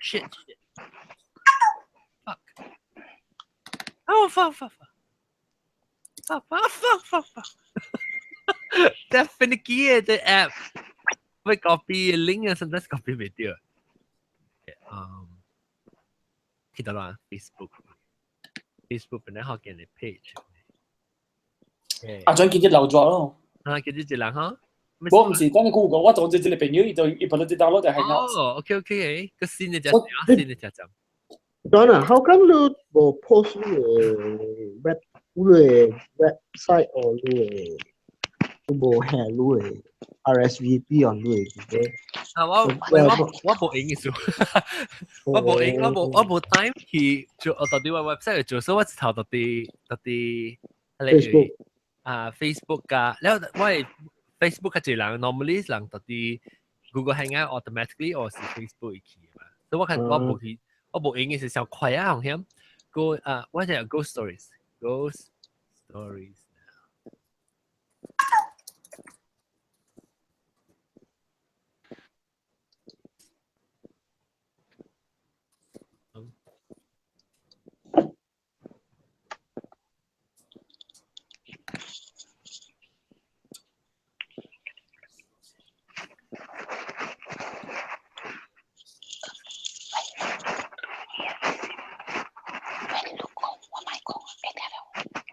Shit shit. Fuck. Oh fuck fuck fuck. Fuck fuck fuck fuck fuck. 這 finicky 嘅這 app，會 copy link 啊，sometimes copy 袂著。去到啦，Facebook。Facebook 本來學見嘅 page。啊，轉見只留咗咯。啊，見只一人哈？我唔是，等你 Google，我總之這個朋友，伊就伊本來就 download 就係哦，OK OK，個新嘅隻，新嘅隻站。 Donna, how come 你無 post 你的 web 你的 website or 你的你無下你的 RSVP on 你的這個？啊，我無閒嘅數，我無閒，我無 time 去做，我到底我 website 做，所以我一頭到底 Facebook 啊 Facebook 噶，然後我係 Facebook 較濟人，normally 人到底 Google Hangout automatically 或是 Facebook 去嘛，所以我看我無去，我無閒嘅是小快啊，紅險，Go 啊，我就 Ghost Stories，Ghost Stories。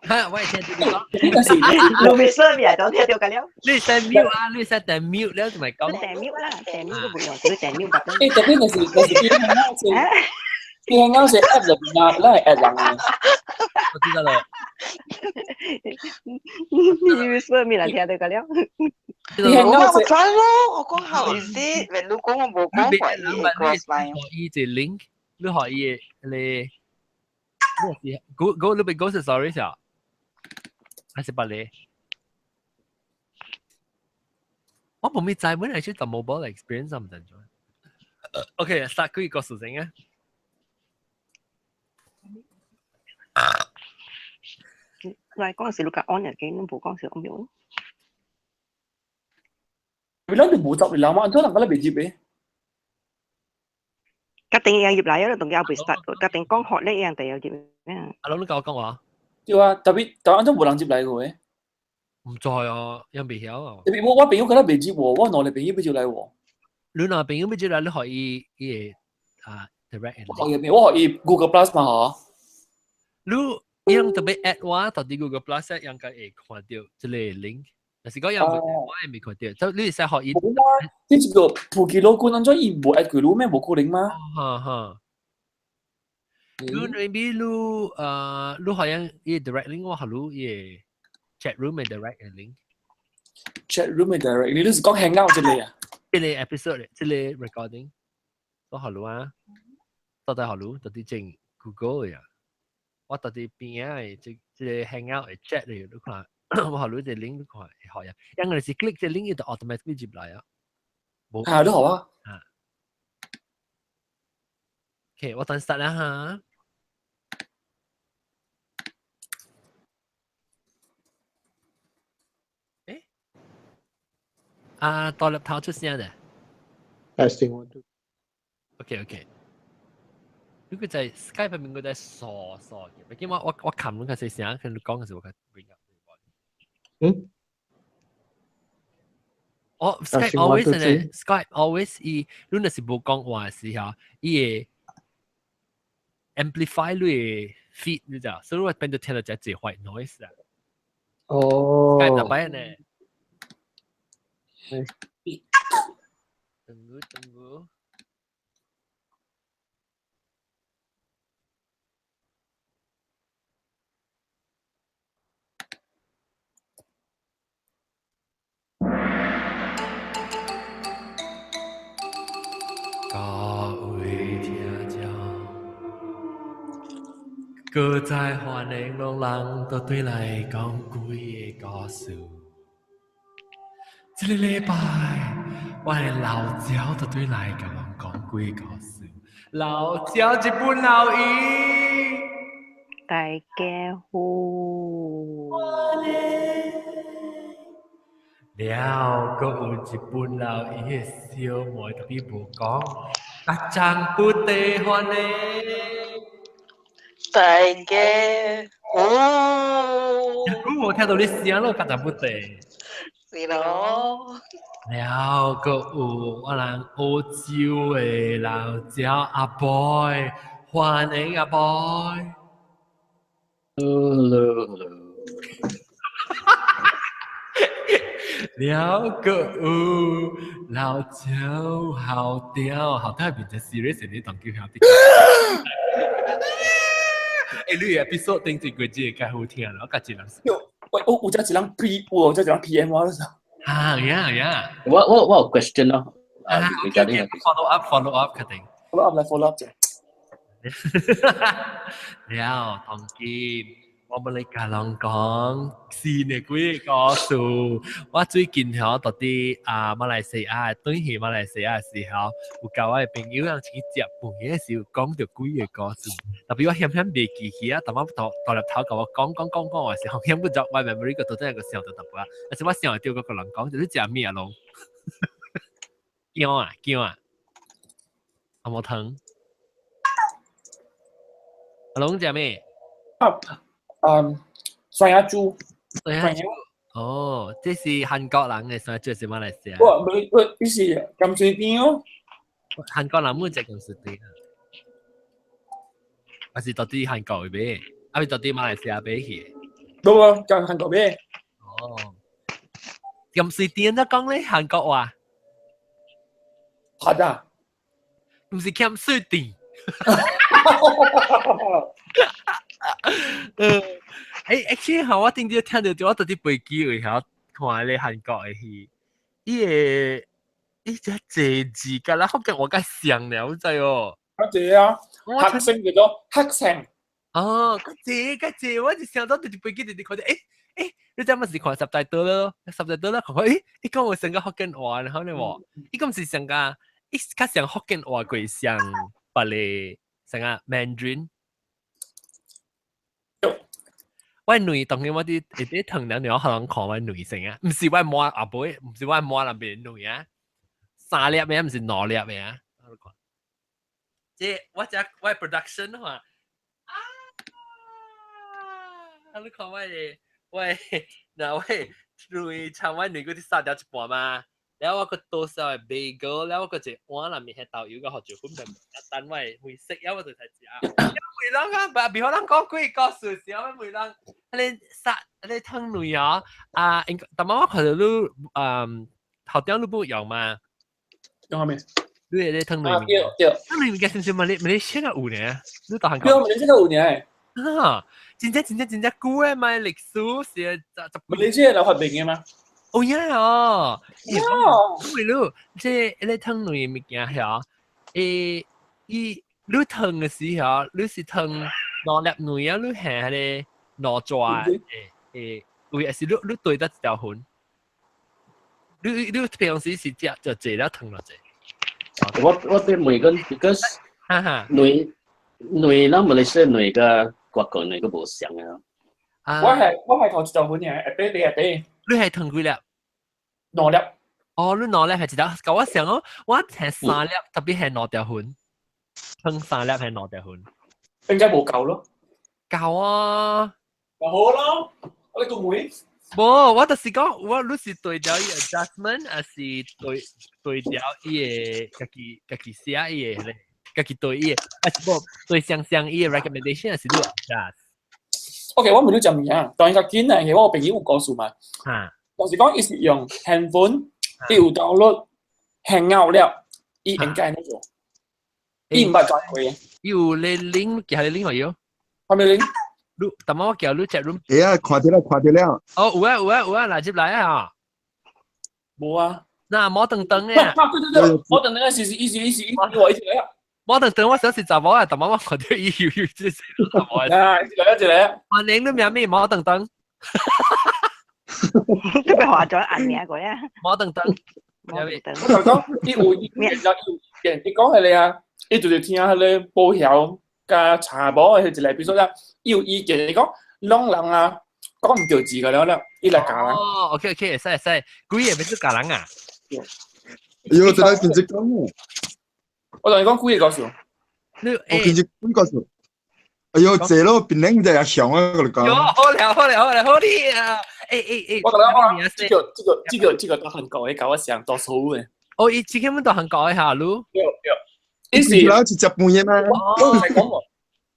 哈！我係聽到你講，你未 serve 啊？就聽到㗎了。你 set mute 啊？你 set 定 mute 了，同埋講。你訂 mute 啦，訂 mute 都冇用，你訂 mute 得。誒，特別就是啲啱先，啲啱先 app 入邊啊，咱係 app 人啊。我知道了。你未 serve 咪嚟聽到㗎了。我知咯，我講好意思，你講我冇講過伊 cross line。可以隻 link，你可以你，你是 go go 你俾 ghost story 啊？還是別你？我冇咩知，本來是就 mobile experience 唔同咗。OK，start 佢個事情啊。嚟嗰陣時，你講 on 嘅，你冇講時我冇。你咱就無執你人嘛，安怎人敢來袂入嘅？一定有入嚟啊！同佢未 start，一定講學呢樣就有入咩？阿龍，你教我講話。對啊，特別但安怎無人入來過嘅？唔知啊，又未曉啊。特別我朋友敢若袂入喎，我兩個朋友要入來喎。你兩個朋友要入來，你可以伊個啊 direct。我可以，我可以 Google Plus 嘛嗬？你用特別 add 我到底 Google Plus 應該會看到這個 link。但是講樣我也未看到，就你會使學伊。你這個普吉老君安怎伊無 add 過你咩？無可能嗎？哈哈。你 maybe 你你好像伊 direct link 我學你伊 chat room 嘅 direct link。 Chat room 嘅 direct，你都是講 hangout 這類啊？這個 episode，這個 recording，我學你啊，到底學你到底整 Google 呀？我到底邊啊？這個 hangout 嘅 chat 嚟，你看。我學你隻 link 你看學呀，因為是 click 隻 link 就 automatically 入來啊。冇啊，都好啊。啊。OK，我等 start 啦嚇。誒？啊，大粒頭出聲的。 Testing one two。 OK OK。如果在 Skype 入面，佢在傻傻嘅，畢竟我撳嗰個細聲，佢講嘅時候我 bring up。嗯？哦，Skype always 呢，Skype always 伊，你若是無講話的時候，伊會 amplify 你的 feed，你知道，所以我變做聽到只隻 white noise 啊。哦。 Skype 特擺呢。等我等我。各位聽眾，閣再歡迎攏人都對來講幾个故事。這个禮拜，我的老焦就對來共阮講幾个故事。老焦一本老伊，大家好。了，閣有一本老伊的小妹特別無講， Kacang putih 歡迎。大家好。我聽到你聲咯，kacang putih。是咯。了閣有我人澳洲的老鳥阿 boy，歡迎阿 boy。 Hello hello。了閣有老鳥好屌，好屌變成 serious 你當叫兄弟。欸，你 episode 頂一個月較好聽，我甲一人。喂，我有只一人 P，有只一人 PM 我嗰時候。啊呀呀！我有 question 咯。啊，follow up follow up 確定。 follow up 來 follow up 啫。了，當今我欲來共人講新的幾個故事。我最近吼到佇啊馬來西亞，轉去馬來西亞的時候，有共我的朋友人去食飯的時候，講著幾個故事。特別我險險袂記起啊，但我大大粒頭共我講講講講的時候，險不著我 memory 個到底個想著淡薄仔，但是我想會著閣個人講，就是食咩啊攏？薑啊薑啊，有無糖？阿龍食咩？啊，嗯，山藥豬。山藥豬。哦，這是韓國人的山藥豬，是馬來西亞？我無，我伊是鹹水甜哦。韓國人每食鹹水甜啊？還是到底韓國的買？還是到底馬來西亞買去的？無無，佇韓國買。哦，鹹水甜怎講咧？韓國話？好的。毋是鹹水甜。欸，actually 吼，我頂日聽著我佇佇飛機位遐看咧韓國的戲，伊個伊只濟字，敢若福建話較像了，你知無？較濟啊，學生叫做學生。哦，較濟較濟，我就想到佇佇飛機佇佇看著，欸欸，你知影是看 subtitle 咯，subtitle 啦，看看，欸，伊講話像個福建話，然後呢無，伊講是像個，伊較像福建話過像別個像個 Mandarin。我女當然我佇會佇唐人了，可能看我女生啊，毋是我媽阿妹，毋是我媽那邊女啊，三粒的，毋是兩粒的啊。這我這我 production 話，啊，你看我的我的，嗱我的女像我女嗰啲殺掉一半嘛，了我閣多少的 bagel，了我閣一碗內面係豆油佮胡椒粉，等我會食，了我就才食。每人啊，別別人講幾個故事，我每人你殺你湯類啊，啊，應該，但我看到你，嗯，頭頂你冇用嘛？用啥物？你會咧湯類？啊，對對。湯類物件是毋是馬來馬來西亞有呢？你到韓國？對，馬來西亞有呢。啊，真正真正真正久的嘛歷史是十十。馬來西亞來發明的嗎？哦呀哦，因為你這咧湯類物件遐，欸，伊。你湯的時候，你是湯兩粒卵啊？你係彼個兩抓誒誒，有還是你你對得一條粉？你你平常時是食就坐了湯落者？我對問講，because 卵卵咱馬來西亞卵佮外國卵閣無相啊。我係頭一條粉爾，下底下底。你係湯幾粒？兩粒。哦，你兩粒係一條，共我想哦，我係三粒，特別係兩條粉。湯三粒係兩條粉，應該無夠咯。夠啊，就好咯。我你個妹。無，我就是講，我你是對調伊 adjustment，還是對對調伊个家己家己寫伊个咧，家己對伊個，還是無對相相伊個 recommendation，還是你 adjust？ OK，我問你食物啊，當然較緊啊，因為我朋友有故事嘛。啊。就是講，伊是用 handphone，伊有 download Hangout 了，伊應該那種。伊毋捌轉過。有咧 link，叫你 link 冇有？係咪 link？你，但我叫你 chat room。會啊，看著了，看著了。哦，有啊有啊有啊，來接來啊。無啊。那摩登登嘅。對對對，摩登登是是意思意思意思我意思來啊。摩登登我想是查某啊，但我看到伊有有這是查某啊。啊，一來一來。歡迎你名咩？摩登登。你被畫咗銀名過啊？摩登登。摩登登。我就講，伊有伊有意見，伊講彼个啊。伊就是聽彼个保險佮查某的彼一個，比如說啦，伊有意見，伊講攏人啊，講毋著字個了了，伊來教人。哦，OK OK，會使會使，幾個欲做教人啊？喲，這個真正講哦。我同你講幾個故事。你我見住幾個數。哎呦，這咯，邊領就係強啊！我哋講。好了好了好了好了啊！欸欸欸，我覺得我這個都很高，搞我想多數嘅。哦，伊這個都很高下嚕。對對，伊是啦，是食半嘢嘛。我唔係講喎，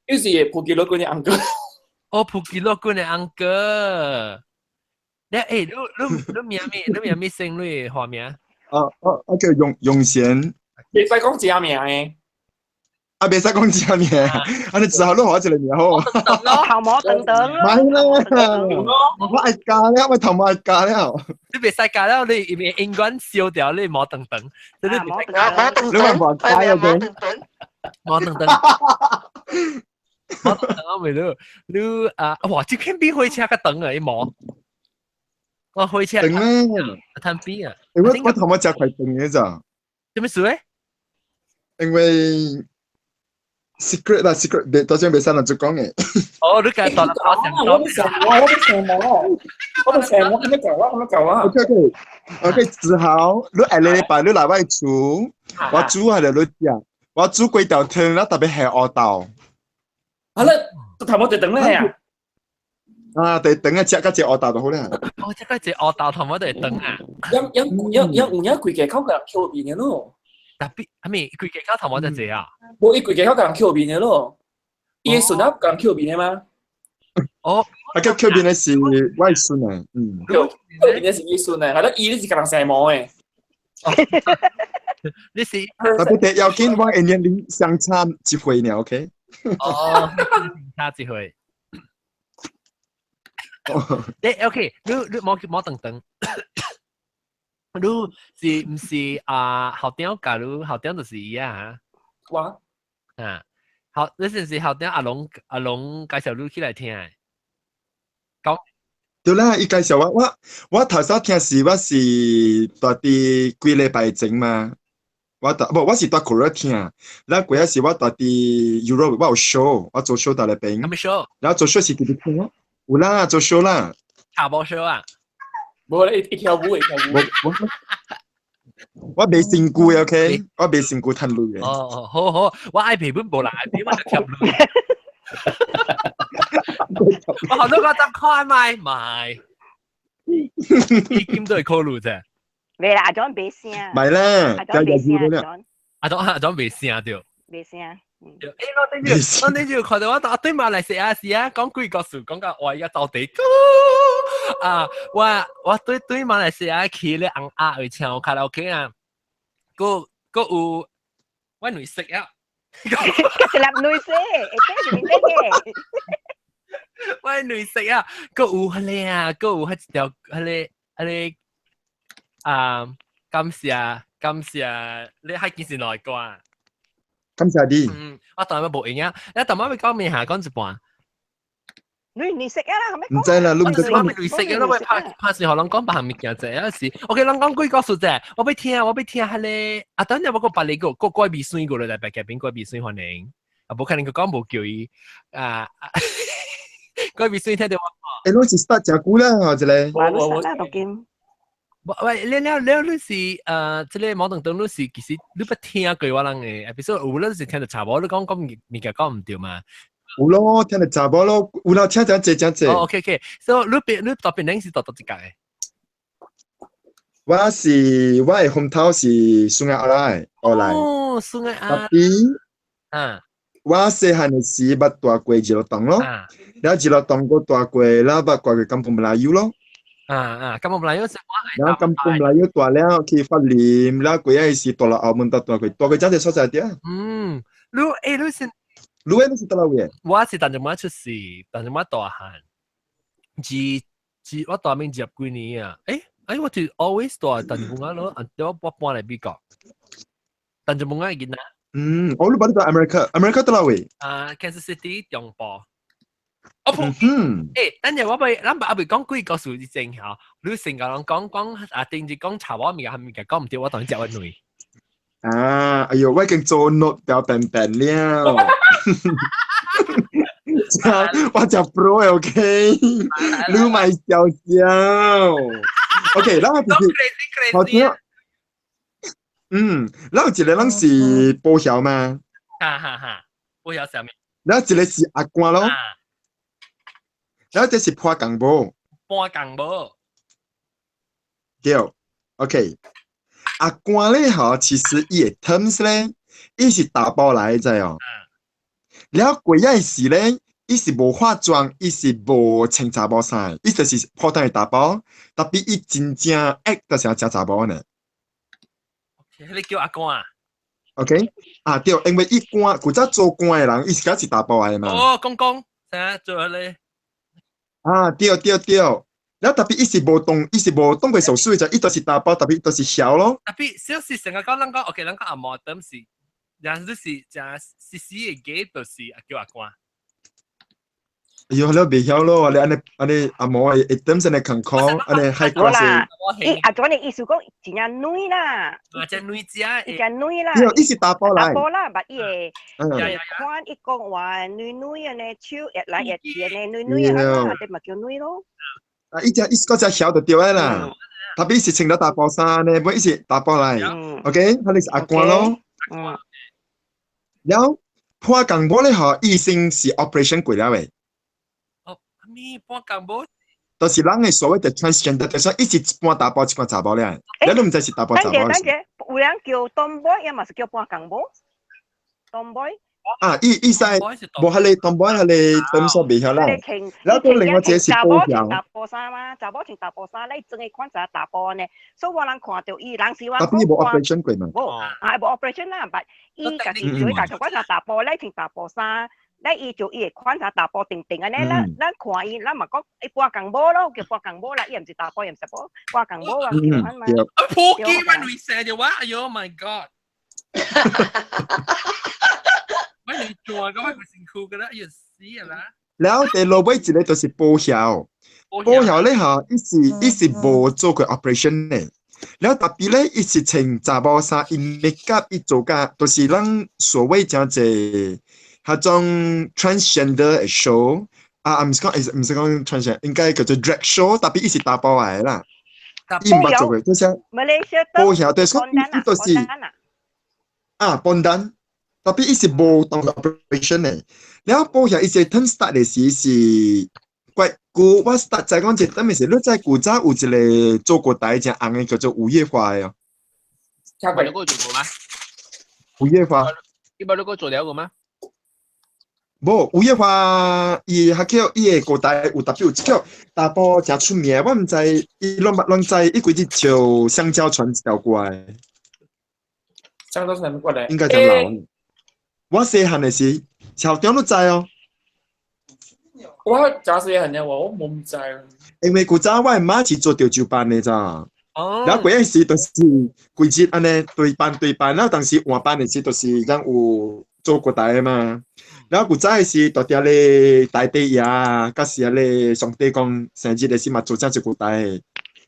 伊是普吉羅軍的安哥。哦，普吉羅軍的安哥。你欸，你名咩？你名咩姓？你花名？哦哦，我叫永永賢。袂使講真名嘅。啊，袂使講真名，啊你之後都學一個名好。頭毛等等。唔係啦，我愛教了，我頭毛愛教了。你袂使教了，你因為英文燒掉，你毛等等。你毛等等。你話冇教嘅。毛等等。毛等等啊，咪你你啊，哇！這邊比火車較長啊，伊毛。我火車。長啊。貪邊啊。我頭毛食快長嘅咋？做咩事咧？因為。secret 啦，secret，別多張別生人就講嘅。哦，你計當我我想我我想我我想我咁樣講啊，咁樣講啊。 OK OK OK，之後你下禮拜你來我厝，我煮下嚟你食，我煮幾條湯，我特別係烏豆。好啦，頭毛就等咧啊。啊，對，等啊，食個隻烏豆就好啦。哦，食個隻烏豆頭毛就等啊。有有有有有影規個口個人口面嘅咯。特別係咪規個口頭毛就這啊？無，伊規個口共人扣面的咯，伊的孫仔共人扣面的嗎？哦，啊，叫扣面的是我孫啊，嗯，扣面的是伊孫啊，係咯，伊是共人生毛的。你是特別第要緊，我年齡相差一歲呢，OK？哦，差一歲。你 OK？你莫莫等等。你是毋是啊？校長教你，校長就是伊啊。我啊，校你是毋是校長阿龍阿龍介紹你起來聽？講對啦，伊介紹我，我頭先聽是我是蹛佇幾禮拜前嘛，我蹛無我是蹛 Korea 聽，然後過仔是我蹛佇 Europe，我有 show，我做 show 佇那邊。啥物 show？然後做 show 是直直聽咯，有啦，做 show 啦。查某 show 啊？無咧，一跳舞，一跳舞。我袂身軀，OK，我袂身軀趁鐳嘅。哦，好好，我愛皮本無人愛皮，我就貼鐳。我好多個十塊買買，已經都係考慮啫。未啦，阿莊未聲。買啦，阿莊未聲。阿莊阿莊未聲對。未聲。欸，我頂住，我頂住看到我對馬來西亞是啊，講幾個事，講到我而家到底啊，我對馬來西亞去咧紅鴨去唱卡拉 OK 啊，閣有我女識啊，一粒女識，會這是女識嘅。我女識啊，閣有彼個啊，閣有彼一條彼個彼個啊，感謝感謝，你還幾時來過啊？感謝你。嗯，我當然無閒啊，你頭仔欲講咩下講一半。你識啊啦，係咪？毋知啦，你毋知講。我女識啊，我拍拍時予人講別項物件者，有時，OK，人講幾個數者，我欲聽，我欲聽彼個，啊，等陣我閣別個個個怪味水過來，別個邊怪味水歡迎，啊，無可能佢講無叫伊，啊，怪味水聽著我。欸，攏是 start 誠久啦，這個。我我都見。喂，了了了，你是這個毛等等，你是其實你捌聽過我人的，比如說有你是聽著查某，你講講物件講毋對嘛？有咯，聽著查某咯，有啦，聽誠濟誠濟。哦，OK OK，所以你邊你特別恁是佗佗一個的？我是我的紅頭是孫仔來，後來。哦，孫仔啊。特別，啊。我細漢的時捌蹛過日落洞咯，然後日落洞閣蹛過，然後捌蹛過甘榜馬來優咯。啊啊，甘榜馬來優是我。然後甘榜馬來優蹛了去法林，然後過仔是蹛落澳門，蹛蹛過，蹛過誠濟所在對。嗯，你欸你是？你你是佗位？我是當陣仔出世，當陣仔大漢，自我大明二十幾年啊，欸欸，我就 always 蹛當陣仔咯，我搬來美國，當陣仔囡仔。嗯，我你捌蹛 America，America 佗位？啊，Kansas City 中部。哦，嗯，欸，等陣我欲，咱還未講幾個數字正吼，你成個人講講啊，頂日講查某物件，物件講毋對，我當然食我女。啊，哎呦，我已經做 note 掉平平了。我食 pro OK，你咪笑笑。OK，咱就是頭先，嗯，然後一個攏是保險嘛。哈哈哈，保險啥物？然後一個是阿官咯。然後這是破鋼無。破鋼無。對，OK。阿官咧吼，其實伊的 terms 咧，伊是查埔來的，知哦。了過仔時咧，伊是無化妝，伊是無穿查某衫，伊就是普通的查埔，特別伊真正 act 就是誠查某呢。你叫阿官啊？OK，啊對，因為伊官負責做官的人，伊是敢是查埔來的嘛。哦，公公，啥做咧？啊對對對，了特別伊是無動，伊是無動過手術的，伊就是查埔，特別伊就是曉咯。特別小時成日講，咱講 OK，咱講阿毛等是，然後就是誠細細的 gay 就是叫阿官。哎喲，你袂曉咯，你按呢按呢阿毛會會點先來看看，按呢 high 無啦，伊阿祖的意思講真正女啦，啊，真女食，伊真女啦，伊是查埔來，查埔啦，捌伊會看伊講話女女按呢手會來會去按呢女女按呢，你嘛叫女咯。啊，伊只伊嗰隻曉就對的啦，特別是穿咗查埔衫呢，無伊是查埔來，OK，彼個是阿官咯。了破鋼母咧吼，醫生是 operation 過了的。咩半鋼母？就是人的所謂的 transgender，就是伊是一半查埔一半查某咧，你都毋知是查埔查某。等者等者，有人叫 tomboy，也嘛是叫半鋼母。tomboy。啊，伊伊使無彼個 tomboy，彼個點數袂曉啦。然後另外一個是保險。查埔衫嘛，查某穿查埔衫，你裝的款就查埔呢。所以我人看著伊，人是話。特別無 operation 過嘛？無，啊無 operation 啦，但伊家己做家己款查埔，你穿查埔衫。咧伊就伊會款啥查埔定定按呢，咱咱看伊，咱嘛講伊半鋼母咯，叫半鋼母啦，伊毋是查埔，伊毋是查某，半鋼母啊，叫款嘛。啊，破機我女生就話，哎喲，My God！我女做個我辛苦個啦，哎呀死啦！了第落尾一個就是保險，保險咧吼，伊是伊是無做過 operation 的。了特別咧，伊是穿查某衫，伊 make up 伊做甲，就是咱所謂誠濟。彼種 transgender 的 show 啊，毋是講，毋是講 transgender，應該叫做 drag show，特別伊是查埔來的啦。伊毋捌做過，就是保險，就是講伊就是啊，pondan，特別伊是無動 operation 的。了保險伊是 turn start 的時是怪久，我 start 知講一個等是，你知古早有一個做過台誠紅的叫做吳月華的哦。聽過你嗰個做過嗎？吳月華。你捌你個做了過嗎？無，吳月華伊較叫伊的歌台有特別有叫查埔誠出名，我毋知伊攏捌攏知，伊規日唱香蕉船這條歌的。香蕉船過來。應該誠老。我細漢的時，校長都知哦。我誠細漢的我毋知。因為古早我的媽是做潮州班的咋。哦。然後過陣時就是規日按呢對班對班，然後當時換班的時就是咱有做歌台的嘛。然後古早的時，蹛佇咧大地爺，佮是遐個上帝公生日的時嘛，做這一歌台的。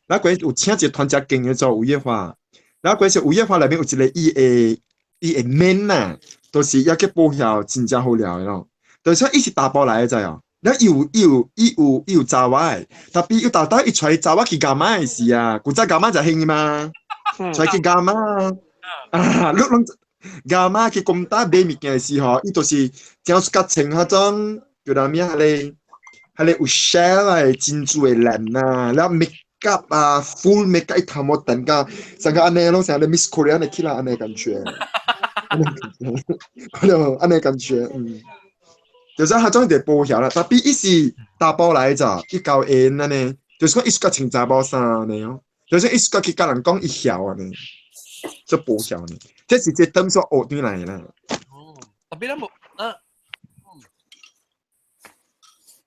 然後過有請一個團誠勁的做吳月華，然後過是吳月華內面有一個伊的伊的面啊，就是也叫保險真正好料的咯。就是伊是查埔來的知哦。然後伊有伊有伊有伊有查某的，特別伊逐逐伊揣查某去伽馬的時啊，古早伽馬就興的嘛，揣去伽馬啊，你攏。伽馬去公搭買物件的時候，伊就是正出較穿彼種叫啥物啊？彼個彼個有 shell 的珍珠的鏈啊，了 make up 啊，full make up 伊頭毛長甲成個按呢攏像咧 Miss Korea 的起來按呢感覺，按呢感覺，按呢感覺，嗯，就是彼種就保險啦，特別伊是查埔來咋，伊交緣按呢，就是講伊是較穿查某衫按呢哦，就是伊是較去佮人講伊曉按呢，做保險呢。這是這等說學轉來啦。哦，特別咧冇啊，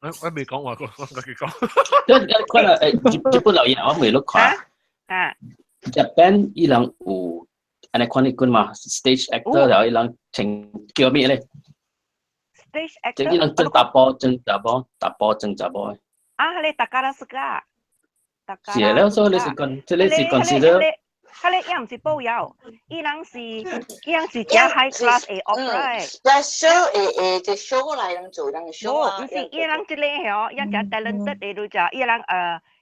我我未講話，我我佢講。這看啦，誒，日本留言我未落看。啊。日本伊人有按呢款的款嘛，stage actor 然後伊人穿叫咩咧？stage actor。伊人裝查埔，裝查某，查埔裝查某。啊，彼個寶塚。是啊，了所以你是講，這個是 consider。彼個伊毋是保養，伊人是伊人是誠 high class 的 opera。 special 會這 show 來人做人 show 啊。毋是，伊人這個吼，伊人誠 talented 的，就食伊人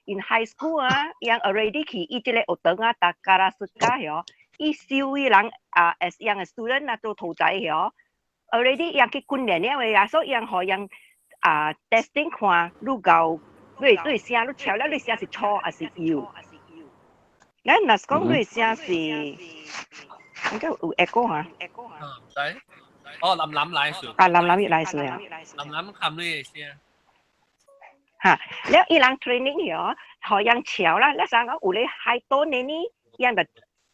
in high school 啊，伊人 already 去伊這個學堂啊，寶塚吼，伊收伊人啊，as 樣嘅 student 啊做徒仔嗬，already 樣去訓練了嘅啊，所以樣予樣啊 testing 看你夠，你你聲你唱了你聲是錯還是幼？咱若是講你聲是應該有 echo 嚇。嗯，對。哦，林林來數。啊，林林來數啊。林林含你聲。嚇，了伊人 training 嗬，予樣唱啦，了啥講有咧 high tone 呢，樣就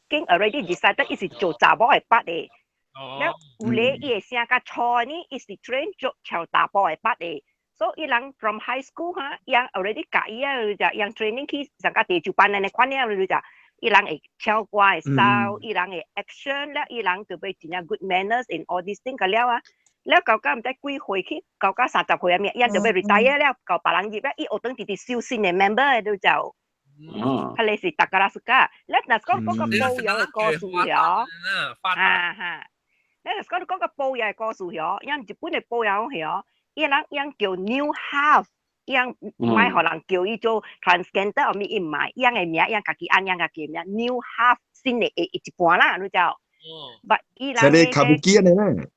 經 already decided 伊是做查某的 part 的。了有咧伊的聲較粗呢，伊是 train 做唱查埔的 part 的。所以伊人 from high school 哈，伊人 already 教伊啊，就樣 training 去上個地就班的款了，就伊人會唱歌會 style，伊人會 action 了，伊人就欲真正 good manners in all these things 個了啊。了到到毋知幾歲去，到到30歲啊，伊就欲 retire 了，到別人入了，伊學堂直直收新的 member 都就。佢哋是 Takarazuka，了若是講嗰個保養的故事嗬，啊哈，了若是講講個保養的故事嗬，因日本的保養嗬，伊人樣叫 new half，樣毋愛予人叫伊做 transgender，後面伊毋愛，樣的名樣家己按樣家己名 new half 新的一半啦，你知？But 伊人這個歌舞伎按呢咧？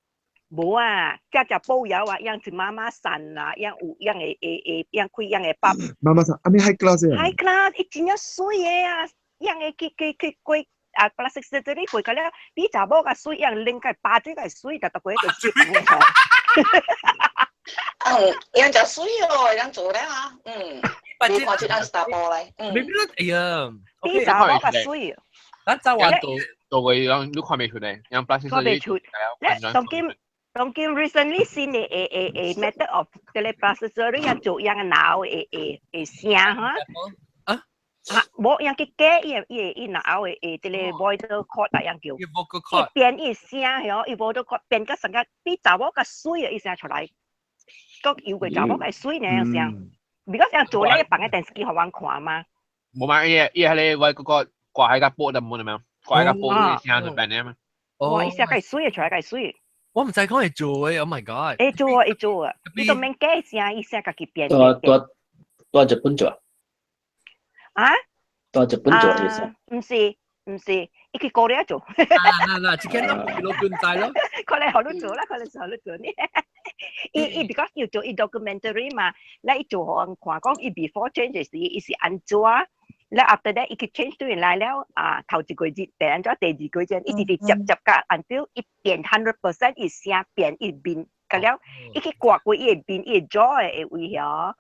無啊，只只保養啊，樣是媽媽桑啊，樣有樣會會會樣開樣的 pub。媽媽桑，阿咪 high class 啊？high class，伊真正媠的啊，樣會去去去過啊，plastic surgery 過個了，比查某較媠，樣拎個巴嘴較媠，就逐個就接。嗯，樣就媠哦，樣做咧啊，嗯，你看出咱是查埔來，嗯。你哎呀，比查某較媠。咱早晚做做過樣，你看袂出來，樣 plastic 看袂出。咧，當今。當今 recently 新的誒誒誒 method of plastic surgery 啊，做樣個腦會會會聲哈。啊？啊，無樣去假伊伊伊腦會會這個 vocal cord 啊樣叫。伊 vocal cord。伊變伊聲嗬，伊 vocal cord 變個成個比查某較媠啊，伊聲出來。閣有個查某較媠呢聲。because 樣做咧放個電視機予阮看嘛。無嘛，伊伊係個 vocal cord 掛喺個波度冇咩？掛喺個波度聲就變咧嘛。哦，伊聲較媠啊，出來較媠。我毋知講會做誒，Oh my god！會做啊，會做啊，你都免假聲，伊聲家己變。蹛蹛蹛日本做。啊？蹛日本做意思？毋是毋是，伊去過了做。嗱嗱，這間都老官仔咯。可能予你做啦，可能予你做呢。伊伊 because 要做伊 documentary 嘛，咧伊做予人看講伊 before change 時，伊是按怎？咧 after that 伊去 change 對來了啊，頭一個月變按怎，第二個月一直直接接甲 until 伊變 100% 伊聲變伊面，個了，伊去刮過伊的面，伊的 jaw 的位曉，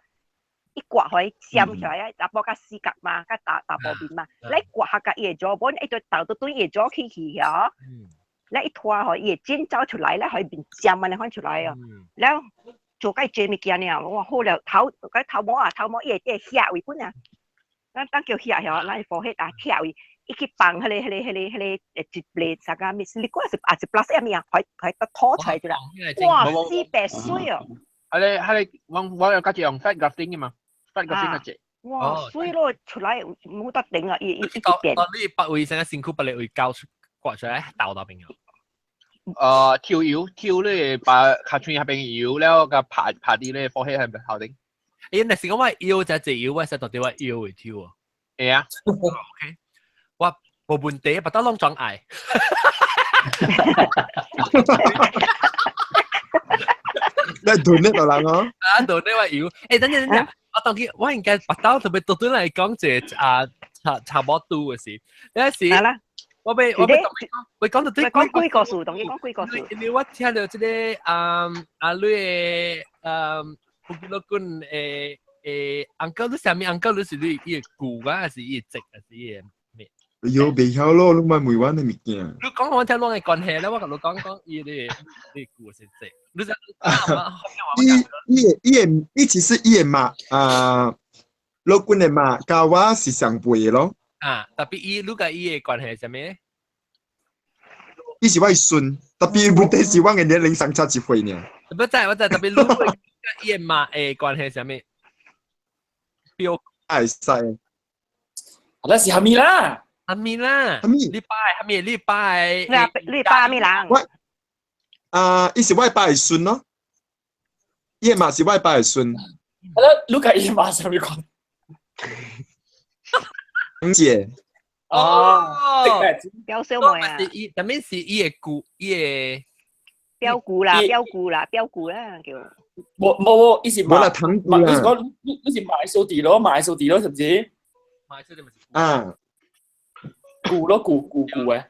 伊刮予伊尖起來啊，查埔較死角嘛，較查查埔面嘛，咧刮下甲伊的 jawbone，伊就頭都對伊的 jaw 起去曉，咧伊拖予伊的筋走出來咧，予伊面尖按呢款出來哦，了做甲伊這物件爾，哇好了頭，個頭毛啊頭毛伊會會遐位本啊。咱當叫遐曉，咱 forehead 啊，遐位，伊去放彼個彼個彼個彼個一個啥個物，你講是也是 plastic 物啊，還還得拖出來就啦。哇，四百媠哦！彼個彼個，我我有家己用 fat grafting 嘅嘛，fat grafting 一隻。哇，媠咯，出來冇得頂啊！伊伊一直變。你別位成個身軀別個位交出刮出來豆那邊啊？跳腰跳咧，把尻川那邊腰了，佮拍拍佇咧 forehead 係頭頂。欸，若是講我腰就隻腰，我實到底我腰會跳啊。會啊。 OK，我無問題，別得攏裝愛。你斷呢度人哦。啊，斷呢我腰。欸，等陣等陣，我當佢我應該別兜特別特登來講一個啊查查某拄的事。那時我欲我欲我講到對講幾個數，當佢講幾個數。因為我聽到這個啊啊你的啊。布吉洛君誒誒，uncle 你啥物 uncle 你是你伊個舅啊，還是伊個侄，還是伊個咩？喲，袂曉咯，你莫問我的物件。你講我聽攏會關係咧，我共你講講伊個伊舅是侄，你知？伊伊伊個伊其實伊個媽啊，老君的媽佮我是相輩的咯。啊，特別伊你佮伊的關係是啥物？伊是我的孫，特別問題是我的年齡相差一歲爾。不知我知，特別你。伊的媽的關係啥物？表會使。那是蝦米啦？蝦米啦？蝦米？你爸蝦米？你爸你爸蝦米人？我啊，伊是我爸的孫咯。伊的媽是我爸的孫。啊，你佮伊媽啥物關？姐。哦，表小妹啊，伊，但面是伊的姑，伊的表姑啦，表姑啦，表姑啦叫。無無無，伊是無啦，糖姑啦。你是講你是買數字咯，買數字咯，是唔是？買數字咪是啊，姑咯，姑姑姑誒。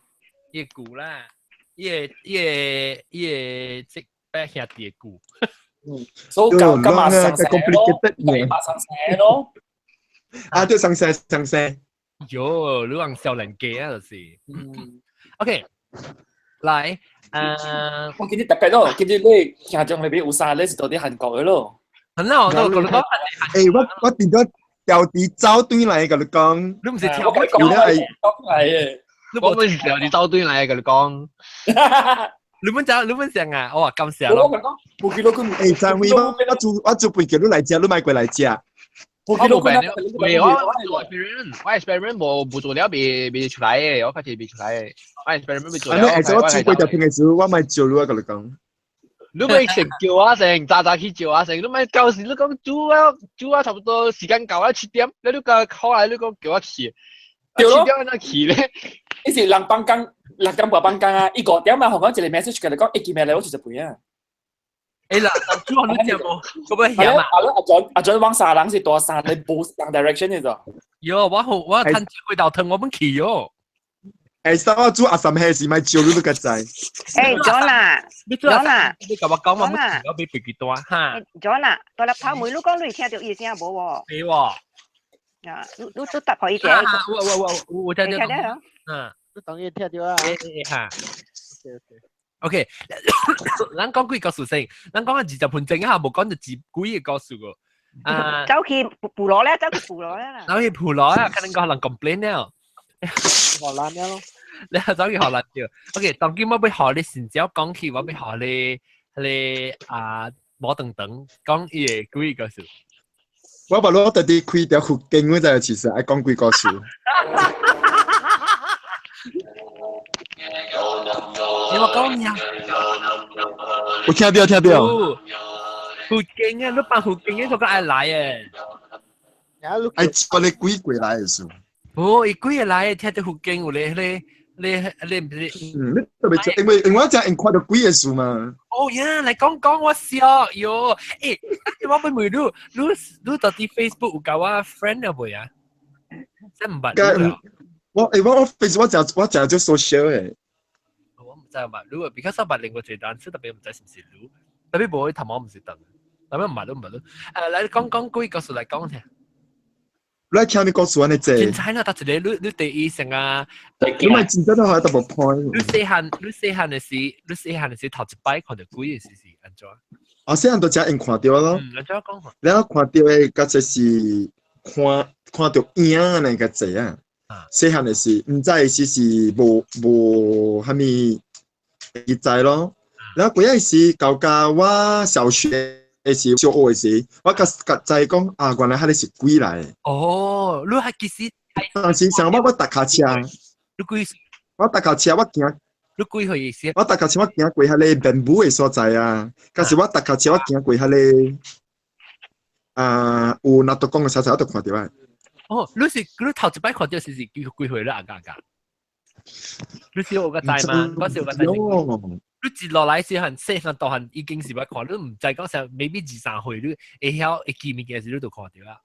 伊的姑啦，伊的伊的伊的即伯兄弟的姑。嗯，所以咁咁馬上寫咯，馬上寫咯。啊，對，上寫上寫。喲，你講少年家啊，就是。嗯。OK，來，我記得特別咯，記得你聽眾裏邊有三個是到底韓國的咯。很啦，我都覺得。欸，我變咗調啲走對來，佮你講。你唔是聽我講嚟嘅。我唔是調啲走對來，佮你講。你本走，你本想啊？我話咁時咯。我記得佢。欸，張輝，我做飯叫你來食，你莫過來食。我冇病，未我 experiment，我 experiment 無做了，未出來嘅，我發現未出來嘅，我 experiment 未做了。啊，你我煮過條片嘅時候，我咪照你啊，佮你講。你咪成叫我成，早早去叫我成，你咪舊時你講煮啊煮啊，差不多時間到啊7點，你個後來你講叫我去，7點哪去咧？你是人放工6點半放工啊，伊5點啊，予我一個 message 佮你講，一見面來我食飯啊。欸啦，煮好你食無？個要嫌啊！阿準往三人是大三，你無同 direction 嘅咋？喲，我好我趁幾道湯我本去喲。欸，我煮阿三黑是咪招你都個知？欸，John 啊，John 啊，你甲我講嘛，我要背幾段哈？John 啊，大粒頭妹，你講你聽到伊聲無喎？沒喎。啊，你你答予伊者。我聽到。嗯，你當然聽到啊。欸哈。OK，咱講幾個故事先，咱講20分鐘啊，無講就幾個故事個。啊，走去布羅咧，走去布羅啦。走去布羅啊，可能個人 complain 了。荷蘭了咯。你走去荷蘭掉。OK，當今我欲學你先只講起，我欲學你你啊，無等等講伊個幾個故事。我把我特地開條佛經，我就其實愛講幾個故事。你話講咩啊？我聽到聽到。佛經啊，你扮佛經啊，佢個愛來誒。愛我你鬼過來的時候。哦，伊鬼來，聽到佛經有咧，咧咧咧唔是。嗯，你特別因為我真係看到鬼的事嘛。哦呀，來講講我笑喲，欸，我欲問你，你到底 Facebook 有共我 friend 了未啊？真毋捌。我欸我 Facebook 我誠少 social 的。我毋知嘛，如果比較少捌另外一個單詞，特別毋知是毋是你，特別無去頭毛毋是等，特別毋捌都毋捌。來講講幾個故事來講聽。你聽你故事按呢濟？精彩啦！搭一個你第一成啊，你咪真正都係特別 point。你細漢的時，你細漢的時頭一擺看著鬼的時是按怎？啊，細漢都誠用看著咯。嗯，按怎講？了看著的，較濟是看著影按呢較濟啊。細漢的時，毋知時是無啥物會知咯。然後過時到甲我小學的時，小學的時，我較知講啊，原來彼個是鬼來的。哦，你還其實，當時想我踏跤車，你幾？我踏跤車，我行。你幾歲意思？我踏跤車，我行過彼個便舞的所在啊。可是我踏跤車，我行過彼個啊，有拿督公的所在，我都看著啊。哦，你是你頭一擺看著是幾歲了？阿家家，你是有個知嗎？我是有個知。你一落來時陣，細漢大漢已經是捌看，你毋知講啥，maybe 2、3歲，你會曉會記物件時，你就看著啊。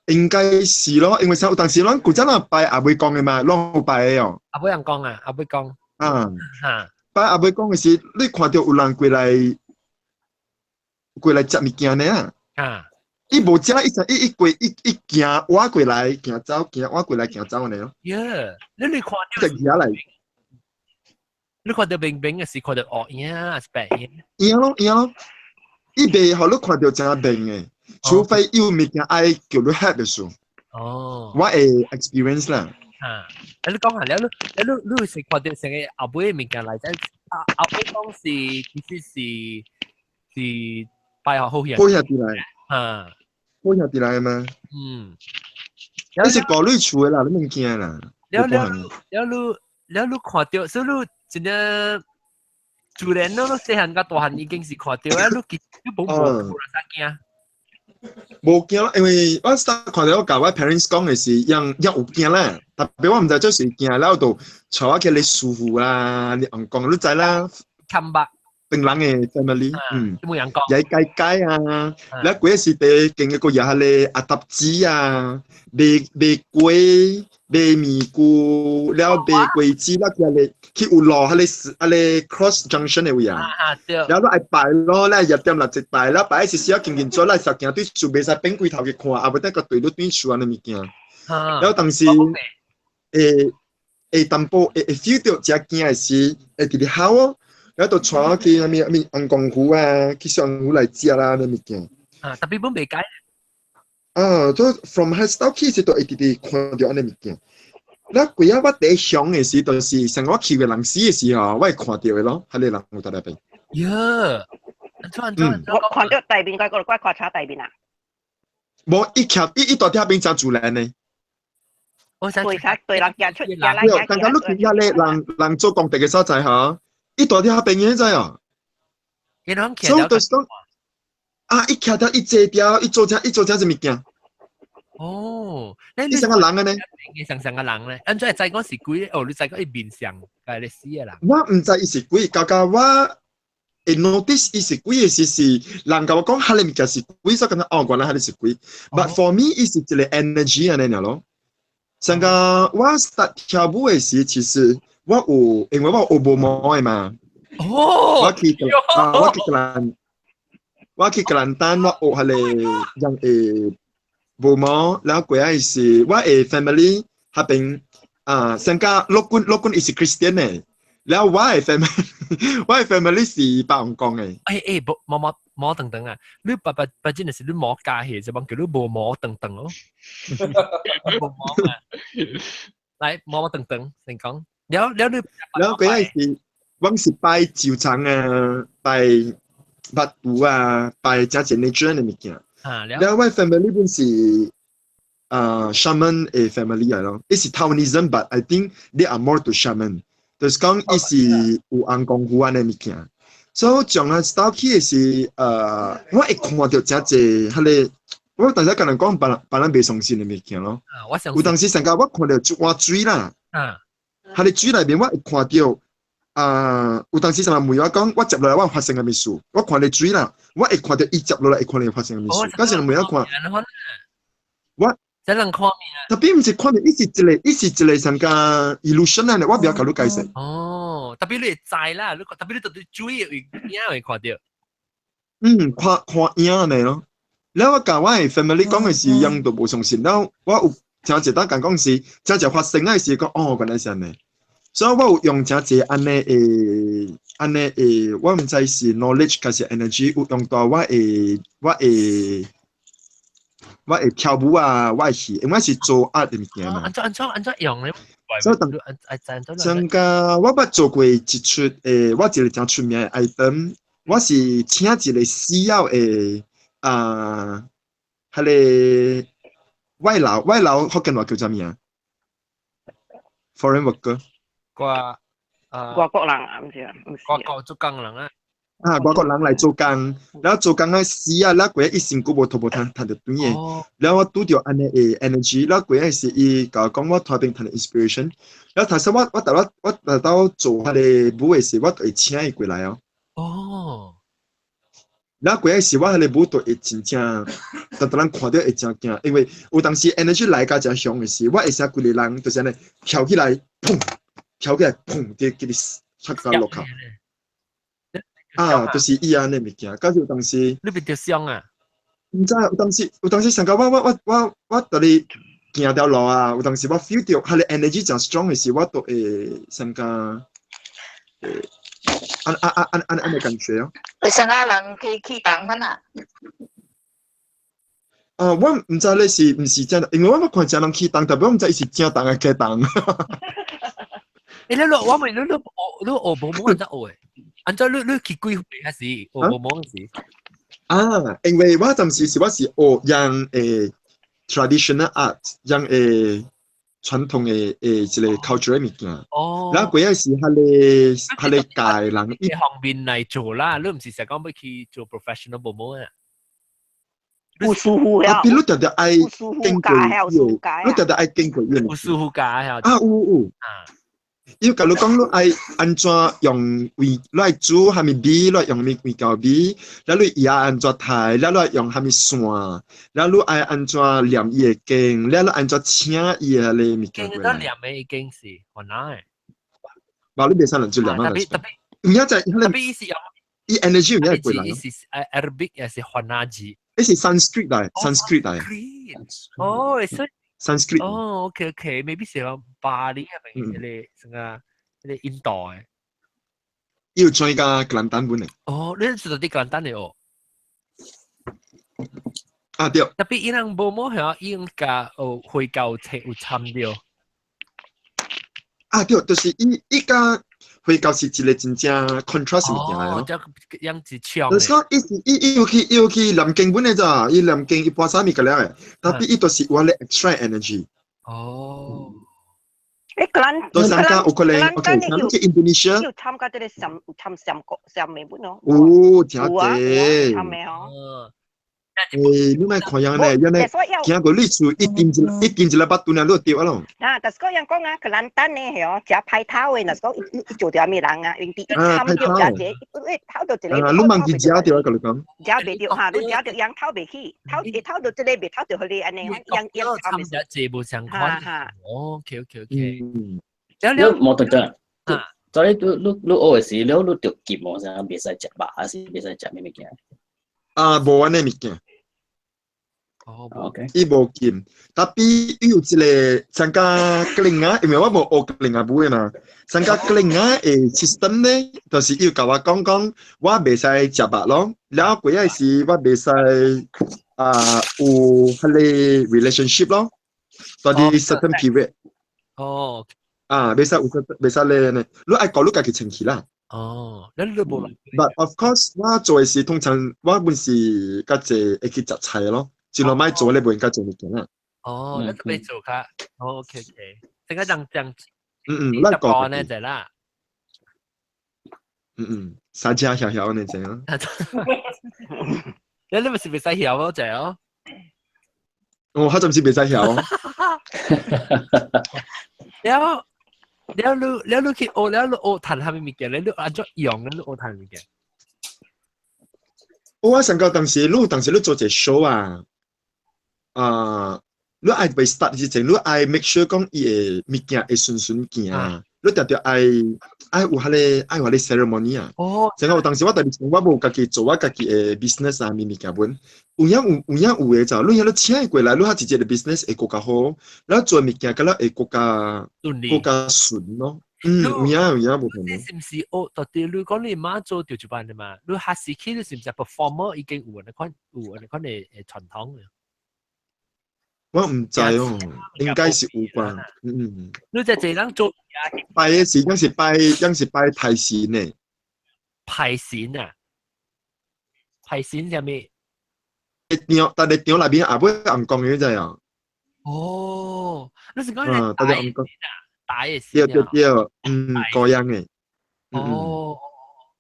應該是咯，因為啥？有當時咱古早咱拜阿妹講的嘛，攏有拜的哦。阿妹人講啊，阿妹講。啊。哈。拜阿妹講的是，你看著有人過來食物件呢啊。啊。伊無食，伊就伊過伊伊行挖過來，行走，行挖過來，行走按呢咯。耶！你看著。食起來。你看著明明的是看著黑影還是白影？影咯影咯，伊袂予你看著誠明的，除非有物件愛叫你翕的時。哦。我會 experience 啦。啊！你講下了，你是看著成個後尾的物件來，啊後尾講是其實是拜好兄。好兄弟來。啊。好兄弟來嗎？嗯。你是顧慮厝的啦，你免驚啦。了了了你了你看著，所以你。真正自然咯，你細漢佮大漢已經是看著啊，你其實你無無無啥驚。無驚啦，因為我 start 看到我共我 parents 講的是，𪜶有驚啦，特別我毋知做誰驚，了就帶我去你師傅啊，你翁公你知啦，看吧，唐人的 family，有冇人講？也解解啊，了過時佇經過也彼個阿塔子啊，賣賣粿、賣麵菇，了賣果子，了佢個去有路，彼個 cross junction 的位啊。啊對。了你愛拜咯，你入點六一拜，了拜時時緊緊做，你實行對樹袂使變規頭去看，啊無得個對你對樹按呢物件。了當時會會淡薄會會 feel 到誠驚的時，會直直哭哦。了就帶我去啥物啥物紅功夫啊，去上府來食啦，那物件。啊，特別本袂解。啊，都 from 彼 start 起時，就會直直看著按呢物件。那幾仔我第一想的時，就是像我去個人死的時候，我會看著的咯，彼個人有佇內邊。喲，按怎按怎？我看著大面，我個我看查大面啊。無，伊徛伊伊佇遐邊誠自然呢。我想對對人行出，行來對，剛剛你去遐咧人人做功德的所在吼，伊佇遐邊的知哦。所以就是講，啊，伊徛掉，伊坐掉，伊做啥，伊做啥物件？哦，你像個人按呢？你像像個人咧，按怎會知講是鬼？哦，你知講伊面相，共你死的人。我毋知伊是鬼，剛剛我會 notice 伊是鬼的時是人共我講，彼個物件是鬼，所以感覺哦，原來彼個是鬼。But for me，伊是一個 energy 按呢爾咯。像個我 start 跳舞的時，其實我有，因為我有學無毛的嘛。我去格蘭丹，我學彼個人會無毛，然後過來是我的 family 彼邊啊，上個陸軍陸軍伊是 Christian 的，然後我的 family 是白紅公的。欸欸，無毛毛毛等等啊！你爸爸爸真的是你毛加起，就幫叫你無毛等等哦。無毛啊！來毛毛等等，先講。了了你，然後過來是，我是拜酒廠啊，拜腹肚啊，拜誠濟 nature 的物件。啊，了我 family 本是啊 shaman 的 family 來咯，伊是 Taiwanism，but I think they are more to shaman，就是講伊是有尪公符按呢物件。所以從啊 start 起的是，我會看著誠濟彼個，我當時共人講，別人別人袂相信的物件咯。啊，我有當時上個我看著一碗水啦，彼個水內面我會看著，啊，有當時上人問我講，我接落來我發生啥物事？我看著水啦，我會看著伊接落來會看著發生啥物事。嗰時人問我看，我這人看面啊，特別毋是看面，伊是一個，伊是一個上個 illusion 啊，我袂曉共你解釋。哦，特別你會知啦，你特別你對水會影會看著。嗯，看看影按呢咯。了我共我的 family 講的時，𪜶都無相信。了我有聽一當共講時，真正發生的時講，哦，原來是按呢。所以我有用誠濟按呢的按呢的，我毋知是 knowledge 還是 energy，有用到我的跳舞啊，我的戲，因為我是做 art 的物件嘛。按怎按怎按怎用咧？所以當像個我捌做過一齣我一個誠出名的 item，我是請一個死了的啊，彼個外勞外勞福建話叫啥物啊？Foreign worker。外啊外國人啊，毋是啊，毋是。外國做工人啊。啊，外國人來做工，然後做工啊死啊，然後過一身軀無頭無趁趁著轉的，然後我拄著按呢的 energy，然後過是伊共我講我頭邊趁著 inspiration，然後頭先我我逐我我達到做彼個舞的時，我就會請伊過來哦。然後過時我彼個舞就會真正，逐逐人看著會誠驚，因為有當時 energy 來甲誠強的時，我會使規个人就是按呢跳起來，砰，跳起來，砰，佇佇咧摔到落跤。啊，就是伊按呢物件，到有當時你變著傷啊？毋知有當時有當時上個我我我我我佇咧行條路啊，有當時我 feel 著彼個 energy 誠 strong 的時，我都會上個按按按按按按的感覺哦。你上個人去去動款啊？啊，我毋知咧是毋是真，因為我捌看誠人起動，特別我毋知伊是正動還是假動。欸，你你我問你你學你學無毛按怎學的？按怎你你去幾歲還是學無毛時？啊，因為我暫時是我是學樣 traditional art，樣傳統的一個 culture 的物件。然後過仔是彼個彼個界人，伊方面來做啦，你毋是成講欲去做 professional 無毛啊？有舒服啊，比如常常愛經過，你常常愛經過伊。有舒服㗎啊，有有。啊。伊甲你講，你愛按怎用味，你愛煮啥物味，你愛用啥物味道味，了你伊愛按怎刣，了你愛用啥物線，了你愛按怎念伊的經，了你按怎請伊的彼個物件過來。經念的已經是原來。無，你袂使亂做念啊！特別特別，有影在，特別伊是用。伊 energy 有影過來。伊是 Arabic 還是番仔字？伊是 Sanskrit 來，Sanskrit 來。哦，所以 Sanskrit。哦，OK OK，maybe 是講巴黎係咪？迄個什個迄個印度的。伊有轉甲格蘭丹本的。哦，你是佇格蘭丹的哦。啊對。特別伊人無麼響，伊用甲哦回教冊有參著。啊對，就是伊伊佮回教是一個真正 contrast 物件來咯。哦，這樣子搶。就是講，伊是伊伊有去伊有去念經本的咋，伊念經伊跋啥物個了的，特別伊就是有彼個 extra energy。哦。誒，格蘭都參加有可能，OK，咱去 Indonesia。有參加這個上參上國上美本咯。有，真濟。參的吼。欸，你莫看樣咧，樣咧，行過你厝一定一一定一禮拜頓啊，你就著啊咯。啊，但是講樣講啊，格蘭丹咧係哦，食歹頭的，若是講伊伊做著啥物人啊，因為伊參著食這，伊頭著一個。啊，你忘記食著啊，佮你講。食袂著哈，你食著樣頭袂起，頭會頭著這個袂頭著彼個按呢，樣樣參食這無相款。哦，OK OK OK。嗯。你無得得。所以你你你學的時，你你著禁無啥，袂使食肉，還是袂使食啥物件？啊，無按呢物件。哦，OK，伊無禁，tapi 伊有一個參加格林啊，因為我無學格林啊舞的嘛，參加格林啊的 system 咧，就是伊有共我講講，我袂使食肉咯，了後過仔時我袂使啊有彼個 relationship 咯，佇 certain period。哦。啊，袂使有袂使咧呢，你愛顧你家己清氣啦。哦，你你無。 But of course，我做的時通常我本是較濟會去食菜咯。盡量莫做咧，無應該做物件啦。哦，你特別做較，OK OK，陣間講講，嗯嗯，咱講呢就啦。嗯嗯，三隻曉曉呢這樣。你你咪是袂使曉咯，就哦。哦，他暫時袂使曉。了了你了你去學了你學彈啥物物件？你你按怎用？你學彈物件？我上個當時，你當時你做一個 show 啊。啊！你愛欲 start 之前，你愛 make sure 講伊的物件會順順行。你定定愛愛有彼個愛有彼個 ceremony 啊。哦。像有當時我特別我無家己做我家己的 business 啊，物物件本。有影有有影有的就，你遐你請伊過來，你較一個 business 會閣較好，你做物件敢若會閣較閣較順咯。嗯，有影有影無同。你是毋是學到底你講你媽做著一班的嘛？你學時期你是毋是 performer 已經有按呢款有按呢款的傳統？我毋知哦，應該是有關。嗯。你這濟人做拜的是，應是拜，應是拜太神的。派神啊？派神啥物？場，逐个場內面也尾暗光，你知啊？哦，你是講嗯，逐个暗光。大的對對對，嗯，高樣的。哦。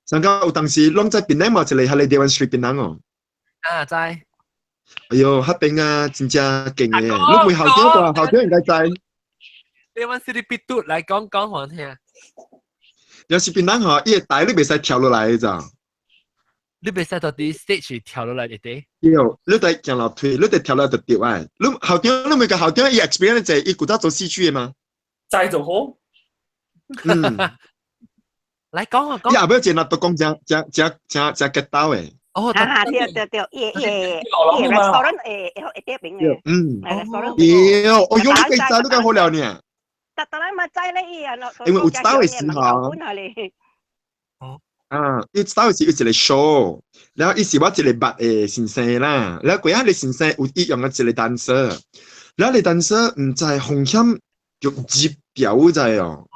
上個有當時攏在檳城嘛，一個彼個台灣 street 檳城哦。啊，知。哎喲，彼邊啊，真正勁的。你問校長吧，校長應該知。台灣 street 必嘟來講講予聽。有時檳城吼，伊个台你袂使跳落來的咋？你袂使到佇 stage 跳落來一啲。對，你得行樓梯，你得跳落就著愛。你校長，你問共校長，伊 experience 濟，伊古早做戲劇的嘛？知就好。嗯。來講啊講。伊後尾一若都講誠誠誠誠誠結鬥的。哦，哈對對對，伊伊伊 restaurant 會會會邊的。嗯。 restaurant。對，哦喲，你計知你計好了呢。特特咱嘛知咧，伊啊，因為有走的時候。哦。啊，伊走的時有一個 show，然後伊是我一個捌的先生啦，然後過下個先生有伊用的一個 dancer，然後個 dancer 毋知風險就入掉知哦。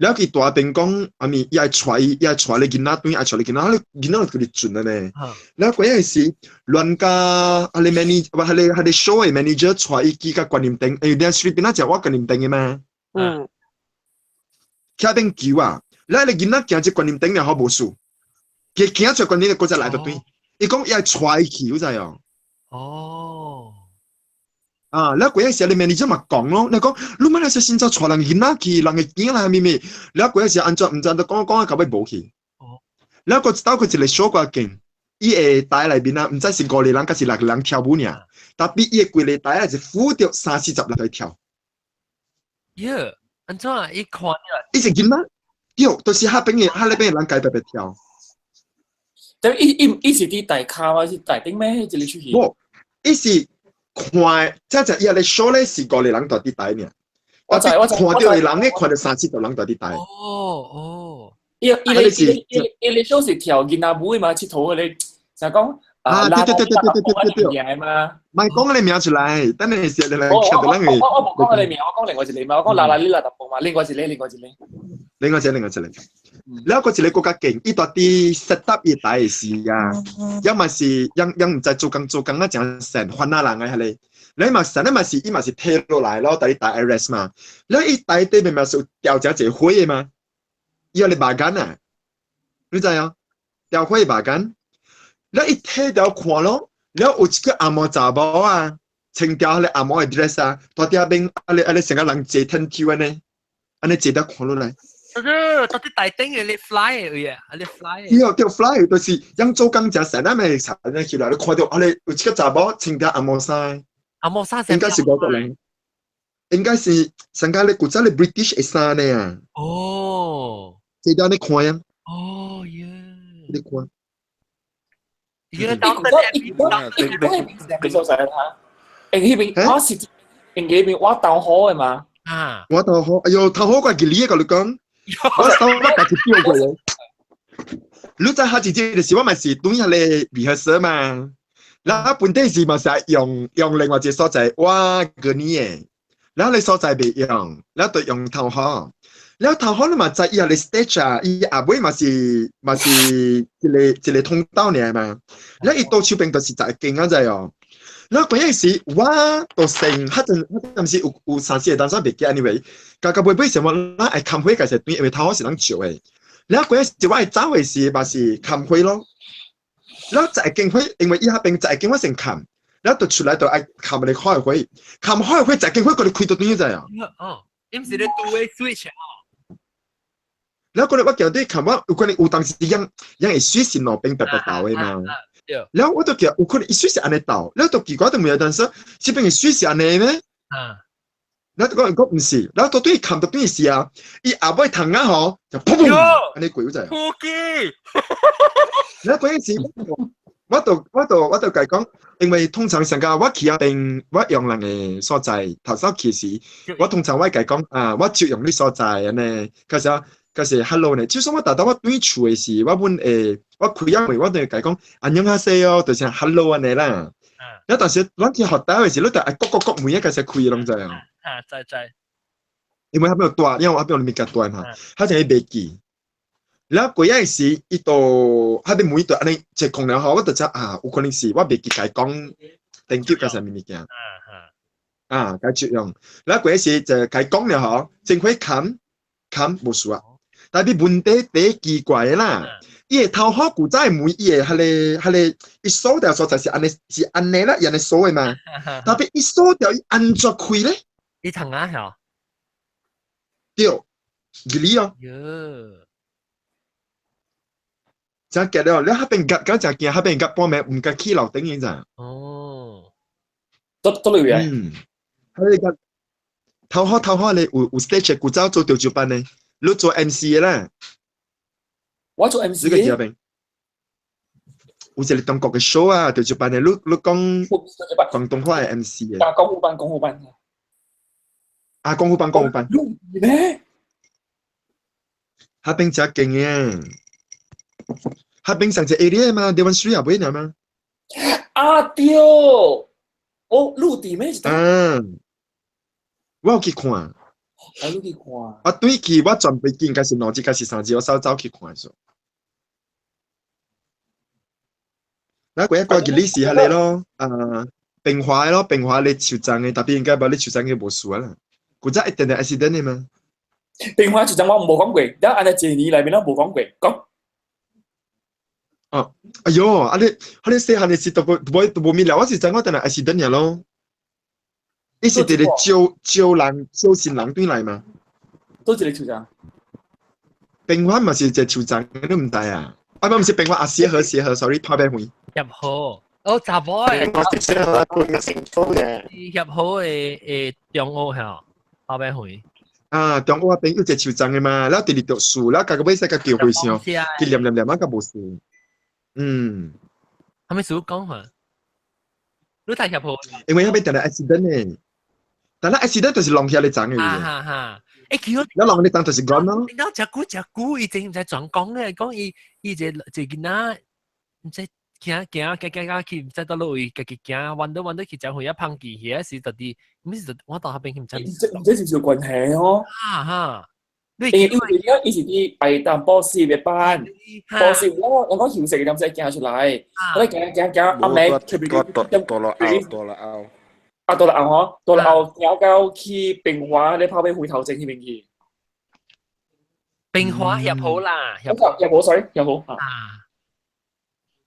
了佢大邊講，阿咪伊愛帶伊，伊愛帶你囡仔轉，愛帶你囡仔，你囡仔就叫你準了呢。了過下時，亂甲啊你 manager，彼个彼个 show 的 manager 帶伊去甲觀音頂，因為你隨便仔食我觀音頂的嘛。嗯。徛邊求啊，了你囡仔行這觀音頂了好無事，佢行出觀音頂，閣再來就對。伊講伊愛揣去，你知哦？哦。啊，你嗰陣時你咪你就嘛講咯，你講你乜你是先就揣人囡仔去，人嘅囝啦，咪咪，你嗰陣時按怎毋知都講講啊，到尾無去。哦。你個到佢一個小個勁，伊會台內面啊，毋知是五個人，還是六個人跳舞爾，特別伊的規個台啊是扶著三四十人來跳。耶，按怎啊？伊看了。伊是囡仔，對，就是彼邊的，彼那邊的人家白白跳。但伊伊伊是佇大跤還是大頂咩？一個出去。無，伊是看，這只伊個 show 咧是五個人佇佇台爾。我知我知。看著的人咧，看著三四十人佇佇台。哦哦。伊伊個伊伊個 show 是跳囡仔舞的嘛，𨑨迌彼個，就講啊，對對對對對對對對。嘛。莫講你名出來，等下時你來聽到咱個。我我無講你名，我講另外一個嘛，我講啦啦哩啦淡薄嘛，另外一個，另外一個。另外一個，另外一個。了閣一個閣較勁，伊佇佇 set up 伊台的時啊，抑嘛是，樣樣毋知做工做工啊，誠善番仔人的彼個，你嘛善，你嘛是伊嘛是提落來咯，佇伊台 arrest 嘛，了伊台底面嘛是有吊誠濟火的嘛，伊予你肉干啊，你知影？吊火肉干，了伊提掉看咯，了有一個紅毛查某啊，穿條彼個紅毛的 dress 啊，佇遐邊啊咧啊咧成個人坐天橋按呢，按呢坐得看落來。這個到底大頂嘅你 fly 嘅嘢，啊你 fly。對對 fly 就是樣做工誠善，咱咪查呢起來，你看到啊咧有一個查某穿條紅毛衫，紅毛衫應該是外國人，應該是上家咧古早咧 British 的衫呢啊。哦，這條你看呀。哦耶。你看。伊個當伊古早伊古早邊所在哈？欸，彼邊我是因彼邊我頭好的嘛。啊。我頭好，哎喲，頭好過吉利個你講。我手我家己掉過來。你知下一節就是我嘛是對遐個 rehearsal 嘛，然後本地是嘛是用用另外一個所在，我個年的，然後你所在袂用，然後就用頭好，然後頭好你嘛知伊個 stage 啊，伊後尾嘛是嘛是一個一個通道爾嘛，然後伊倒手邊就是十間啊，知哦。然後嗰陣時我都成，彼陣彼陣時有有三四個單數袂記 anyway，家家尾尾什麼，咱愛看會個時對，因為頭好是人招的。然後嗰陣時我愛走的時嘛是看會咯。然後十間會，因為伊彼邊十間我先看，然後就出來就愛看嚟開會，看開會十間會佢哋開到點知啊？哦，伊毋是咧 two way switch 哦。然後嗰日我叫你看我有可能有當時樣樣會水是路邊白白豆的嘛。然後我就叫有可能伊水是按呢倒，然後就奇怪就問但說，這邊的水是按呢咩？啊！然後講講毋是，然後到對看到對是啊，伊後尾糖啊吼，就砰砰，按呢過有知？撲街！然後嗰陣時，我就我就我就共伊講，因為通常上個我去遐邊，我用人的所在，頭先去時，我通常我會共伊講啊，我就用你所在按呢，可是啊。可是 hello 呢，就算我達到我對厝的時，我阮會我開啊門，我就會共伊講안녕하세요，就是 hello 按呢啦。了但是咱去學校的時，你就愛各各各門一個時開攏知影。啊，知知。因為彼邊有大，因為彼邊有物件大嘛，他就會袂記。了過仔時，伊就彼邊門就按呢一空了後，我就知啊，有可能是我袂記共伊講 thank you 個啥物物件。啊，共借用。了過仔時就共伊講了吼，真快冚冚無事啊。但係問題第奇怪的啦，伊的頭殼古早的門，伊的彼個彼個，伊鎖掉所在是按呢是按呢啦，伊按呢鎖的嘛。但係伊鎖掉，伊按怎開咧？伊糖啊曉？對，吉利哦。喲，真結了，你彼邊夾敢誠驚，彼邊夾半暝毋敢去樓頂你知？哦，都都裏邊。嗯，彼個頭殼頭殼咧有有 stage 古早做潮州班的。你做 MC 的啦，我做 MC 呢個嘉賓，有一個中國嘅 show 啊，就是辦的，你你講廣東話的 MC 的。啊，江湖班，江湖班。啊，江湖班，江湖班。咩？彼邊真勁嘅，彼邊上一 area 嘛，台灣水也不會嘛。啊對，哦，陸地咩？嗯，我有去看。我你去看。我對去，我全飛機應該是兩日，還是三日，我走走去看者。那過一過日你是彼個咯，啊，平華的咯，平華咧樹欉的，特別應該無咧樹欉的無事啦。古早一定定 accident 的嘛。平華樹欉我無講過，了按呢一年內面攏無講過，講。哦，哎喲，啊你細漢嘅時都無都無物了，我是知我等下 accident 爾咯。伊是佇咧招招人招新人轉來嘛？都一個樹叢。平反嘛是一個樹叢，你毋知啊？啊，毋是平反啊，協和協和，sorry，拍邊回。協和，哦，查某的。我是協和半個成都嘅。協和的中學嚇，拍邊回。啊，中學邊有一個樹叢的嘛，了佇咧讀書，了家個尾使甲叫回上，佢念念念啊，甲無事。嗯。係咪數講話？你睇協和。因為遐邊定定 accident 呢，但係 accident 就是弄遐咧叢嘅。啊哈哈。欸，佢一弄咧叢就是 gone 咯。你講食久食久，伊真毋知怎講咧，講伊伊一個一個囡仔，毋知行行行行行去，毋知倒落位，家己行，彎倒彎倒去食會啊，芳記遐時到底，毋是我到遐邊去毋知。這是唔是有關係哦？哈哈。因為因為伊是佇白淡補習的班，補習我我講休息點使行出來，我行行行，阿妹特別多了後，多了後。啊，到了後吼，到了後行到去平華咧跑去回頭前彼邊去。平華協好啦，協好，sorry，協好啊。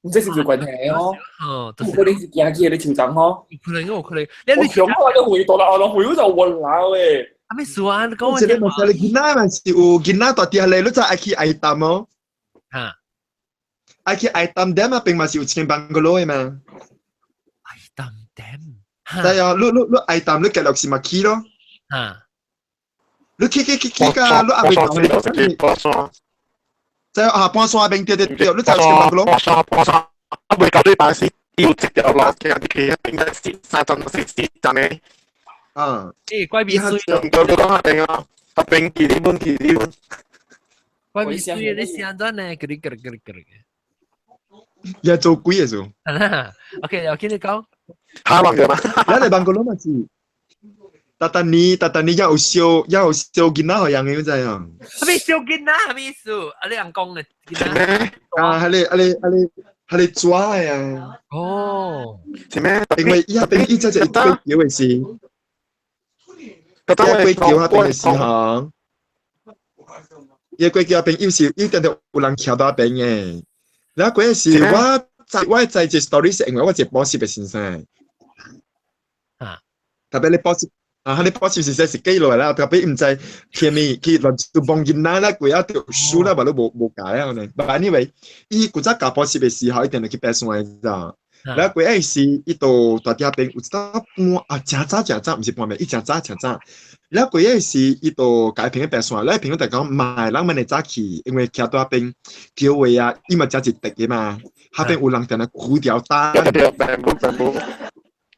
唔知是唔是有關係哦？哦，有可能是行去咧樹叢吼。有可能，有可能。我想我咧回到了後，回就暈啦喂。啊咩事啊？你講這個嘛是囡仔嘛是有囡仔大啲咧，你知愛去愛淡哦。嚇！愛去愛淡點啊，並嘛是有一間辦公樓的嘛。愛淡點。對啊，你你你愛淡你繼續是嘛去咯。嚇！你去去去去噶，你阿未講你。在啊，半山邊對對對，你知有一間辦公樓。半山半山，啊未到對辦是有一條路，行入去，應該是三站是四站的。啊！欸，怪味水。你講下邊啊，下邊去你本去你本。怪味水，你聲怎呢？咯咯咯咯咯。也做鬼嘅做。 OK，我見你講。下望嘅嘛？咱嚟辦公樓嘛是。達達尼，達達尼也有燒，也有燒囡仔予人的，你知影？啥物燒囡仔？啥物意思？啊，你人講的囡仔。啊，彼个、彼个、彼个、彼个抓的啊。哦。是咩？因為伊遐邊伊這是過橋的時，伊過橋遐邊的時吼，伊過橋遐邊有時有定定有人徛佇遐邊的。然後嗰時我知我知這 story 是因為我一個補習的先生。啊。特別你補習。啊！你補習是說是記落來啦，特別毋知天物去亂就摸囡仔啦，規仔讀書啦，嘛都無無解啊呢。But anyway，伊古早教補習的時候，一定會去爬山的，知影？然後規仔時，伊到大埕邊有一搭半啊，誠早誠早，毋是半暝，伊誠早誠早。然後規仔時，伊就共伊朋友爬山，咧朋友就講，莫，咱免會早去，因為徛佇遐邊叫話啊，伊嘛誠一特的嘛，遐邊有人定定開條單。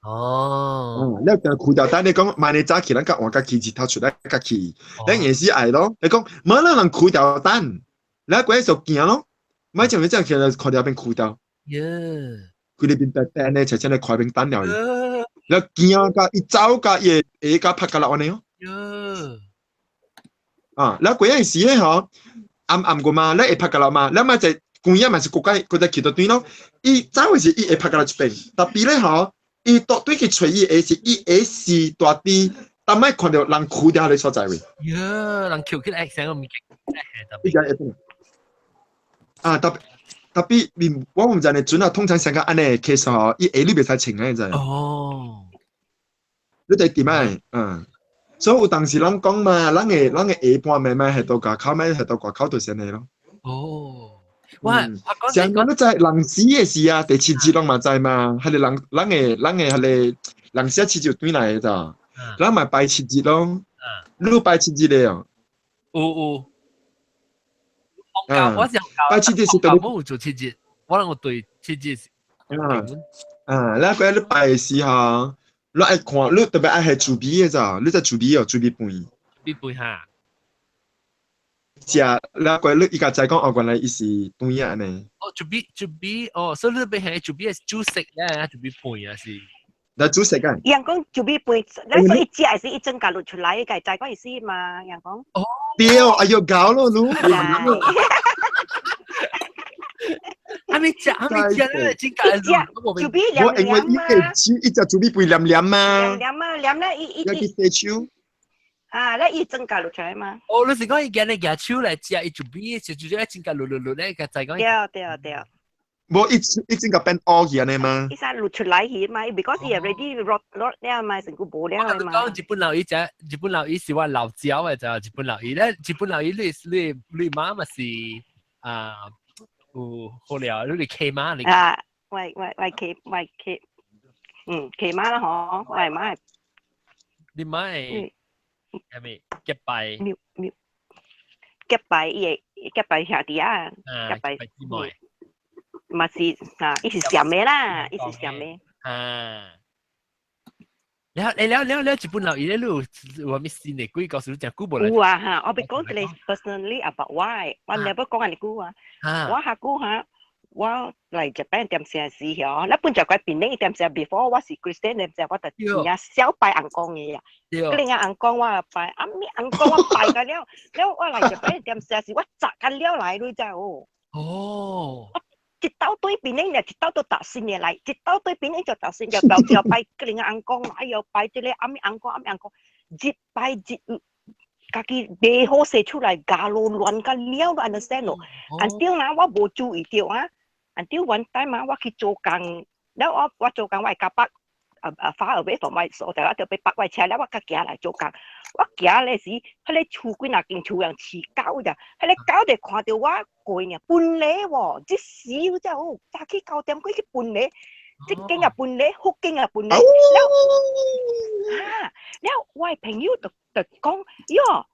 哦，你定開條單，你講萬你早去，咱較換較去日頭出來較去，咱也是愛咯。你講無咱人開條單，你過就行咯。莫像你這樣起來看條邊開條，耶，佢哋邊白白呢，就真係開邊單了。你行甲伊走甲伊會甲拍甲落按呢哦。啊，你過陣時咧吼，暗暗過嘛，你會拍甲落嘛，你嘛就半夜嘛是國家國家去到對咯。伊走的時伊會拍甲落一邊，特別咧吼。伊到對去揣伊下是伊下是大啲，但莫看著人開掉彼個所在位。喲，人捡起來聲我毋記得。啊，特特別我毋知你準啊，通常上個按呢 case 吼，伊下你袂使穿啊，你知？哦。你得點啊？嗯。所以有當時人講嘛，人的人的下半暝暝係到外口，暝係到外口就是按呢咯。哦。哇！上講你知人死的時啊，第七日攏嘛知嘛，彼個人人的人的彼個人死七日轉來的咋？咱嘛拜七日咯。你拜七日的哦？有有。我是拜七日是對。我有做七日，我攏有對七日。啊啊！咱過你拜的時候，你愛看，你特別愛係厝邊的咋？你在厝邊哦，厝邊飯。厝邊飯哈。食，咱過你伊家知講哦，原來伊是甜仔呢。哦，厝邊厝邊哦，所以你邊係厝邊係煮食咧，厝邊飯啊是。來煮食啊？人講厝邊飯，咱說伊食是伊整架露出來，伊家知講意思嘛？人講。哦。對，哎喲，搞咯，你。還沒食，還沒食咧，真假？食厝邊黏我因為伊個手，伊食厝邊飯黏黏嘛。黏啊，黏咧，伊伊伊。去洗手。啊，咧伊增加落出來嘛？哦，你是講伊今日舉手來食，伊就比就就咧增加落落落咧，個再講。對對對。無一一整個變烏去按呢嘛？伊使露出來去嘛，because 伊 already rot rot 了嘛，成個無了嘛。講日本老伊只日本老伊是我老焦嘅就日本老伊咧，日本老伊你你你媽咪是啊有好了，你是契媽嚟。啊，我契我契，嗯，契媽啦嗬，我媽。你媽係係咪結拜？沒沒結拜伊會結拜兄弟啊，結拜姊妹。嘛是啊，伊是上的啦，伊是上的。啊！了了了了，日本老伊咧，你有有啥新的鬼故事？你誠久無來。有啊哈，我欲講一个 personally about 我的，我 never 講按呢久啊。我下久哈，我來 Japan 點聲時嗬，咱本就過檳城點聲，before 我是 Christian 點聲，我就真正少拜尪公的啊。另外尪公我拜，啊咩尪公我拜個了，了我來 Japan 點聲時，我雜個了來，你知無？哦。一兜對檳城，一兜都搭新的來，一兜對檳城就搭新，又又拜另外尪公，哎又拜這個阿咩尪公阿咩尪公，日拜日，家己袂好勢出來，加路亂甲了，你 understand 咯？until 啊，我無注意到啊，until one time 啊，我去做工，了我我做工我會甲北啊啊 far away from 我所在，我就欲泊我車了，我較行來做工。我行咧時，彼个厝幾若間厝人飼狗咋，彼个狗就看著我過爾，分離喎，這時真好，早起9點幾去分離，這間也分離，福間也分離，了哈，了我的朋友就就講，喲，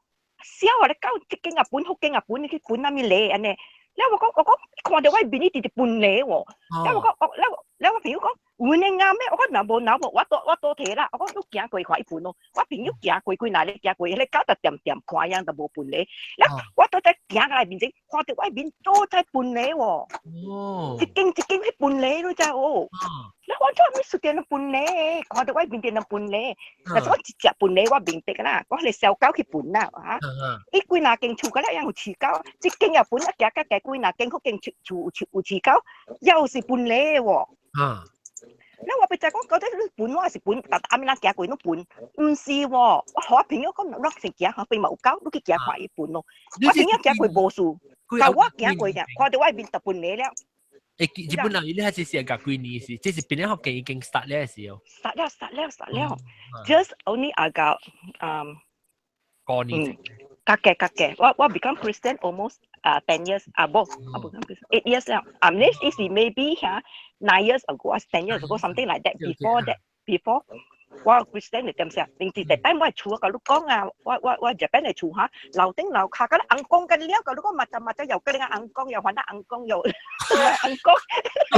痟啊！你狗這間也分，福間也分，你去分啥物禮按呢？了我講我講，看著我面伊直直分離喎，了我講我了了我朋友講，有呢啱咩？我講若無若無，我倒我倒提啦。我講你行過看伊分咯，我朋友行過幾若日行過，彼个狗就恬恬看樣就無分離。了我倒在行過來面前，看著我面倒在分離喎。一間一間去分離，你知無？了我做啥物事電分離？看著我面電分離，但是我一隻分離我明白啦，我彼个小狗去分啦，哈。伊幾若間厝個了樣有飼狗，這間也分，啊行較加幾若間，福間厝厝有飼狗，又是分離喎。了我欲知講，到底你分我是分，但阿面人行過攏分，毋是喎。我予我朋友講，我先行，邊嘛有狗，你去行看伊分咯。我朋友行過無事，但我行過爾，看著我面就分離了。誒，日本人伊咧係是夾幾年是，這是邊個學已經 start 了時候。 start 了，start 了，start 了。Just only about 過年。較嘅較嘅，我我 become Christian almost 啊 10 years 啊無，啊 become Christian 8 years 了。啊，this is maybe 嚇 9 years ago, 10 years ago, something like that. Before that, before 我 Christian 嚟點先？平時第擺我係厝，甲你講啊，我我我 Japan 嚟厝嚇，樓頂樓下嗰啲尪公嘅了，甲你講密就密就又嗰啲尪公，又還得尪公，又尪公。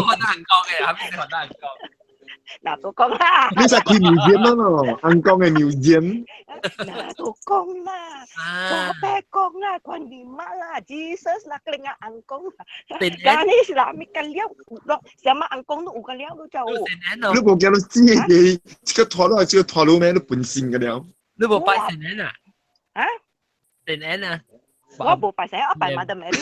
還得尪公嘅，後面還得尪公。嗱，都講啦。你在開 museum 啊嘛？尪公嘅 museum。嗱，都講啦，大伯講啦，觀音媽啦，Jesus 啦，嗰啲尪公啦，Ganesh 啦，咪個了咯，什麼尪公都有個了，都就。你無驚你死嘅，這個拖路這個拖路咩？你本身個了。你無拜神啊？啊？神啊？我無拜神，我拜 Mother Mary。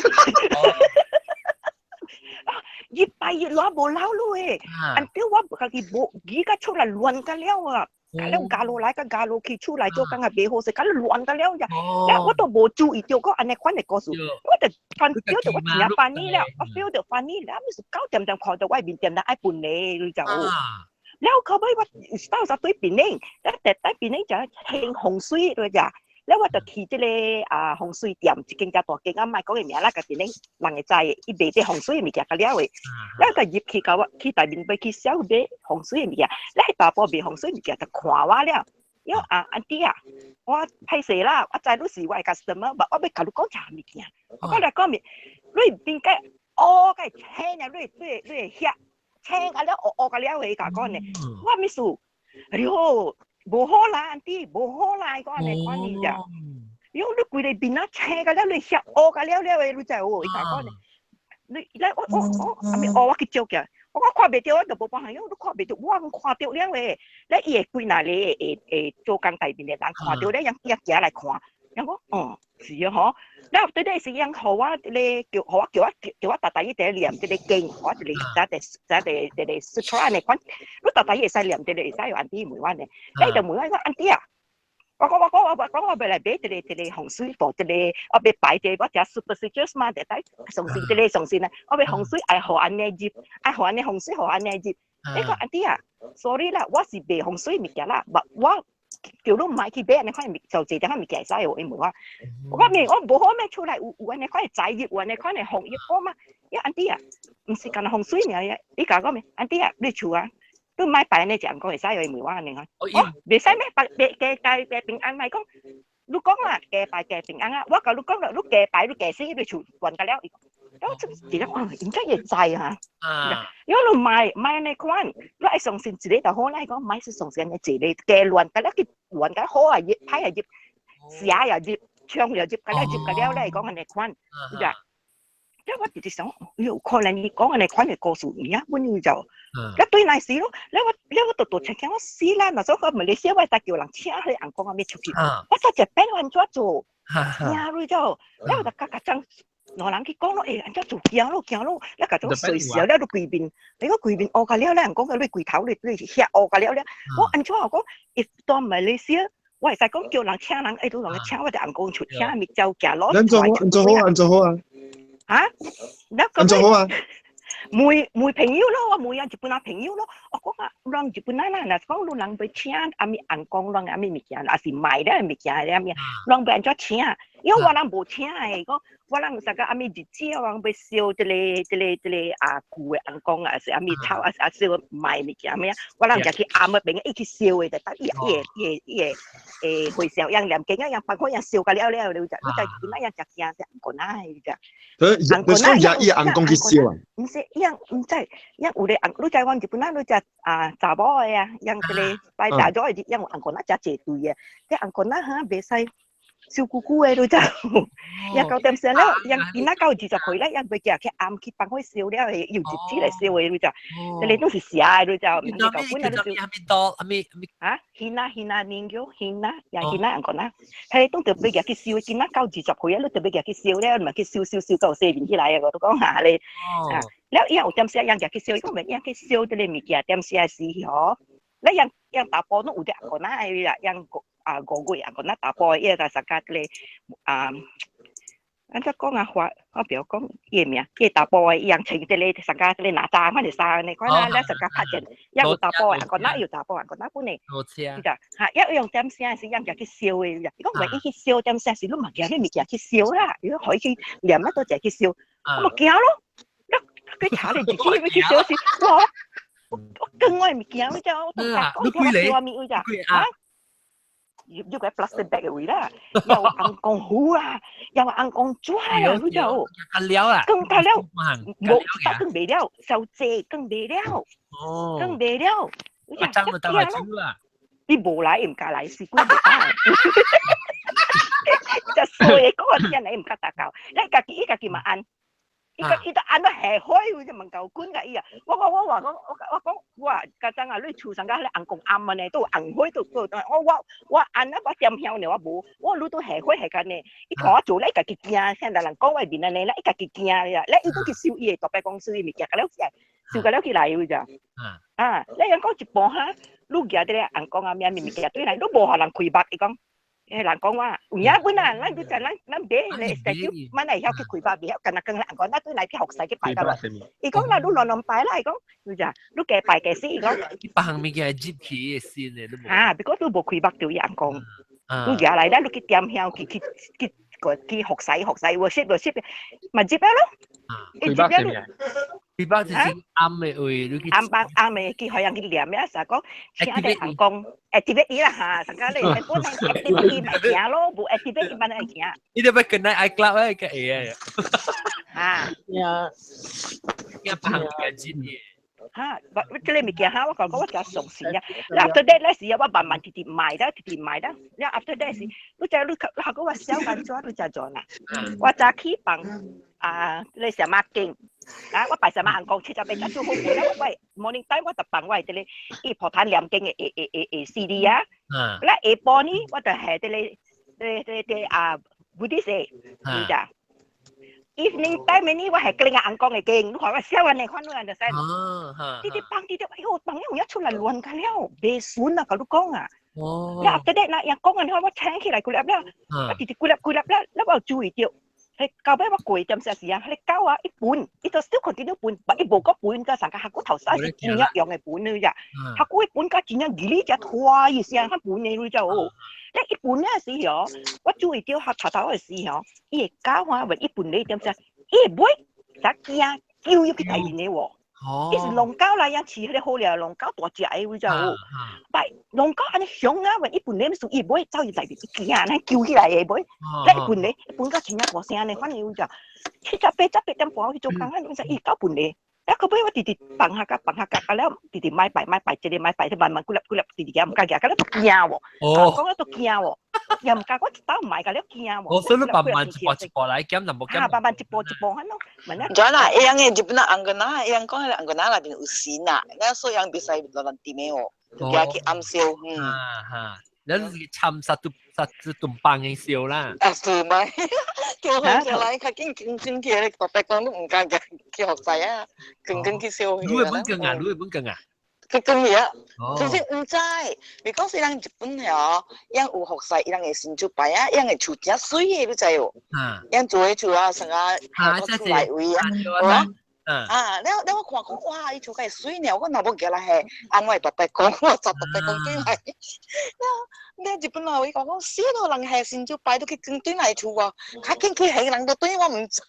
越拜越攞無老路誒，until 我家己無，而家出來亂個了啊！了加落來個加落去出來做工係袂好勢，甲亂個了呀！了我都無注意到講按呢款的故事，我就翻 feel 到我真 funny 了，我 feel 到 funny 了，咪是9點鐘看到我面店咧愛分咧，你就。了後尾我到時對檳城，了第對檳城就興風水對呀。了我就去這個啊風水店，一間較大間啊，莫講伊名啦，家己咧人會知，伊賣這風水物件較了的。了就入去甲我去內面欲去消買風水物件，了彼查埔賣風水物件就看我了。喲啊，auntie 啊，我歹勢啦，我知你是我的 customer，我欲共你講一項物件。我講來講面，你邊個烏個青啊，你你你會遐青甲了烏烏甲了的，共講呢。我咩事？哎喲！無好啦，auntie，無好啦，講按呢款呢咋？喲，你規个面啊青甲了，你遐烏甲了了的，你知無？伊共講呢？你來我我我，阿咪哦，我去照鏡，我講看袂著，我就無辦法，喲，你看袂著，我看著了的。咧伊會幾若個會會做工內面的人看著咧，人伊行來看，人講哦，是啊吼。了對對是人予我咧叫，予我叫我叫我逐逐伊佇念這个經，我一个在佇在佇佇個 sutra 呢款，你逐逐伊會使念這个，會使有 auntie 問我呢，你就問我講 auntie 啊，我講我欲來買一個一個風水鋪，一個我欲擺一個我食 superstitious 嘛，就帶相信這個相信啊，我欲風水愛予按呢入，愛予按呢風水予按呢入。你講 auntie 啊，sorry 啦，我是賣風水物件啦，我叫你莫去買按呢款物，就這點款物件會使哦，伊問我，我講面我無好咩出來有按呢款的財入，有按呢款的風入好嘛？伊 auntie 啊，毋是干焦風水爾，伊共我講咩？auntie 啊，你厝啊，你莫擺按呢隻尪公會使哦，伊問我按呢款，哦，袂使咩？拜拜加加平安，莫講，你講啦，加拜加平安啊！我共你講啦，你加拜你加死，你厝亂甲了。我真是咧，哇！應該會知哈，因為你莫莫按呢款，你愛相信一個就好啦。講莫是相信按呢一個加亂，甲了去亂甲好啊入，歹啊入，邪也入，槍也入，甲了入甲了咧，講按呢款，你知？因為我直直想，有可能伊講按呢款的故事，爾啊，阮就，你對來時咯，你我你我獨獨聽聽我死啦！若說我馬來西亞我會叫人請彼個尪公啊欲出去，我在這邊按怎做？驚你就，你我就甲甲講。兩人去講咯，欸，按怎做驚咯驚咯，你共種隨時了，你規面，你講規面烏甲了，你人講個你規頭你你嚇烏甲了了。我按怎我講，if 到馬來西亞，我會使講叫人請人，欸，你人請我隻尪公出請物走行路。按怎好，按怎好，按怎好啊？啊？按怎好啊？問問朋友咯，我問啊日本人朋友咯，我講啊，人日本人啦，若是講你人欲請啥物尪公，人啥物物件，抑是賣咧物件咧啥物，人欲按怎請？因為我人無請的，講我人啥個啥物日子，我人欲燒這個這個這個啊舊的尪公啊，是啥物草啊，啊燒賣物件咩？我人就去暗的邊伊去燒的，就得伊伊伊伊會會燒，樣念經啊，樣包括樣燒甲了了，你就你就日本人食驚是尪公啊，你就。佢佢講伊尪公去燒啊？毋是，伊樣毋知，伊有咧尪，你知阮日本人你食啊查某的啊，樣這個拜大咗的，樣有尪公啊食濟對的，這尪公啊哈袂使。燒久久的你知，也九點鐘了，樣囡仔到20歲咧，樣欲寄去暗去幫佢燒了，用日子來燒的，你知，這個都是邪的，你知，毋是舊本啊，你燒。啥物刀？啥物啥物？啊，希那希那人叫希那，也希那尪公啊，彼當特別寄去燒，囡仔到20歲啊，你特別寄去燒了，咪去燒燒燒到洗面起來啊，我都講下咧，啊，了以後有點時樣寄去燒，伊講袂樣去燒這個物件，點時時吼，你樣樣查埔攏有啲尪公仔的啦，樣啊五月尪公仔查埔，伊個參加這個啊，按怎講啊？話我不曉講伊個名，伊個查埔的，伊樣穿這個參加這個哪吒，反正衫呢，款啊，咱參加拍戰，也有查埔的尪公仔，有查埔尪公仔本的，伊就哈，一用點聲是樣去燒的，伊講萬一去燒點聲是，你嘛驚你物件去燒啦，如果可以去念啊，都一去燒，我嘛驚咯，你去查你自己欲去燒是，我我跟我物件，你知我都講聽我燒物，你知啊？入入個 plastic bag 嘅位啦，又尪公糊啊，又尪公紙啊，你知無？更了啦，更加了，無更袂了，收濟更袂了，更袂了，你爭咪得咪煮啊？你無來，伊毋敢來，死鬼袂敢。就衰個，嗰個人來毋敢打交，你家己伊家己嘛按。伊個伊都按到下海，就問夠管㗎伊啊！我我我話講我我講我家陣啊，你厝上家咧尪公暗啊呢，都紅火都都我我我按啊，我點香呢，我無，我愈都下火下間呢，伊看我做咧，家己驚，現在人講我面按呢咧，伊家己驚呀，咧伊都去收伊的大伯公司物件，甲了收甲了起來有咋？啊，你人講一半哈，你舉佇咧尪公啊，咩物件對來，你無予人開目，伊講。欸，人講話有影本啊，咱就咱咱買咧社酒，咱會曉去開發，袂曉，干焦講人講，咱對來去服侍去拜到落。伊講啦，你亂亂拜啦，伊講，是咋？你加拜加死，伊講。別項物件入去的先的，你無。啊，別個你無開目就伊尪公，你舉來咧，你去點香去去去個去服侍服侍，worship worship，嘛入了咯。開目啥物？開目就是暗的位，你去。暗幫暗的去予人去念了，啥講？請個尪公 activate 伊啦嚇，啥個你本來 activate 伊咪行咯，無 activate 伊慢會行。你著欲跟咱 iCloud 咧個會啊。嚇。呀。一別項物件入去。嚇，我這個物件哈，我講講我真相信啊。After that 咧時啊，我慢慢直直賣啦，直直賣啦。了 after that 時，你知你你學我小安怎你知做啦？我早起放啊，你什麼經啊？我拜什麼尪公78才做好過啦。我 morning time 我就放我這個伊普陀念經的的的的 CD 啊。咧下晡呢，我就下這個這這這啊 Buddhist 的，你知？Evening time 呢，我係跟尪公的經，你看我小按呢款，你按就使。啲啲放啲啲，哎喲，放了一出來亂個了，袂順啊，共你講啊。哦。了 after that 啦，人講緊我請起來幾粒了，我直直幾粒幾粒了，了我有注意到。係到尾我過點時時啊，彼個狗啊，伊吠，伊就 still continue 吠，但伊無閣吠，甲上個下骨頭沙是真正用的吠呢只，下骨伊吠甲真正二哩只拖伊聲，較吠的你知無？咧伊吠的時候，我注意到下頭頭的時候，伊的狗啊，為伊吠咧點時，伊會尾才驚叫入去內面的喎。伊是狼狗來樣飼彼個好料，狼狗大隻的，你知無？但狼狗按呢凶啊，為伊吠咧，所以伊尾走入內面，伊驚，呢叫起來的尾，咧伊吠咧，吠到真正大聲呢，反正就7、8、7、8點半去做工啊，你知伊狗吠咧。啊，到尾我直直放下甲放下甲，啊了直直買拜買拜，一個買拜，慢慢幾粒幾粒，直直行毋敢行，甲了都驚喎。講了都驚喎，又毋敢，我一刀唔買，甲了驚喎。哦，所以你慢慢一步一步來減，就無減。啊，慢慢一步一步按咯，慢慢。咗啦，一樣嘅日本啊，紅個一樣講係紅個那邊有神啊，那所以樣袂使亂亂掂的哦，就驚去暗燒。嗯。啊哈，你是參殺都殺都東幫嘅燒啦。啊是咪？叫佢叫來，較緊緊緊起來，特別講都毋敢去學習啊，緊緊去燒。你會本更啊？你會本更啊？佢更嘢，其實毋知，你講是人日本哦，人有學習，人會新竹牌啊，人的厝真媠的，你知無？人做的厝啊，成啊，出來位啊，啊，了了我看講，哇，伊厝較媠呢，我若無寄來下，按我大伯講，我十大伯講轉來，了了日本佬伊講講，死咯，人下新竹牌都去轉轉來厝哦，較緊去下人都對我毋知。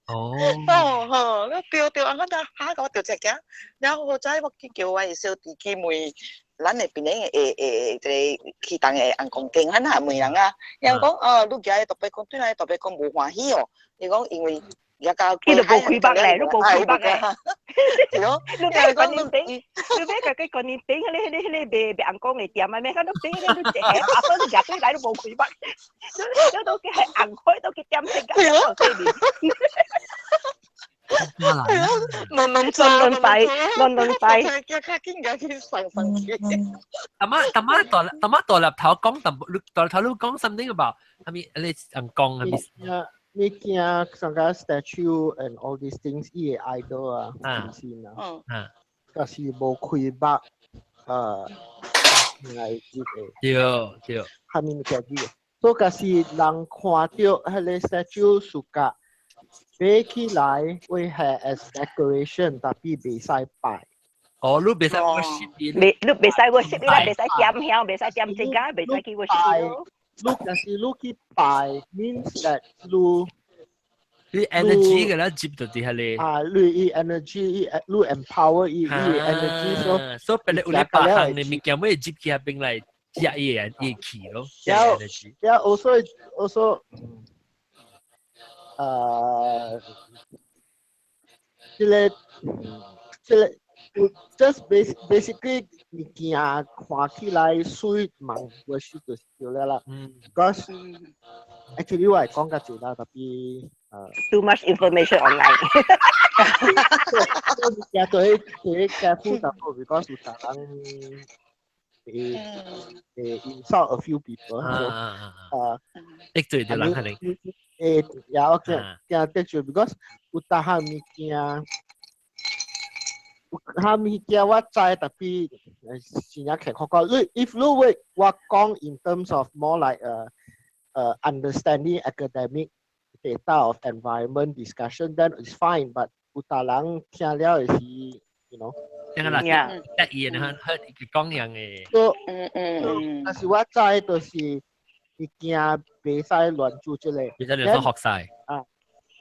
哦，哦吼，了對對，啊，我嚇我著只驚，了好彩我去叫我的小弟去問，咱的邊個會會這个去當的紅公間，咱也問人啊，伊講哦，你寄來特別講對來特別講無歡喜哦，伊講因為。伊就無開目咧，你無開目咧。你欲觀音頂，你欲家己觀音頂，彼个彼个彼个賣賣紅光的店啊，咩？咱都頂，你都坐，阿嫂你食對來都無開目，你都去係紅開，都去點成個對面。係啊，慢慢做，慢慢擺，慢慢擺。較較緊較去上上去。阿媽阿媽大阿媽大粒頭講淡薄，大粒頭你講 something about 係咪你紅光係咪？物件上個 statue and all these things，伊個 idol 啊，先啊，若是無開目，來入的。對對。蝦米物件入的？所以若是人看著彼个 statue 暑假買起來會係 as decoration，但係袂使拜。哦，你袂使 worship 伊。袂，你袂使 worship 伊啦，袂使點香，袂使點這個，袂使去 worship 伊咯。你若是你去拜，means that 你你 energy 嘅啦，接到啲係你。啊，你伊 energy，伊你 empower 伊伊 energy，所以所以別你有你拜行，你物件會接起邊來食伊個伊氣咯。然後，然後 also also，這个這个。just basically 物件看起來媠，嘛 worship 就是對了啦。Because actually 我會講較濟啦，tapi too much information online。物件對對 careful 淡薄，because 有逐人會會 insult a few people。得罪著人可能。會，也我驚驚得罪，because 有逐項物件。有物件我知，tapi 真正看看你 if 你會我講 in terms of more like a understanding academic data of environment discussion, then it's fine. But 有逐人聽了會是，you know，聽啦，得意啊，佢講樣嘅。所嗯嗯，但是我知就是物件袂使亂做這個，袂使亂做學晒。啊，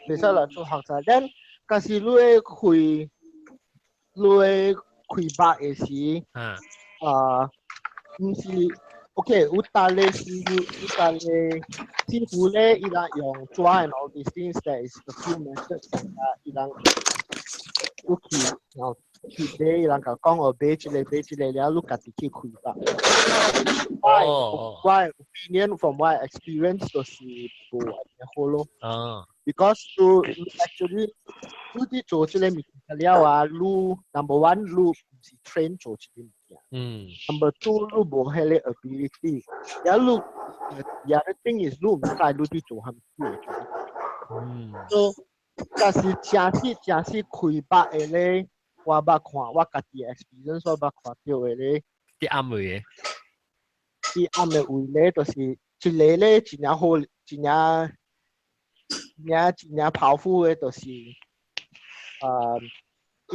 袂使亂做學晒。then 但是你會開。你開目的時，啊，毋是，OK，有逐个師傅，有逐个師傅咧，伊人用紙 and all these things that is a few methods 啊，伊人有去，然後去買，伊人共講哦，買這个買這个了，你家己去開目。我 opinion from my experience 就是無按呢好咯。Because 你 actually 你佇做這个物件了啊，你 number one 你毋是 train 做這个物件。Number two 你無彼个 ability。然後你 the other thing is 你毋知你佇做啥物事。So，但是真是真是開目的咧，我捌看，我家己 experience 我捌看著的咧。啲啱嘅。伊暗的位咧，就是一個咧真正好，真正真正真正 powerful 的，就是伊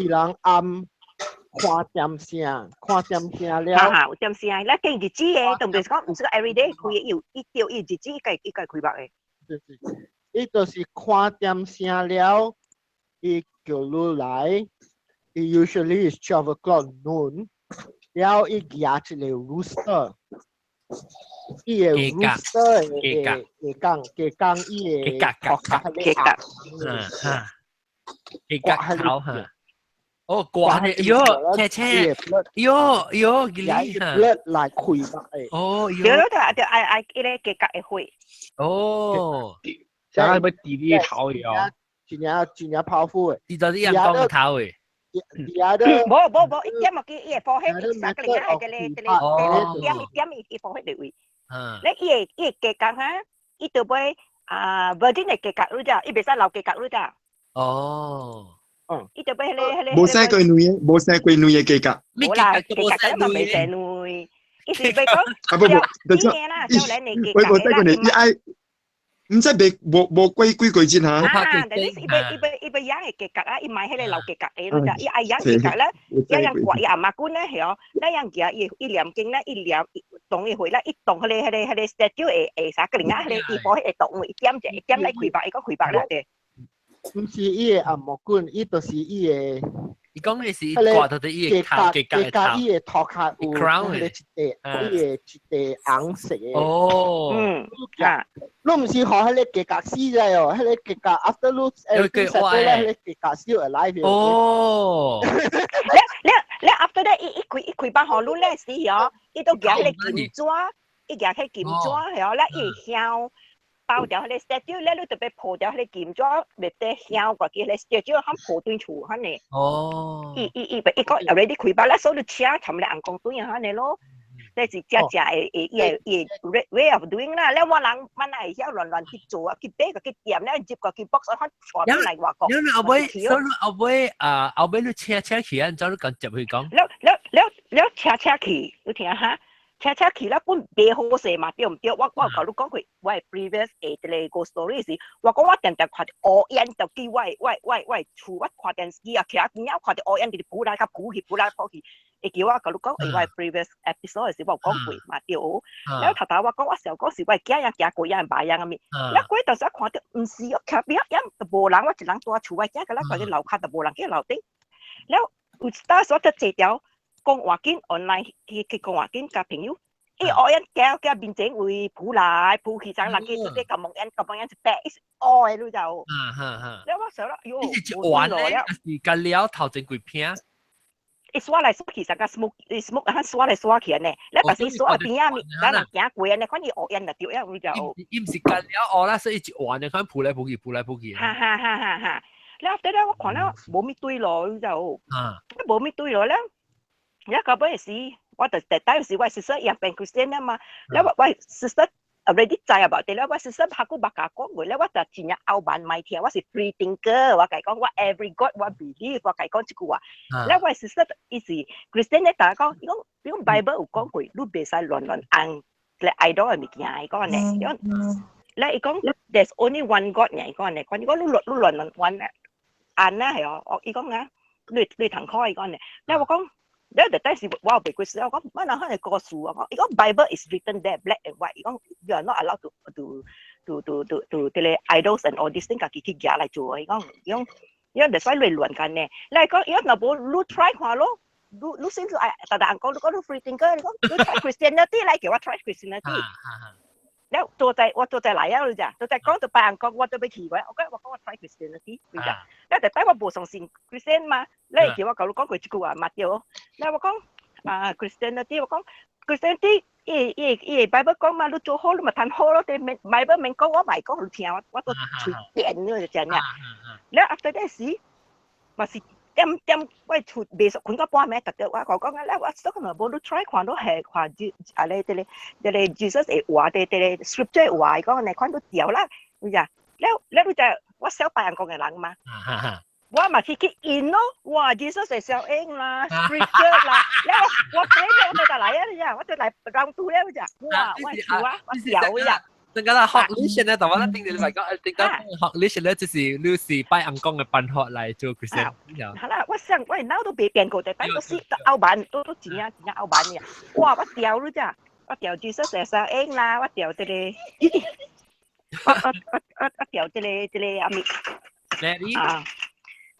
人暗看點聲，看點聲了。哈哈，有點聲，咱經日子的，都毋是講毋是講 every day 開的，伊有伊對伊日子伊家伊家開目的。就是伊就是看點聲了，伊叫你來，伊 usually is 12 o'clock noon，了伊舉一個 rooster，伊個 rooster 會會講會講伊會頭殼雞角，嗯，雞角頭哈。哦，掛咧，喲，車車，喲喲，伊 blood 來開目的。哦，喲。對對對，愛愛伊個雞角會血。哦，想要滴滴頭的哦。真正真正 powerful 的。伊就是陽光頭的。無無無，一點啊，伊會放血，三個零啊，這個這個點一點伊伊放血就位。你伊會伊會雞角哈，伊就買啊，virgin 的雞角你知，伊袂使老雞角你知。哦。嗯。伊就買彼個彼個。無生過卵的，無生過卵的雞角。無啦，雞角嘛袂生卵。伊是欲講。啊不不，等下，我無生過卵，伊愛。毋知袂無無過幾個月哈。啊，但是伊欲伊欲伊欲養的雞角啊，伊買彼個老雞角的，你知，伊愛養雞角咧，養養掛伊阿媽棍咧，係哦，咧養舉伊伊念經咧，伊念動伊會咧，伊動彼個彼個彼個 statue 會會啥個靈啊，彼個伊無彼個動，伊點者，伊點來開目，伊講開目啦對。毋是伊的按摩棍，伊就是伊的。伊講的是掛到伊的頭，雞角的頭。伊的頭殼有彼個一塊，伊的一塊紅色的。哦。嗯。啊。你毋是予彼個雞角死咗哦？彼個雞角 after 你 everything settle 咧，彼個雞角 still alive。哦。了了了，after that，伊伊開伊開班予你咧時哦，伊都舉彼個金紙，伊舉彼金紙，係哦，咧伊香。包掉彼個 statue 咧，你特別抱掉彼個金紙，袂得香過去，彼個 statue 響抱對厝彼呢。哦。伊伊伊伊講 already 開包咧，所以你車尋咧紅公對啊，彼呢咯。這是正正的伊伊伊 way of doing 啦。了我人我哪會曉亂亂去做啊？去買個去店咧，入個去 box 看帶來外國。了後尾，所以後尾啊，後尾你車車去啊，怎你講接去講？了了了了車車去，你聽哈？車車去啦，本袂好勢嘛，對毋對？我我有共你講過，我的 previous 的這個 story 時，我講我定定看著烏煙就去我的我我我的厝，我看電視啊，徛邊仔看著烏煙直直浮來較浮去，浮來浮去。會記我共你講，我的 previous episode 時，我有講過嘛，對。了頭頭我講，我想講是我的囝仔行過，也捌樣啥物。了過當時我看著，毋是，我徛邊仔都無人，我一人蹛厝，我囝佮咱看見樓跤都無人去樓頂。了有一當時我才坐條講話緊 online 去去講話緊佮朋友，伊烏煙行行面前位浮來浮去，啥人去做啲夾毛煙，夾毛煙一白，伊是烏的，你知無？嗯哼哼。了我想了，喲，伊是一丸咧，是佮了頭前幾片？伊刷來刷去，啥個 smoke，伊 smoke 啊，刷來刷去按呢。了但是刷邊仔面，咱人行過按呢，看伊烏煙就對了，你知無？伊毋是乾了烏啦，所以一丸的，看浮來浮去，浮來浮去。哈哈哈哈哈！了後咧，我看了無物對路，你知無？啊。無物對路了。了到尾時，我就第第時我 sister 伊變 Christian 啊嘛，了我我 sister already 知啊，對了我 sister 拍過捌共講過，了我就真正傲慢莫聽，我是 free thinker，我共伊講我 every God 我 believe，我共伊講這句話。了我 sister 伊是 Christian 咧，逐家講，伊講伊講 Bible 有講過，你袂使亂亂按咧 idol 的物件，伊講呢，伊講，了伊講 there's only one God 爾，伊講呢，講伊講你亂你亂亂按按啊係哦，伊講啊，你你通考伊講呢，了我講。了就當時我袂過時，我講乜人可能故事啊？我伊講 Bible is written there black and white，伊講 you are not allowed to 這個 idols and all these things 家己去舉來做。伊講伊講伊講就使亂亂間呢。你講伊講若無你 try 看咯，你你先愛，逐逐人講你講你 free thinker，你講你 try Christianity 來叫我 try Christianity。了做在我做在來啊，你知？做在講就別人講，我都欲去我，我講我講我 try Christianity，你知？了就等我無相信 Christian 嘛，你會記我共你講過這句話嘛對？了我講啊 Christianity，我講 Christianity，伊伊伊 Bible 講嘛，你做好你嘛趁好咯，對 Bible 免講，我莫講你聽，我我都隨便你就這樣。了 after that 時，嘛是點點我厝袂熟，睏到半暝，特別我講講啊，了我說可能無你 try 看到係看這啊咧，這個這個 Jesus 會話的，這個 scripture 話，伊講呢看到掉啦，你知？了了你知我小白人講的人嘛？我嘛去去印咯，哇！Jesus 係小英啦，scripture 啦，แล้ว我我俾我對來啊，我對來 round two 了咋，哇！我笑啊，我笑呀。陣間啦，學呢先咧，但我咧頂你嚟講，頂到學呢先咧，就是你是拜尪公嘅辦法來做 Christian。係啦，我想我腦都未變過，但係都是歐版，都都真正真正歐版嘅。哇！我掉你咋？我掉 Jesus 係小英啦，我掉這個，我我我我我掉這個這個阿咪。 Mary 啊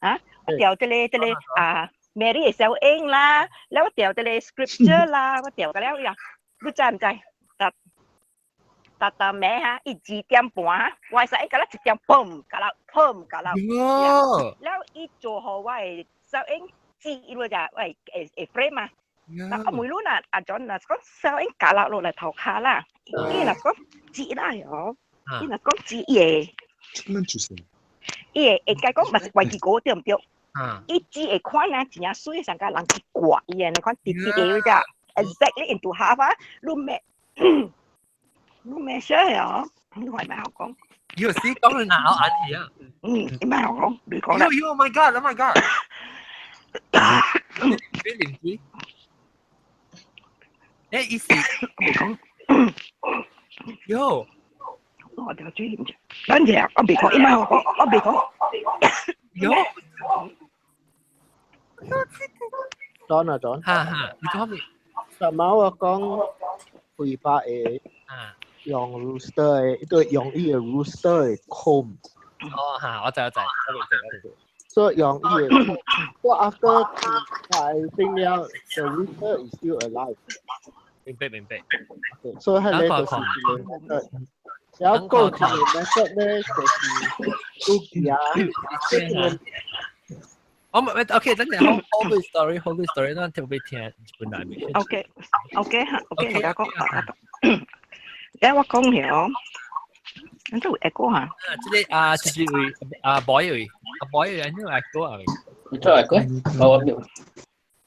啊！我掉這個這個啊，Mary 係小英啦，แล้ว我掉這個 scripture 啦，我掉個了呀，你知唔知？逐逐暝哈，伊2點半，我使伊甲咱一點砰，甲啦砰，甲啦。了伊做予我的小英字落只，喂，會會 frame 啊。嗱，我每輪啊，阿 John 若講小英甲啦落來頭殼啦，伊若講字啦喲，伊若講字伊會，伊會會該講嘛是關機果對毋對？伊字會看啊，真正媠，上甲人去割伊的，你看直直的只，exactly into half 啊，你咩？你咩寫啊？你話咩好講？有時講你哪有眼氣啊？嗯，你咩好講？你講啦。 Yo, oh my god, oh my god！你連住？誒，意思？你講。 Yo，我條嘴唔等陣，我未講，你咩好講？我未講。 Yo。 John 啊 John。哈哈，你講咩？尋晚我講肥伯嘅。用 rooster 的，伊個用伊個 rooster 的 comb。哦，嚇！我知我知，我明。所以用伊個 comb，我 after 佢變了，the rooster is still alive。明白明白。所以彼個就是一個 method。然後過一個 method 咧，就是烏雞。我唔 OK，等陣 hold the story，hold the story，咱特別聽日本來面。 OK OK 嚇，OK 我講啊。誒，我講了，咁就會講嚇。這個啊，這是位啊 boy 位，啊 boy 位，你有 echo 啊？你做 echo？我冇。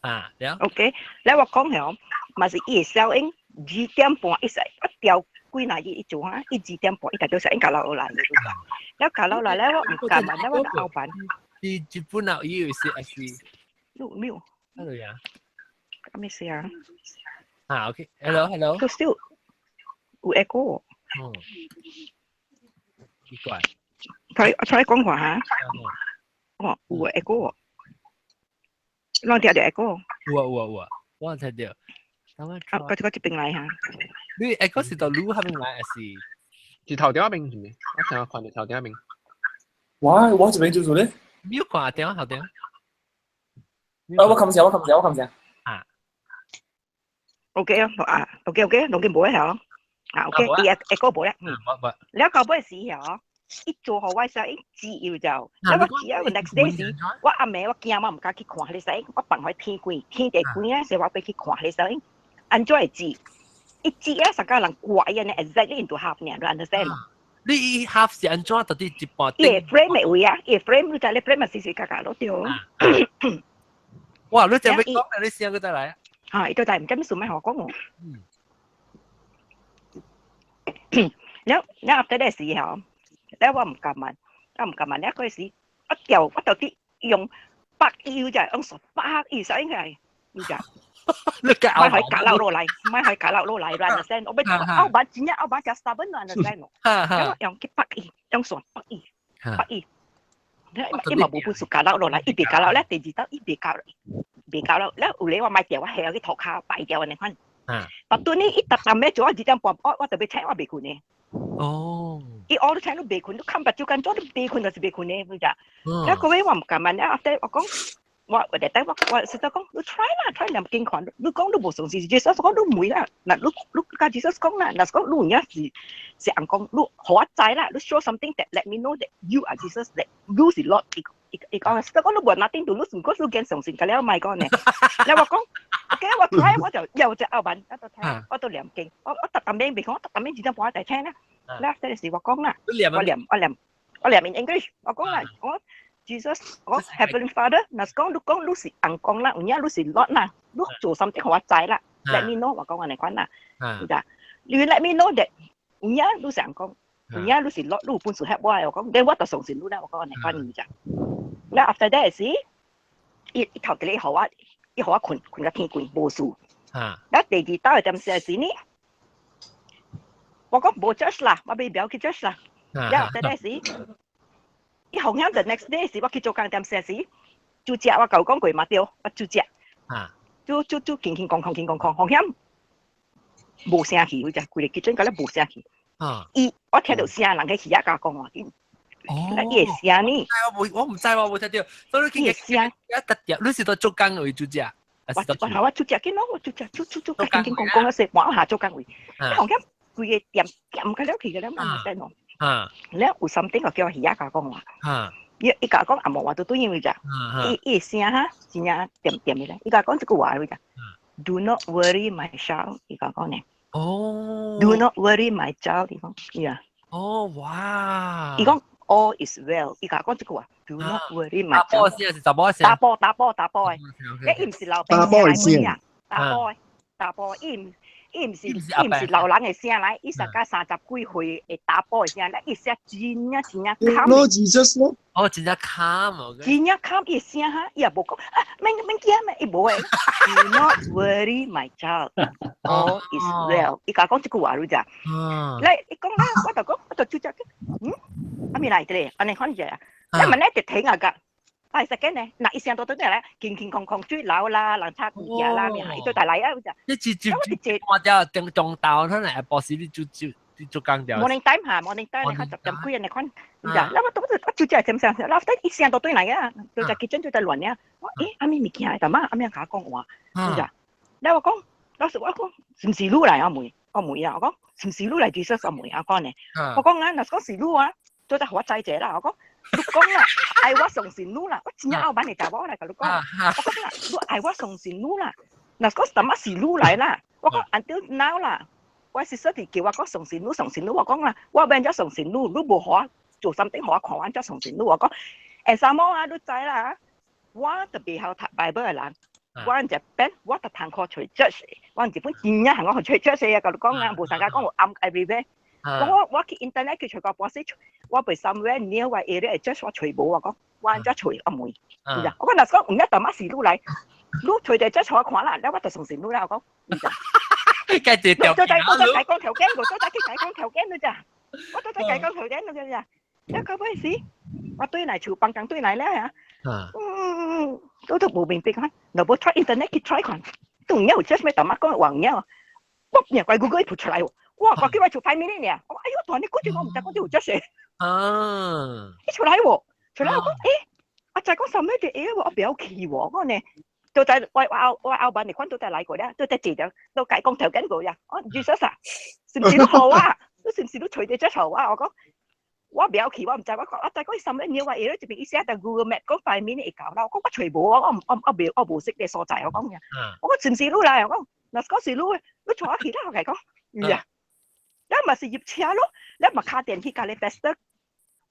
啊，了。 OK，咧我講了，嘛是伊會效應2點半，伊使我調幾若日伊做哈，伊2點半伊就叫應交落來，了交落來咧我毋敢嘛，咧我後辦。你日本啊，伊有是還是？有沒有？咩呀？咩事啊？啊，OK，hello，hello。佢 still 有 echo。嗯。奇怪。佢佢講話嚇。哦，有 echo。攏聽著 echo。有啊有啊有啊，我聽著。啊，佢佢這邊來嚇。你 echo 是到路下面來還是？是頭頂邊是咪？我成日看著頭頂邊。我我這邊做做咧。沒有看頂頭頂。啊，我冚聲，我冚聲，我冚聲。啊。 OK 啊，啊，OK OK，攏見無咧嚇。啊，OK，伊 echo 無咧。嗯，無無。了到尾時嗬，伊做予我時伊自由就，了我只要 next day 時，我暗暝我驚我毋敢去看彼個，我放予天光，天地光咧時，我欲去看彼個，按怎會知？伊知啊，啥個人掛伊呢？Exactly into half 呢？你 understand？你 half 是按怎？到底一半？伊個 frame 的位啊，伊個 frame 你知你 frame 嘛，死死格格咯對。哇！你就欲講，你先過再來啊！嚇，伊都但毋知咩事咩學講喎。嗯。了了 after that 時候，了我毋敢問，我毋敢問。了嗰時，我調我到底用百腰就用十百腰使應該，你知？你莫予夾落落來，莫予夾落落來，understand？我欲後板真正後板真 stubborn understand？我用去百伊，用線百伊，百伊。伊嘛無本事夾落落來，伊袂夾落咧，第二道伊袂夾，袂夾落。了有咧我買掉，我下去塗跤擺掉按呢款。但對呢，伊逐逐暝做我2點半，我我特別請我袂睏的。哦。伊all the time 都袂睏，都看目睭間做都袂睏，就是袂睏的，你知？了個尾我毋敢問，了後底我講，我我第底我我實在講，你 try 啦，try 念經看，你講你無相信 Jesus 講你問啦，嗱你你佮 Jesus 講啦，若是講你有影是是尪公，你予我知啦，你 show something that let me know that you are Jesus，that you 是 Lord。伊伊伊講，實在講你無 nothing to lose，毋過你驚相信，佮了莫講呢。了我講，OK，我 try 我就又隻後板，我就聽，我都念經，我我逐逐暝袂講，我逐逐暝2點半就聽啦。了這時我講啦，我念我念我念 in English，我講啦，我 Jesus，我 Heavenly Father，若是講你講你是尪公啦，有影你是 Lord 啦，你做 something 予我知啦，let me know，我講按呢款啦，是咋？你 let me know that 有影你是尪公，有影你是 Lord，你有本事 help 我，我講，then 我就相信你啦，我講按呢款，你知？ แล้ว after that 時，伊伊頭一個予我，伊予我睏睏到天光無事。了第二晝的點時呢？我講無 church 啦，我袂要去 church 啦。了 after that 時，伊紅響 the next day 時，我去做工點時，煮食我舊講過嘛對，我煮食。煮煮煮，輕輕空空輕空空，紅響無聲氣，佢就規個 kitchen 個咧無聲氣。伊我聽到聲，人喺耳仔共講話。哦，伊會聲呢？我冇，我唔知喎，冇聽到。所以伊會聲一特別，你是到做工位煮食？我我我煮食緊咯，我煮食煮煮煮，輕輕空空啊，食晚下做工位。紅響規個店店個了去個了，嘛唔使喏。了有 something 我叫耳仔共講話。伊伊共講阿無話都對因為咋？伊伊聲哈，真正點點的咧。伊共講這句話為咋？Do not worry my child，伊共講呢。哦。 Do not worry my child，伊講，呀。哦，哇！伊講 all is well，伊共講這句話。Do not worry my 查埔聲是查某聲？查埔查埔查埔的。伊毋是老查埔的聲。查埔的查埔，伊毋伊毋是伊毋是老人的聲來，伊實甲三十幾歲的查埔的聲，伊聲真正真正calm。No Jesus 咯。哦，真正 calm。真正 calm 伊聲哈，伊也無講啊，免免驚咩，伊無的。Do not worry my child, all is well。伊共講這句話你知？來，伊講啦，我就講，我就就只，嗯，阿咪來咧，按呢款者啊，你問咧直停啊個。哎，實緊呢，嗱，伊聲到對來，輕輕空空水流啦，人插物件啦，咩伊對大來啊，就。你直接我掉中中晝，可能下晡時你就就你做工掉。 Morning time 哈，morning time 你看10點幾你看，呀，那我都我就只點聲，然後伊聲到對來啊，就在 kitchen 就在亂了。我誒，阿咪物件幹嘛？阿咪共我講話，是啊。然後我講，老實我講，是毋是你來啊？問，我問啊，我講，是毋是你來 Jesus 我問啊講呢。我講啊，若是講是你啊，做得予我知者啦，我講。你講啦，愛我相信你啦，我真正後板的查某來共你講，我講啦，你愛我相信你啦，若講什麼是你來啦，我講 until now 啦，我是說叫我講相信你，相信你，我講啦，我變咗相信你，你無予我做 something 予我看，我才相信你，我講，誒，什麼啊，你知啦，我特別曉讀 Bible 的人，我日本我特通考揣 church，我日本真正行我去揣 church 啊，共你講啊，無啥個講有暗 everywhere。我我去 internet 去揣個博士，我袂 somewhere near 我 area 嘅 church 我揣無，我講我按怎揣我問，是啊，我講若是講毋一淡仔是你來，你揣個 church 我看啦，了我就相信你啦，我講，是啊。計這條件，我再解講條件，我再去解講條件了咋？我再解講條件了咋？了到尾時，我對來厝放工對來了嚇，嗯，都都無明白看，若無 try internet 去 try 看，都毋有 church 咩淡仔講話毋了，我贏怪 Google 一出來喎。哇！我叫我做 5 minute 呢，我哎呦，大你估住我毋知講這有 church 啊！一出來喎，出來我講，誒，我就講什麼嘅嘢我不要去喎，我講呢，都在我我我後板你看都在來過咧，都在記得，都解講條件過呀。我 Jesus 啊，是毋是都好啊？你是毋是都隨地接受啊？我講我不要去，我毋知，我講我就講什麼嘢話，伊這邊伊寫在 Google Map 講 5 minute 會到啦。我講我揣無，我我我我未我無識這所在，我講呀。我講是毋是你來？我講若是講是你，你帶我去啦，我共講，呀。你嘛是入車咯，你嘛敲電去共你 pastor，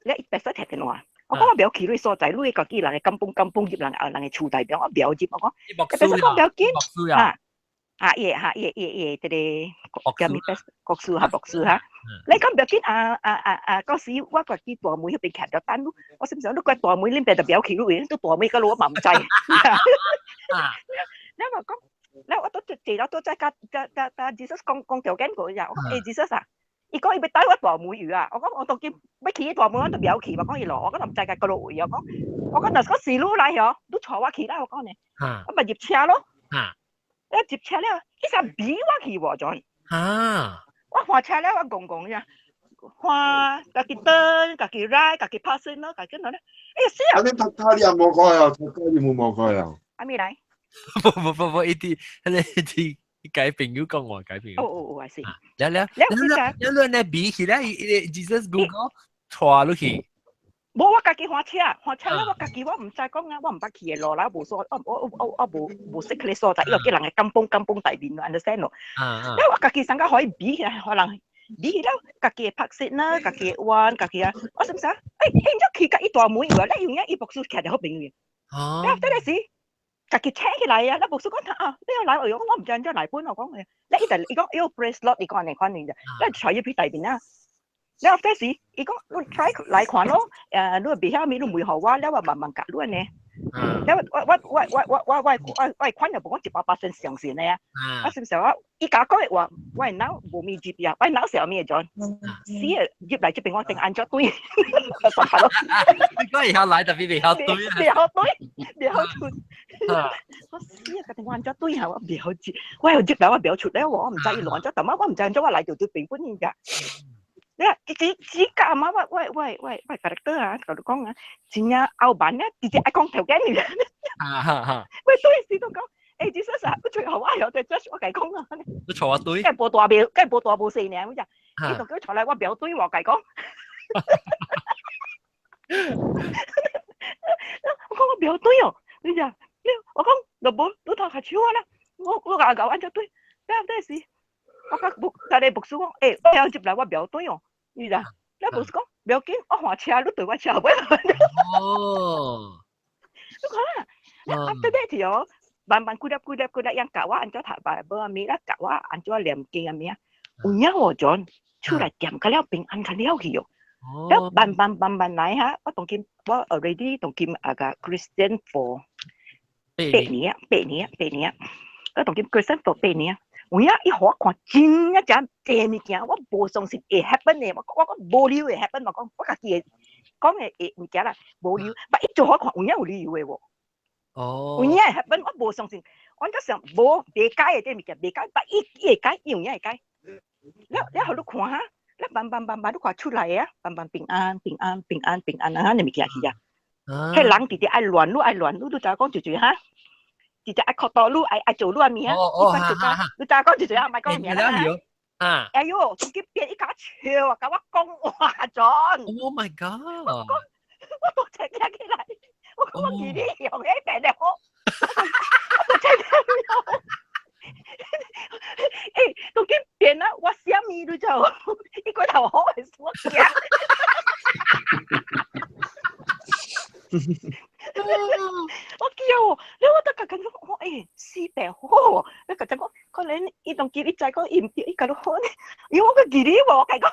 你 pastor 提電話。我講我袂曉去你所在，你家己人的甘榜甘榜入人啊人的厝內邊，我袂曉入。我講，pastor 講不要緊，啊啊伊哈伊伊伊這個叫咩 pastor 國師哈牧師哈，你講不要緊啊啊啊啊！嗰時我家己大門彼邊徛著等你，我心想你個大門恁爸就袂曉去你，都大門個路我嘛毋知。你話講，你我都坐了都在共共共共 Jesus 講講條件過呀，我講欸 Jesus 啊。伊講伊欲帶我大門去啊！我講我當今欲去大門我都袂曉去，我講伊咯，我講毋知該佗落位，我講我講若是講是你來哦，你帶我去啦，我講呢，我咪入車咯，一入車了，伊啥比我去無陣，我換車了，我戇戇呀，換家己轉，家己 right，家己拍線咯，家己哪咧？哎呀死啊！你讀卡你也無過啊？讀卡你冇無過啊？阿咪來？不不不不，一啲，一啲。改朋友講話改朋友。哦哦哦，係是。了了了了了，你比起來，Jesus Google 帶落去。無，我家己換車，換車了，我家己我毋知講啊，我毋捌去的路啦，無所，我我我我無無識彼个所在，伊個叫人的甘榜甘榜大面，understand 咯？了我家己上個可以比起來，可能比起了家己的拍攝啦，家己的彎，家己啊，我心想，欸，欸，你去甲伊大門有啊？你用影伊牧師徛佇彼邊去。了等下時。家己請起來啊！你牧師講啊，你要來，哎喲，我毋知按怎來本，我講嘅，你伊就伊講，喲，praise Lord，伊講按呢款嘅，你揣入去大邊啊，了後時，伊講你 try 來看咯，你袂曉物，你問予我，了我慢慢教你呢。了我款又無講100%相信的啊。我是毋是我伊共我講的話，我的腦無物入啊，我的腦是啥物的 John？死啊！入來這邊我定按怎對，我煞咯。你講會曉來，特別袂曉對啊。袂曉對，袂曉出。我死啊！家己我按怎對啊？我袂曉接，我有入來我袂曉出咧，我毋知伊亂怎，但我毋知按怎我來就對平本㗎。你啊，只只教嘛，我 character 啊，共你講啊，真正後板咧，直接愛講條件嚟。啊哈哈！我對時都講，欸，這說實，最後我有對 judge 我共講啊。你錯我對。梗係無大廟，梗係無大無細呢，我講，你就叫坐來，我袂曉對我共講。我講我袂曉對哦，你講，你我講，若無你頭較手我啦，我共搞按怎對，了後時。我甲牧，逐个牧師講，欸，我曉入來，我袂曉對哦，你知？你牧師講，不要緊，我換車，你對我車尾。哦。你看啦，after that 哦，慢慢幾粒幾粒幾粒樣教我按怎讀 Bible 啊物啦，教我按怎念經啊物啊，有影喎，John，出來掂較了平安較了去哦。了慢慢慢慢來哈，我當今我 already 當今啊個 Christian for 八年啊，八年啊，八年啊，我當今 Christian for 八年啊。有影伊予我看真正誠濟物件，我無相信會 happen 的，我講無理由會 happen，我講我家己會講的會物件啦，無理由，但伊做予我看有影有理由的喎。哦。有影會 happen，我無相信，我就想無袂解的這物件袂解，但伊伊會解，伊有影會解。了了，予你看哈，了慢慢慢慢你看出來啊，慢慢平安平安平安平安啊，你物件去啊。彼人直直愛亂，你愛亂，你你知影講就是哈。直直愛擴大，你愛愛做你的名，你知影講就是啊，莫講名啦。啊！哎喲，自己變伊共笑啊，共我講話 John。 Oh my god！我講，我都請起來，我講我記你用迄邊的好，我都請了。欸，都去變啊！我啥物你知無？伊個頭好會我驚。我叫哦，你我得甲講我欸死白好哦，你甲講可能伊當記你知講伊毋對，伊共你好呢，因為我閣記你無，我共講。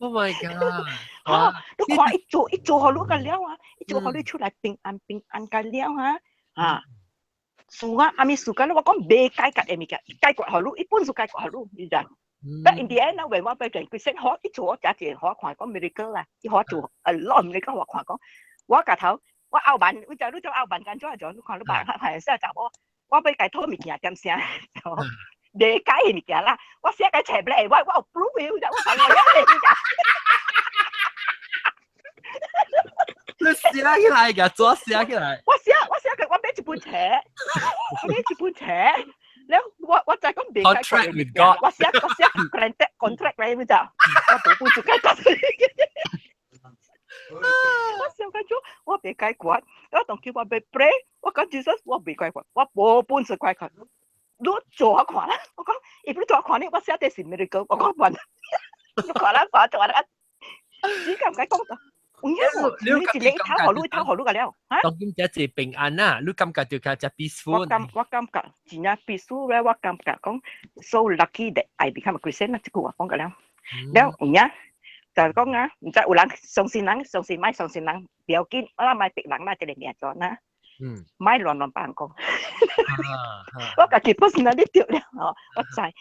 Oh my god！哈，你看伊做伊做予你個了啊，伊做予你出來平安平安個了啊，啊，事啊，啥物事間我講袂解決的物件，解決予你，伊本事解決予你，你知？但 in the end 啊，when 我變成佢識學，伊做我真濟予我看講 miracle 啦，伊予我做 a lot miracle 予我看講，我共頭我後辦，你知你做後辦工作做，你看你辦辦啥查某，我欲共討物件點聲，袂解的物件啦，我寫個冊咧，我有 proof 的，我同我講你寫起來㗎，怎寫起來？我寫我寫個，我買一本冊，我買一本冊。了我再講袂解決 with God，我寫 contract contract 來，你知？我無本事解決。我想講做，我袂解決，我當叫我欲 pray，我講 Jesus，我袂解決，我無本事解決。你做我看啦，我講，伊你做我看呢，我寫的是 miracle，我講問，你看啦，看做啦，只敢唔敢講到？有影無？你一個頭予你頭予你個了，哈？當今這是平安啊，你感覺就較較 peaceful。我感覺真正 peaceful 咧，我感覺講 so lucky that I become a Christian 啦，這句話講個了。了有影就講啊，毋知有人相信人，相信莫相信人，不要緊，我莫逼人啦，這個命做啦。莫亂亂別人講。我家己本身你著了吼，我知。人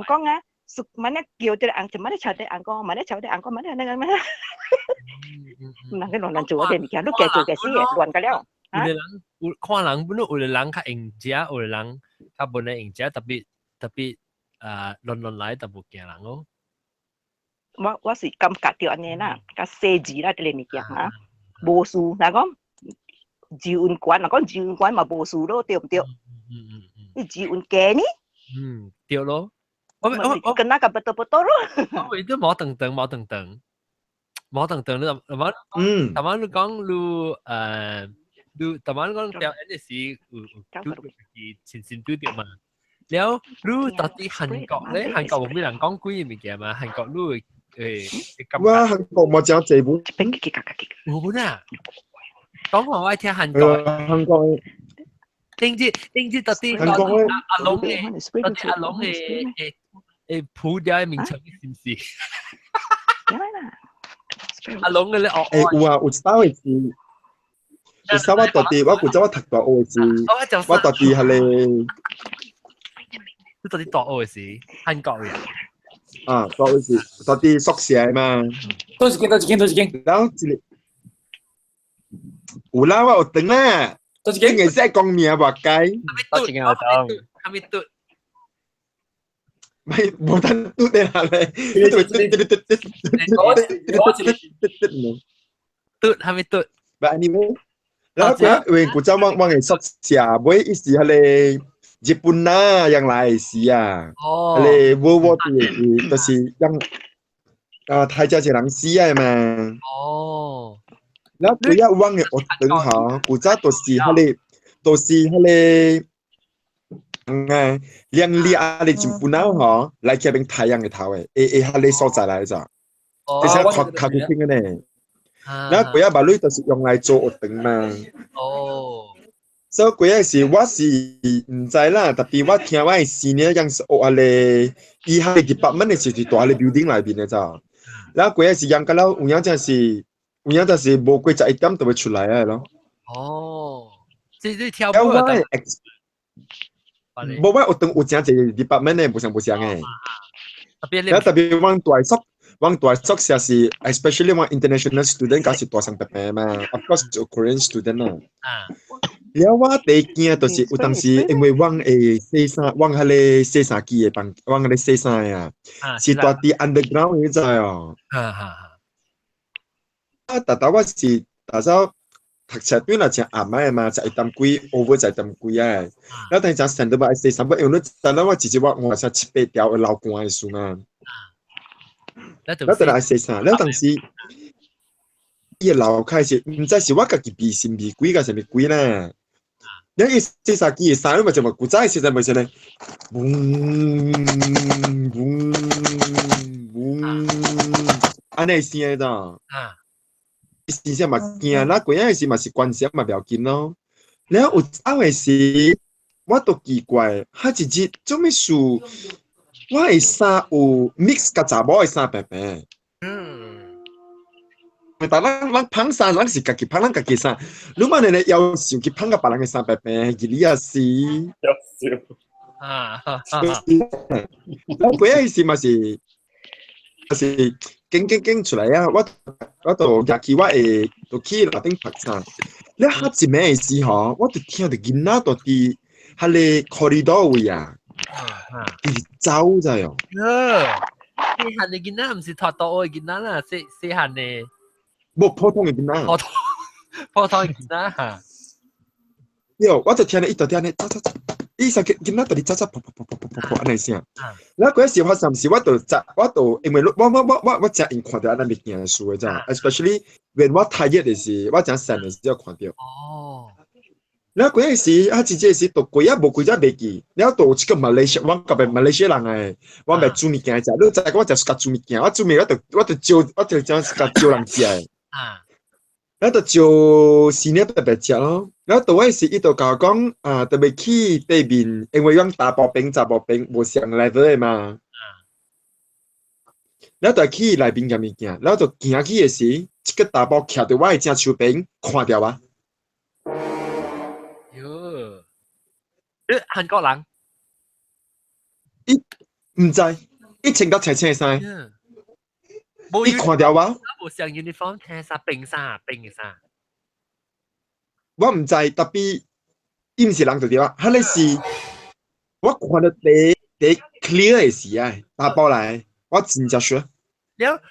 講啊。屬萬一叫這個紅，就萬一朝這紅講，萬一朝這紅講，萬一那個萬一，毋通去亂亂做嗰啲物件，你家做家死的，亂個了。有的人有看人本來有的人較用食，有的人較無呢用食，特別特別啊亂亂來，特無驚人哦。我是感覺著按呢啦，較細緻啦，這個物件哈，無事，若講自溫懸，若講自溫懸嘛無事咯，對毋對？你自溫低呢？嗯，對咯。我跟那個不得不多咯。我都冇等等，冇等等，冇等等，你係嘛？頭先你講你你頭先講表演時有有拄著親身拄著嘛？了你到底韓國咧？韓國有咩人講鬼物件嘛？韓國你會會我韓國冇講這部。有啊，講話我愛聽韓國。韓國。頂次頂次到底韓國阿龍嘅，到底阿龍嘅。鋪掉嘅名稱是唔是？阿龍嘅咧，哦，誒有啊，有一擺的是，有一擺我蹛佇我古早我讀大學的時，我蹛佇彼个，你蹛佇大學的時，韓國人。啊，大學時蹛佇宿舍嘛。倒一間，倒一間，倒一間。然後一個有啦，我有轉啦。倒一間。會使講名無該。倒一間有轉。啥物拄？咪無得拄的啦咧，嘟嘟嘟嘟嘟嘟嘟嘟嘟嘟啥物嘟？ But anyway，然後佢因為古早我我的宿舍，尾伊是彼个日本啊，人來的時啊，彼個 World War II 的時，就是讓啊太濟一人死啊嘛。哦。然後佢一阮的學堂吼，古早都是彼个，都是彼个。嗯啊，兩粒啊，你日本仔吼，來去邊太陽的頭的，會會彼个所在來咋？其實較較較清的呢。然後幾仔目女就是用來做學堂嘛。哦。所以幾仔時我是毋知啦，特別我聽我的師娘講是學彼个，伊彼個 department 的是佇大个 building 內面的咋。然後幾仔時人到了有影真是，有影真是無過11點就會出來啊咯。哦，這這跳舞啊！無我學堂有誠濟 department 的，無相無相的。然後特別阮大宿，阮大宿舍是 especially 阮 international student，敢是大雙白白嘛，of course 有 Korean student 啦。啊。了我第驚就是有當時因為阮會洗衫，阮彼个洗衫機的房，阮彼个洗衫的啊，是蹛佇 underground 你知哦。哈哈哈。啊，逐逐我是逐早讀冊對若誠暗的嘛，11點幾，over 11點幾啊。了等陣上都愛洗衫，因為你知影我一日我換成七八條會流汗的事嘛。了就來洗衫，了當時伊個樓開始，毋知是我家己迷神迷鬼抑啥物鬼啦。了伊洗衫機的衫，你嘛就嘛古早的時陣咪是咧，嗡嗡嗡，按呢聲的咋？啊。真正嘛驚，那過仔時嘛是關聲嘛袂要緊咯。了有走的時，我都奇怪，哈一日做物事，我的衫有 mix 佮查某的衫白白。嗯。但咱咱捧衫，咱是家己捧咱家己衫。你莫呢咧要求去捧佮別人的衫白白，日你也是。要求。啊哈哈。我過仔時嘛是，是驚驚驚出來啊！我我就入去，我會就去樓頂曝衫。了哈一暝的時吼，我就聽著囡仔就佇彼个 corridor 位啊，佇走知哦。細漢的囡仔毋是脫倒的囡仔啦，細細漢的。無普通的囡仔。普通普通的囡仔哈。對，我就聽著伊就聽咧走走走。伊啥個囡仔佇咧走走跑跑跑跑跑跑按呢聲。了嗰時發生時，我就知，我就因為我我我我我誠用看著按呢物件事的，知？Especially when 我太熱的時，我誠散的時才看著。哦。了嗰時啊，真正是都幾仔無幾只袂記，了就有一個馬來西亞，我隔壁馬來西亞人的，我袂煮物件食，你知講我誠喜歡煮物件，我煮物我就我就招我就誠喜歡招人食的。啊。了就招新娘白白食咯。了到尾時，伊就共我講啊，特別去對面，因為阮查埔邊查某邊無相 level 的嘛。了就去內面食物件，了就行去的時，一個查埔徛佇我的正手邊，看著我。喲，你韓國人？伊毋知，伊穿甲青青衫。伊看著我。無像 uniform 青衫、白衫、白的衫。我毋知，特別伊毋是人就對啊，彼个是我看著第第 clear 的時啊，查埔來，我真正熟。了了，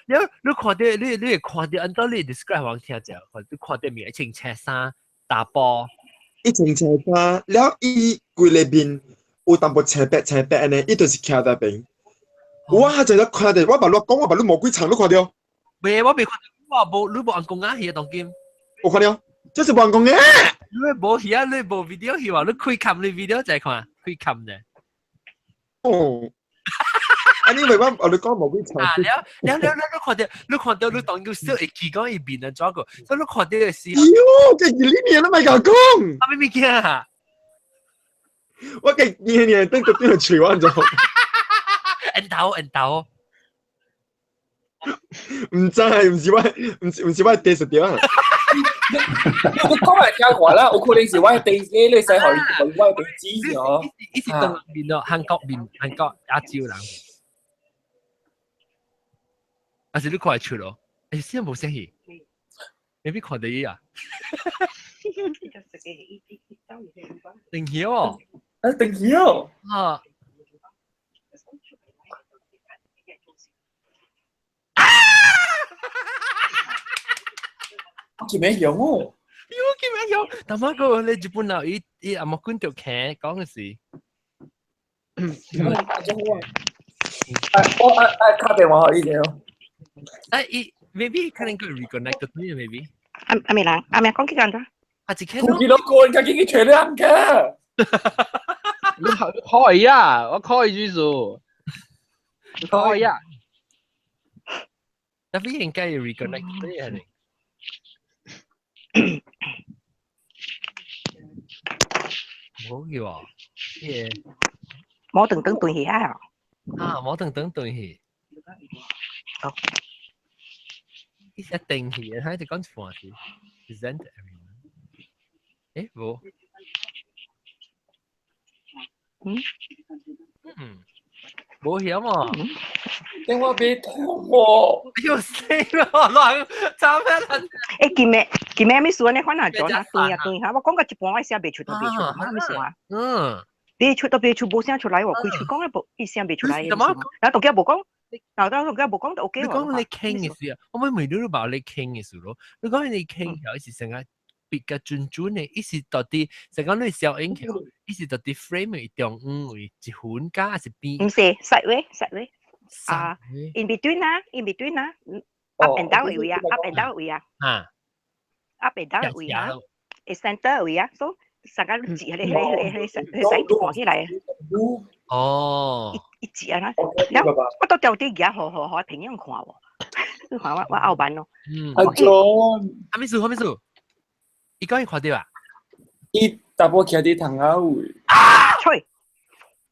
你看著你你會看著按怎你 describe 我聽者，你看著面一穿青衫查埔，伊穿青衫，了伊規个面有淡薄青白青白按呢，伊就是徛佇邊。我就咧看著，我目亂講，我目亂無幾層，你看著？未，我未看著，我無你無按公仔戲當今。有看著？這是無講嘅。你無戲啊？你無 video 戲話，你開冚你 video 再看，開冚的。哦。啊！你咪講，我你講無幾層。啊！了了了了，你看著，你看著，你當佢小會記講伊面安怎個，所以你看著的時。喲，這是你面都莫共講。啥物物件啊？我計年年等個對嘴我怎？因頭因頭。唔知，唔是我，唔是我第十條啊。你講嚟聽話啦，有可能是我地址，你使去我地址哦。伊是東面咯，韓國面，韓國亞洲人。還是你看會出咯？欸，先無聲氣，未必看到伊啊。定起哦，啊定起哦，啊。我記咩樣哦？喲，記咩樣？但係個你日本人伊伊阿冇管到劇講嘅事。我啊啊打電話予伊者哦。啊，伊 maybe 可能佢 reconnect 到你 maybe。阿阿咩人？阿咩講幾間咗？啊，一聽到。見到個人家己去找人嘅。你開啊！我開住數。開啊！特別應該要 reconnect 到你係咪？冇去喎，耶！冇等等斷去啊！啊，冇等等斷去。哦。一定去，佢就講錯事。Present everyone。誒，冇。嗯。嗯。冇曉嘛？電話別通喎。又死咯！亂慘咩啦？誒，今日今日咩事呢？可能做下斷啊斷下，我講到一半我聲未出都未出，咩事啊？嗯。未出都未出，無聲出來喎。開喙講咧無，伊聲未出來。然後同佢無講，然後同佢無講就 OK 你講你傾嘅事啊，我咪每日都話你傾嘅事咯。你講你傾有時成日別個準準嘅，伊是到底成講你小影橋，伊是到底 frame 一中央位一分加還是邊？唔是，實位實位啊，in between 啊，in between 啊，up and down 位啊，up and down 位啊，啊，up and down 位啊，center 位啊，所以成個字係你你你你使看起來。哦，一字啊啦，然後我都掉啲嘢，好好好平樣看喎，你看我我後版咯。嗯，阿 John，阿咩事？阿咩事？伊講伊看到啊？伊查某徛佇窗仔位。啊！吹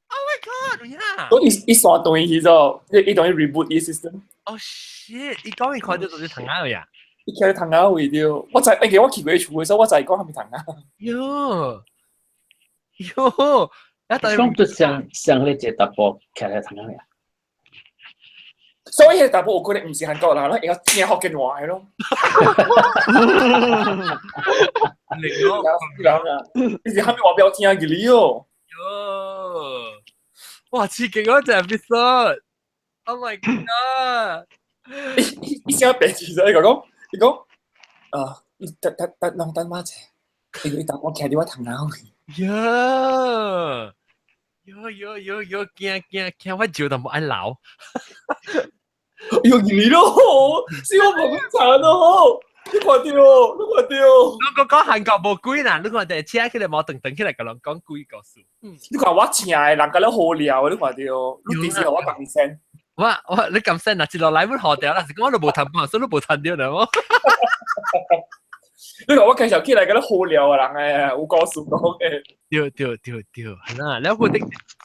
！Oh my god！呀！我伊伊刷斷去咗，伊伊等於 reboot 伊 system。 Oh shit！伊講伊看到就是窗仔位啊？伊徛佇窗仔位對，我知，因為我去過厝的時候，我知講係咪窗仔。喲喲！講就上上咧一個查甫徛佇窗仔位啊？所以彼個查某有可能毋是韓國人咯，會曉聽福建話的咯。靈咯，人啊，伊是蝦米話不要聽粵語哦。喲，哇，刺激嗰隻 episode！Oh my god！伊伊聲白字咗，伊講，伊講，啊，伊等等等，攏等我者，伊伊查某徛佇我窗仔位。喲！喲喲喲喲，驚驚驚！我笑淡薄愛流。喲，你咯，是我無慘咯，你看到，你看到。你講講韓國無鬼啦，你看到車起來無噔噔起來，共人講鬼故事。你看我請的人甲你好聊，你看到，你平時我共先。我我你咁先啊，一落來阮學掉啦，是講我都無談半，所以你無談到啦。你看我介紹起來，甲你好聊的人誒，有故事講的。對對對對，係啦，了個頂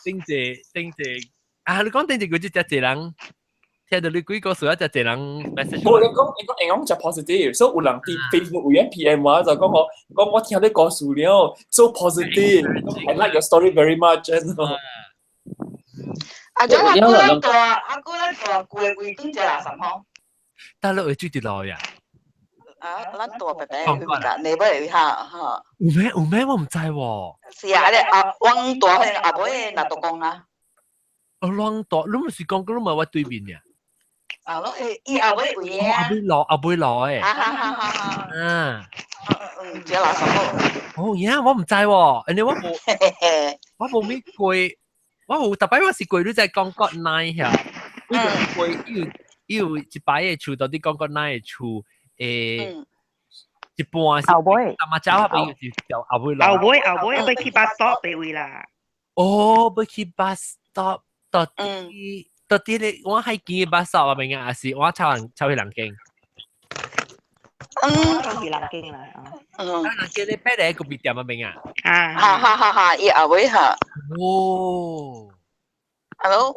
頂一頂一啊！你講頂一個就真濟人。聽到你幾個數一隻濟人 message。無你講，你講，會講真 positive，所以有人佇 Facebook 有人 PM 我就講我，講我聽你故事了，so positive，I like your story very much。阿張阿姑咱大，阿姑咱大舊的位頂一垃圾吼。大陸會追佇路呀？啊，咱大伯伯會內尾會哈哈。有咩有咩我毋知喎。是啊，啊阿汪大迄阿妹的若都講啊。哦，汪大，你毋是講講你咪我對面呀？啊，攏會伊後尾位啊。後尾落，後尾落誒。啊哈哈哈哈。嗯。嗯，這垃圾哦，呀，我毋知喎，因為我無，我無咪過，我有，逐擺我是過你在講國內遐，你就過伊有伊有一擺的厝，到底講國內的厝，誒，一半是後尾，阿媽走嗰邊是條後尾落。後尾後尾要去 bus stop 地位啦。哦，要去 bus stop 到底。到底你我喺見 bus stop 啊，邊啊，還是我抄人抄去南京？嗯，抄去南京啦。嗯。南京你白嚟個別店啊，邊啊？啊。哈哈哈哈！伊後尾哈。哦。Hello，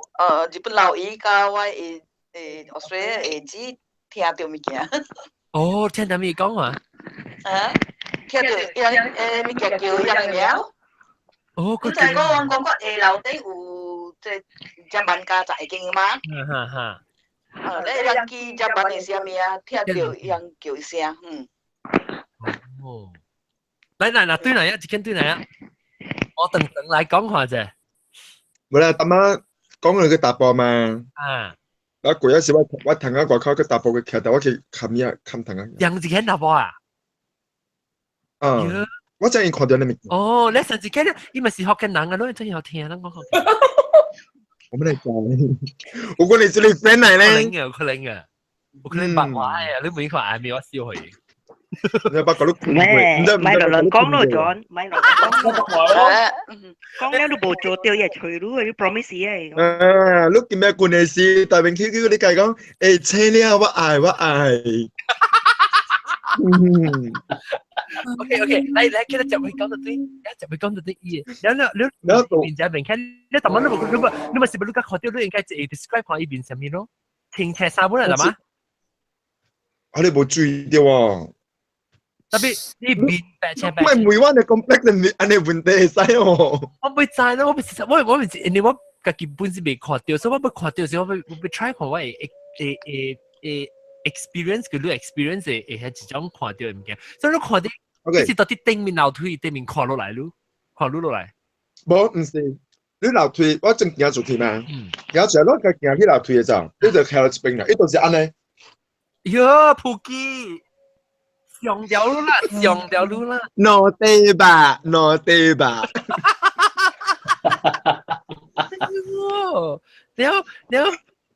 日本老姨佮我的 Australia 的姊聽著物件。哦，聽到咩講話？啊，聽著伊人物件叫伊人名。哦，你知講我講我下樓底有這這萬家十間嗎？哈哈。啊，你人記這萬的啥物啊？聽著伊人叫一聲，嗯。哦。來來來，對來啊，一間對來啊。我等等來講話啫。無啦，阿媽講佢個大波嘛。啊。啊，過一時我聽啊外口個大波嘅徛，但我去冚嘢冚藤啊。楊一間大波啊？啊。我真係看到你物。哦，你上次見伊咪是福建人啊，你真有聽咱講。我們嚟講，我講你是你 friend 嚟咧。可能啊，可能啊，我可能白話啊，你每看下面我笑佢。你白講你咩？咪落落講咯，John，咪落落講咯。講了你無做到，伊會催你，你 promise 伊。啊，你今日關係是大明 QQ 你計講，欸，車了我愛我愛。嗯。 OK OK，來來，叫他接回講到對，一接回講到對伊。然後你你面就面看，你頭先你無你無你咪是不你甲看到你應該會 describe 看伊面啥物咯？停車衫本來係嘛？啊，你無注意到喎。特別你面白青白。唔係每晚你 complex 你按呢問題會使哦。我袂知咯，我唔是我我唔是因為我家己本身未看到，所以我欲看到時我欲我欲 try 看我會會會會 experience 佢你 experience 會會係一種看到的物件，所以你看到。 OK，是到底頂面樓梯頂面看落來咯，看落來。無，毋是，你樓梯我正行出去嘛，行出來我家行去樓梯的時候，你就徛到這邊啦，伊就是按呢。喲，普吉，上條路啦，上條路啦。喏對吧，喏對吧。哦，了了了，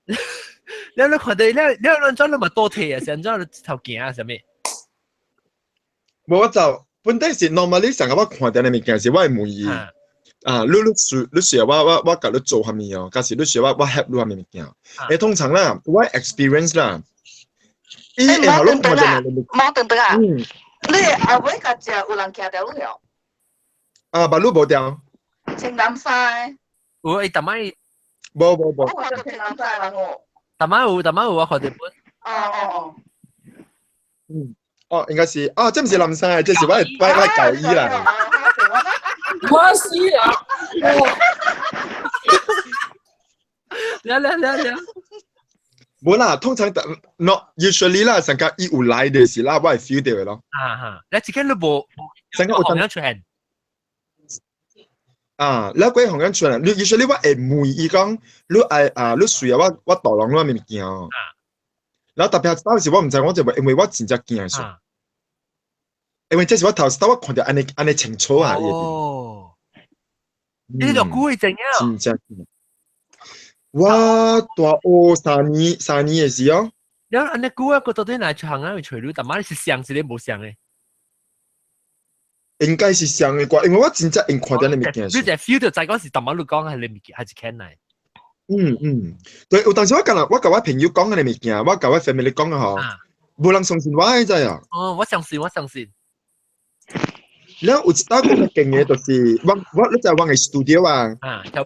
你看到了了，亂轉你嘛倒退啊，先轉你頭行啊，啥物？無我就本底是 normally 上個我看到的物件是我會問伊，啊，你需要我共你做啥物哦，假是你需要我 help 你啥物物件。欸，通常啦，我 experience 啦，伊會予你看著的物件。莫等等啊！你後尾甲食有人徛著你哦？啊，目女無掉。穿藍衫的。有伊逐擺。無無無。我看著穿藍衫的人哦。逐擺有，逐擺有，我看著本。哦哦哦。嗯。哦，應該是，哦，這毋是藍衫，這是我舊衣啦。我死啊！來來來來。無啦，通常 not usually 啦，上個伊有來的是啦，我會 feel 到的咯。啊哈，你這間你無，上個有紅樣出現。啊，你鬼紅樣出來，你 usually 我會問伊講，你愛啊，你需要我導航你物件哦。然後特別當時我毋知，我就因為我真正驚數，因為這是我頭先我看著按呢按呢清楚啊。哦，你就久會怎樣？真正驚。我大學三年的時候。然後按呢久啊，佢到底來出行啊？會隨你，但係你是像是你無像的？應該是像的啩，因為我真正用看著你物件。你就 feel 到知講是淡薄你講係你物件，還是看來？嗯嗯，對，有當時我共我朋友講的物件，我共我 family 講的吼，無人相信我，你知啊？哦，我相信，我相信。了有一道講較勁的，就是我你知我的 studio 啊，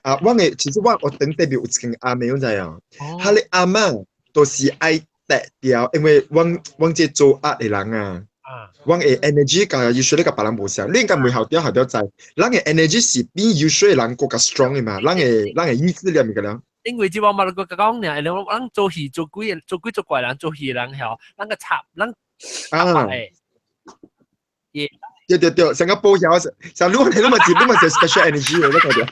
啊，我的其實我學堂對面有一間阿妹，你知啊？彼个阿嬤都是愛摘掉，因為阮這做 art 的人啊，阮的 energy 佮 usually 佮別人無相，你應該問校長校長知，咱的 energy 是比 usually 人閣較 strong 的嘛，咱的意志力物個了。因為這我嘛個講呢，因為咱做戲做鬼做鬼做怪人做戲人曉，咱個插咱啊，耶，對對對，成個保險，像如果你那麼是那麼是 special energy 的，我感覺。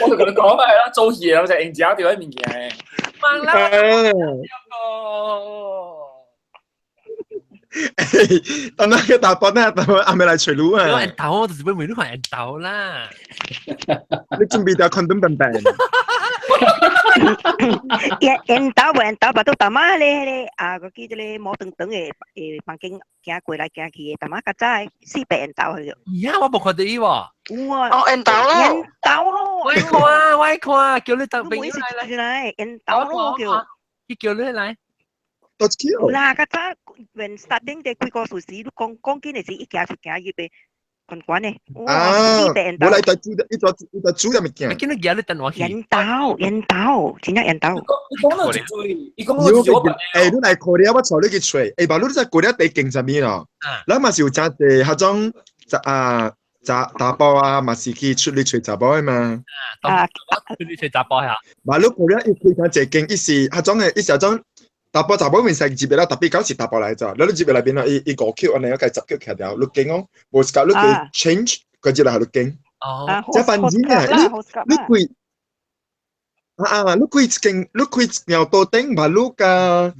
我就同你講咪係啦，做戲啊，就用食掉啲物件。忙啦。哦。等那個大波那等阿妹來揣路啊！我緣投，我就是欲問你看緣投啦。你準備條 condom 笨笨。緣投無緣投，巴肚大媽咧咧啊，個記得咧毛長長的房間行過來行去的，大媽較早的四百緣投去。呀，我無看著伊喎。有啊。哦，緣投咯。緣投咯。我看，我看，叫你當朋友來來。來，緣投咯叫。伊叫你來。有啦，較早 when starting 的幾個月時，你講講緊的時，伊行出行入的，滾滾嘅。啊，我來台煮一做一做煮嘅物件。見到嘢你等我去。引導引導，真正引導。伊講到一嘴，伊講到一嘴。欸，你來可了，我帶你去揣。欸，爸，你知可了地勁啥物咯？咱嘛是有真濟，彼種啊查查埔啊，嘛是去出去揣查某的嘛。啊，出去揣查甫嚇。嘛，你可了伊開真濟間，伊是彼種的，伊是彼種。查埔查某面使入來，特別講是查埔來咋，你入來內邊咯，伊伊五級按呢，我計十級徛條，你間哦，無是講你計 change，佢入來予你間。哦，這反正啊，你你開啊啊，你開一間，你開一條桌頂嘛，你甲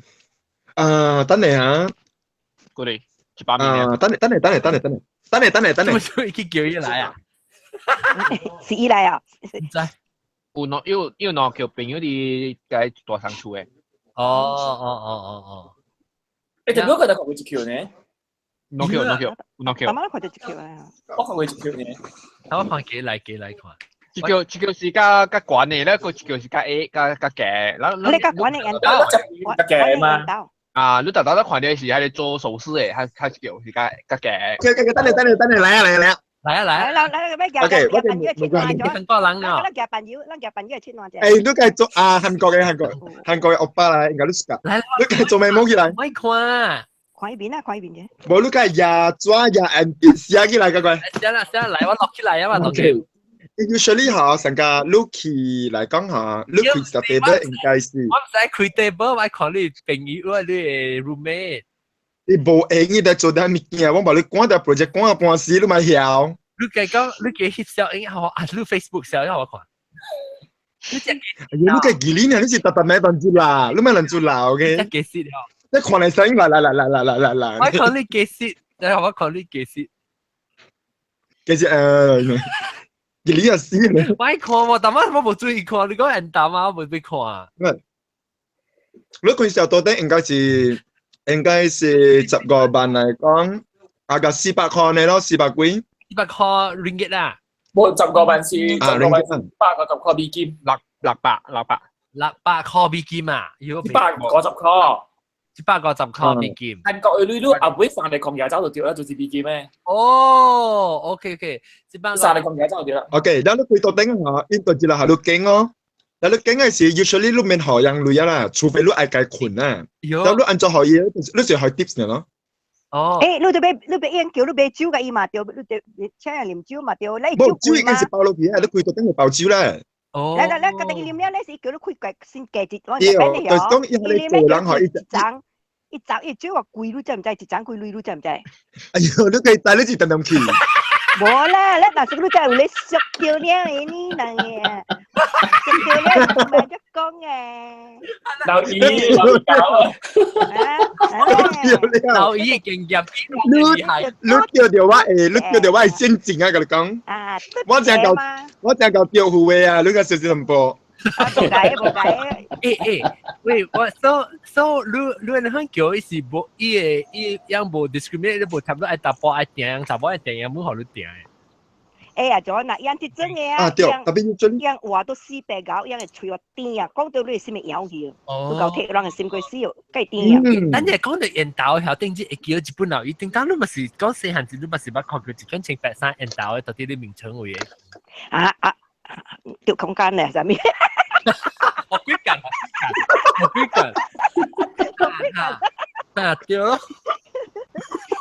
啊，等下啊，過嚟一百米啊，等下等下等下等下等下等下等下等下，做咩去叫伊來啊？是伊來啊？毋知。有兩有有兩叫朋友佇該大商厝的。哦哦哦哦哦！欸，但我覺得看過一球呢。兩球兩球兩球。阿媽看到一球啊！我看過一球呢。我看幾來幾來看。一球一球是較較懸的，那個一球是較矮較較低。你較懸的緣投，較低嘛？啊，你逐逐都看到是彼个做壽司的，較較一球是較較低。OK OK，等下等下等下，來啊來啊來啊！來啊來啊！來來來，咩？ OK，我哋每個人韓國人啊！咱夾朋友，咱夾朋友切爛者。欸，你該做啊韓國的韓國韓國的歐巴來，應該你識。來，你該做咩摸起來？莫看，看伊面啊，看伊面啫。無你該牙爪牙眼寫起來，乖乖。寫啦寫啦，來我錄起來啊嘛，錄起。 Usually 嚇，成個 Lucky 來講嚇，Lucky 就 table 應該是。我唔使開 table，我看你朋友啊，你的 roommate。你無閒，你在做點物件，我把你趕條 project 趕到半死，你嘛曉。你計講，你計翕相影好啊？你 Facebook 相影我看。你只哎呦，你計記哩呢？你是特特咩當住啦？你咩人做啦？OK。只計死了。你看你聲來來來來來來來來。我看你計死，我看你計死。計死誒，記哩又死咧。我看我，但我我無注意看，你講人膽啊，我無去看。喂，你看小多頂應該是。應該是15萬來講，啊個400塊呢咯，四百幾。400塊 ringgit 啦。無十五萬是十五萬150塊美金，六六百六百600塊美金啊！150塊。150塊美金。韓國的鐳你後尾3個空嘢走就對啦，就是美金咩？哦，OK OK，三個空嘢走就對啦。 OK，咱你開到頂啊，印度一個下你經哦。但你經嘅時，usually 你免予人鐳啊啦，除非你愛家睏啊。但你按怎予伊，你就予 tips 咯。哦。欸，你著欲你欲用叫你買酒共伊嘛對，你著請人啉酒嘛對，你無酒已經是包落去啊，你開到頂就包酒啦。哦。來來來，家己啉了，你是叫你開價先加一，我對，就是講伊彼個做人予伊一張，一張伊酒偌貴，你知毋知？一張幾鐳，你知毋知？哎呦，你可以帶你是當當去。無啦，你若是你才有咧俗叫了的呢人嘅，俗叫了唔係得講嘅。老姨，老搞啊！老姨經驗你你叫著我會，你叫著我會先進啊！共你講。啊，我正夠，我正夠招呼的啊！你個小小淡薄。無解無解。欸欸，喂，我 so so 你你你叫伊是無伊的伊樣無 discriminate，你無差不多愛查埔愛訂，查埔愛訂，樣無予你訂的。哎呀，就那樣這種的啊，對，特別準。樣話都死白搞，樣會喙甜啊，講到你心會搖去，都夠提人的心過死哦，計甜啊。咱日講到緣投，曉頂只會記日本佬，伊頂當你嘛是講細漢時，你嘛是捌看過一款穿白衫緣投的，到底你名稱有的？啊啊，掉空間咧，啥物？我幾近，我幾近，啊對咯。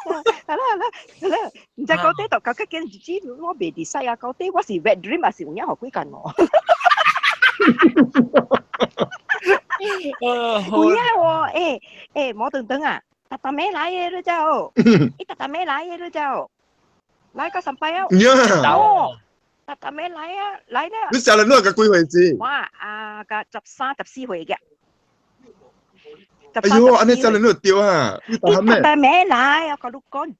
係啦係啦係啦，毋知到底到究竟日子我袂佇使啊，到底我是 wet dream 還是有影予幾間我？有影喎，欸欸，無等等啊，逐逐暝來的你知無？伊逐逐暝來的你知無？來到三擺啊！哦，逐逐暝來啊，來了。你成日攞個幾歲子？我啊，個13、14歲嘅。哎呦，按呢成日你對啊！你逐逐暝來，我共你講，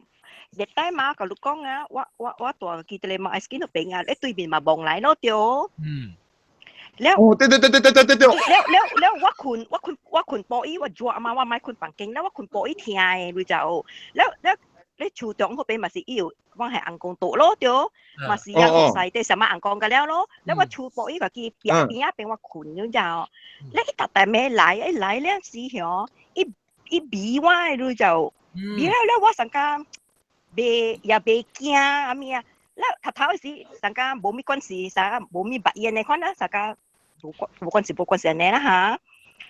熱帶嘛，共你講啊，我我我蹛記得嘛，愛斯嗰邊啊，你對面嘛望來咯對。嗯。了。哦，對對對對對對對對。了了了，我睏我睏我睏埔椅，我熱嘛，我莫睏房間，了我睏埔椅聽的，你知無？了了，你樹中嗰邊嘛是伊有，我係紅光道咯對，嘛是啊，細啲什麼紅光個了咯。了我厝埔椅家己邊邊仔邊我睏，你知無？了伊逐逐暝來，伊來了時吼，伊伊味我的你就，味了了我上甲未也未驚啊咩啊，咱頭頭時大家無咩關係，啥無咩白煙的款啦，大家無關無關係無關係按呢啦嚇。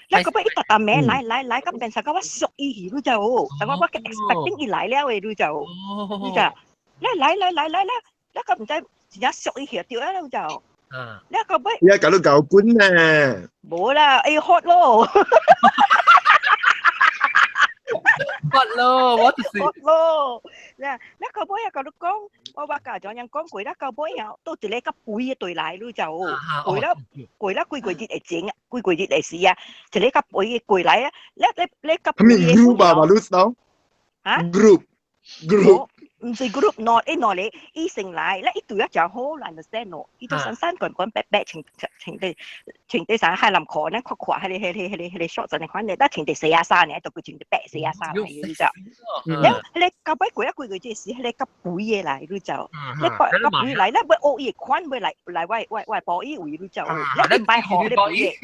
咱個尾伊逐逐暝來來來，甲變成甲我熟伊去，你知無？但我我 expecting 伊來了的，你知無？你知？來來來來來來，咱個毋知真正熟伊去對啊，你知無？咱個尾伊共你搞滾呢？無啦，會 hot 咯。 hot 咯，我就是 hot 咯。嗱，咱個尾啊，共你講，我我共怎樣講過，咱個尾啊，倒一個較肥的對來，你知無？過了過了幾個日會前，幾個日會時啊，一個較肥的過來啊，你你你較肥的。 group 啊嘛，你知道？啊？group group。毋是 group 喏，伊喏咧，伊先來，咧伊對我誠好 understand 咯，伊就散散滾滾白白穿穿佇穿佇啥海南褲，咱闊闊，彼個彼個彼個彼個 short 陣款咧，咱穿佇西亞衫爾，就規穿佇白西亞衫來，你知？了，彼個到尾過啊幾個月時，彼個較肥的來，你知？你較肥來，咱欲學伊的款，欲來來我我我埔伊位，你知？你毋愛學咧肥的，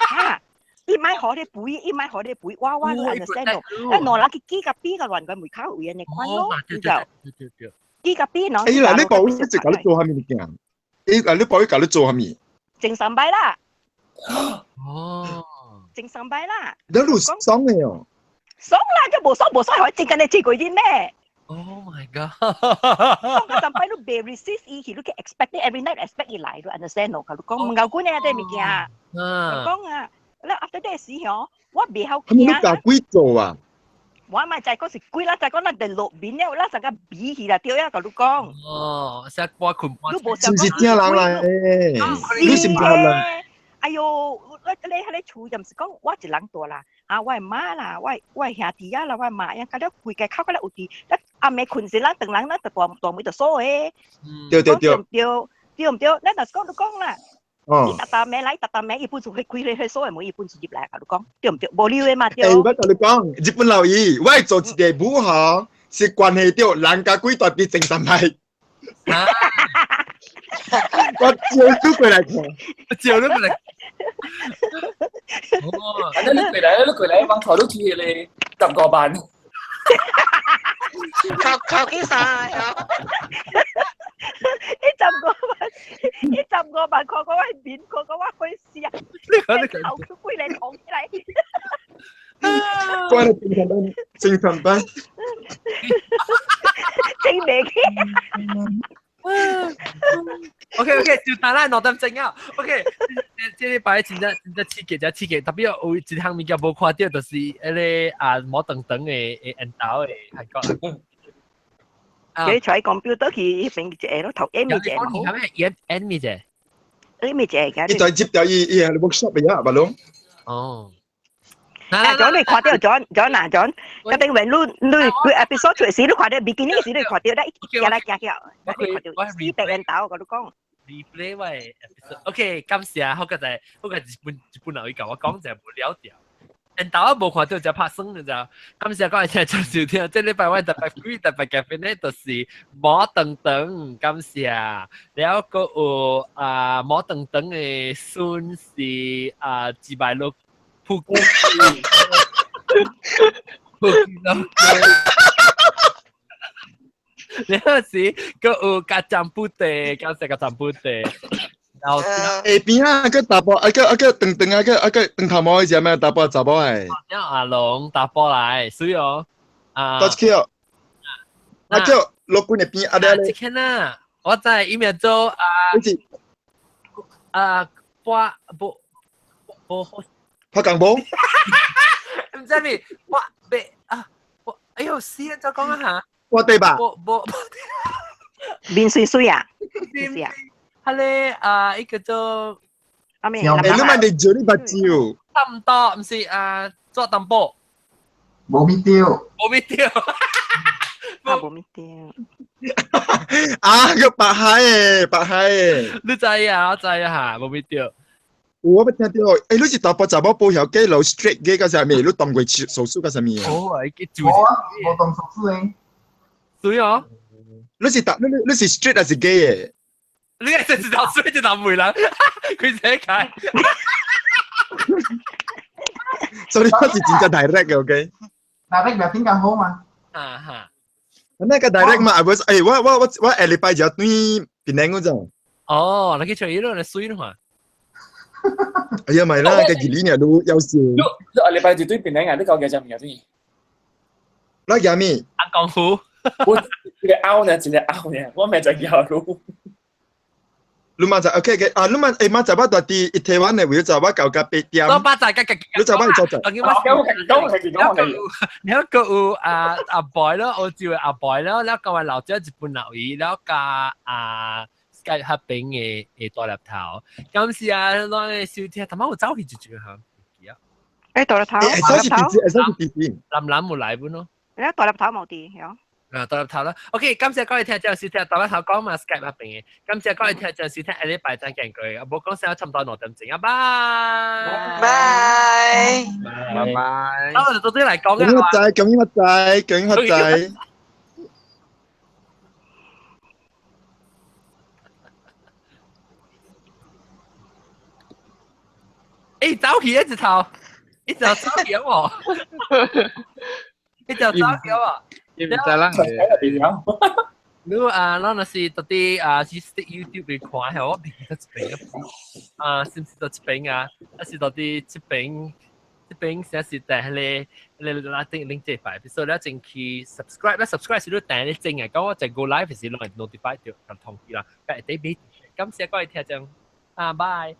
哈？伊莫予咧肥，伊莫予咧肥，我我 understand 咯。咱兩人去記甲比甲亂個門口位按呢款咯，你知？記甲比喏。欸，嗱，你保一直共你做啥物物件？伊啊，你保伊共你做啥物？前三擺啦。哦。前三擺啦。你有爽的哦？爽啦，就無爽無爽，予真艱呢這過日咩？Oh my god！爽個三擺你袂 resist 伊去，你去 expect every night expect 伊來，你 understand 咯？共你講毋𠢕管呢這物件。講啊。了 after that 時吼，我袂曉驚。你共鬼做啊？我嘛知講是鬼啦，知講咱佇落面了，咱成個比起啦，對啊，共你講。哦，成半困半。你無是毋是正人來的？你是毋是人？哎喲，我你彼個厝又毋是講我一人住啦，啊，我的媽啦，我我的兄弟啊啦，我的媽呀，甲了規家口甲了有佇，咱暗暝睏時，咱轉人咱就大大門就鎖的。對對對。對對毋對？咱若是講你講啦。伊逐逐暝來，逐逐暝伊本厝彼開彼鎖的門，伊本厝入來，共你講對毋對？無理的嘛對。欸，我共你講，日本老姨，我會做一个舞吼，是關係著人佮鬼蹛佇前三擺。我照你過來看，照你過來。哦，你過來，你過來，我帶你去彼个十五萬。扣扣幾晒啊！伊十五萬，伊十五萬，看過我面，看過我火死啊！你頭佢規個紅起來。關了精神班，精神班。整袂起。 OK OK，就等咱兩點鐘啊。OK，這禮拜真正真正刺激，真刺激。特別有一項物件無看著，就是彼个啊毛長長的的緣投的韓國人。佢揣 computer 去彼邊一個咯，頭 M 一個。係咩？M 一個。 M 一個。伊就接掉伊伊係 workshop 嘅呀，白龍。哦。啊，John 你看著 John John 啊 John，嗰陣when 你你佢 episode 出時，你看著 beginning 時你看著咧，行來行去，你看著死白緣投，我共你講。 replay 我 episode。OK，感謝，好個在，好個日本日本人伊共我講就無了掉。緣投我無看著就拍算就，感謝各位聽眾收聽。這禮拜我特別幾特別嘉賓呢，就是毛長長，感謝。了閣有啊毛長長的孫是啊一百六。撲街！撲街！了時，閣有加占卜的，感謝加占卜的。然後下邊啊，個查埔，啊個啊個長長啊個啊個長頭毛的是啥物？查埔查某的。阿龍查埔來，水哦。啊。倒一去哦。啊叫羅君的邊啊咧。這個啦，我知伊名做啊。啊，波波波好。拍鋼波？毋知咪，我袂啊，我哎喲死啊！再講一下。我對吧？無無面水水啊？是啊。彼个啊，伊叫做阿咩？欸，你莫佇招你目睭。差毋多，毋是啊，做淡薄。無咪著。無咪著。啊，無咪著。啊，個白海的，白海的。你知啊？我知啊，嚇，無咪著。我捌聽著，欸，你是查埔查某保險假路 straight 嘅，還是啥物？你動過手術還是啥物？哦，伊無啊，無動手術的。對哦。你是達你你是 straight 還是 gay 的？你係直頭衰就頭梅啦，佢寫解。所以我是真正 direct 嘅，OK。 direct 咪比較好嘛。啊哈。那個 direct 嘛，我誒我我我我下禮拜就對檳城嗰陣。哦，你去做嘢咯，你水咯嘛？哎呀，咪啦，個二年都有事。你下禮拜就對檳城啊？你講幾隻名先？我叫咩？阿江湖。我一個拗呢，一個拗呢，我咪就叫路。你嘛就 OK 嘅，啊，你嘛誒嘛就我到佇台灣的位就我到甲8點。我八仔甲你就我做就。我你個有啊阿 boy 咯，澳洲的阿 boy 咯，แล้ว個老者日本老姨，แล้ว加啊 Skype 合並的的大粒頭。今時啊，咱收聽，頭先有走去一轉嚇。誒大粒頭，大粒頭，藍藍有來本咯。你大粒頭冇啲，有。啊，大粒頭啦，OK，感謝各位聽眾收聽，大粒頭講嘛 Skype 合並嘅，感謝各位聽眾收聽，下禮拜再見佢，啊，無講聲，差唔多2點鐘啊，拜拜拜拜。啊，我哋到底嚟講嘅話，仔，咁乜仔，咁乜仔。誒，走起一隻頭，一隻頭走起喎，一隻頭走起喎。伊唔知人嘅。你啊，咱若是到底啊，是伫 YouTube 裡看下，我袂記得這邊啊，是毋是到這邊啊？還是到底這邊？這邊先是在迄個，迄個拉丁拎這塊，比如說你進去 subscribe 啦，subscribe 是你訂你整啊，講我在 go live 時攏會 notify 到，共通知啦。但係底邊，感謝各位聽眾，啊，拜。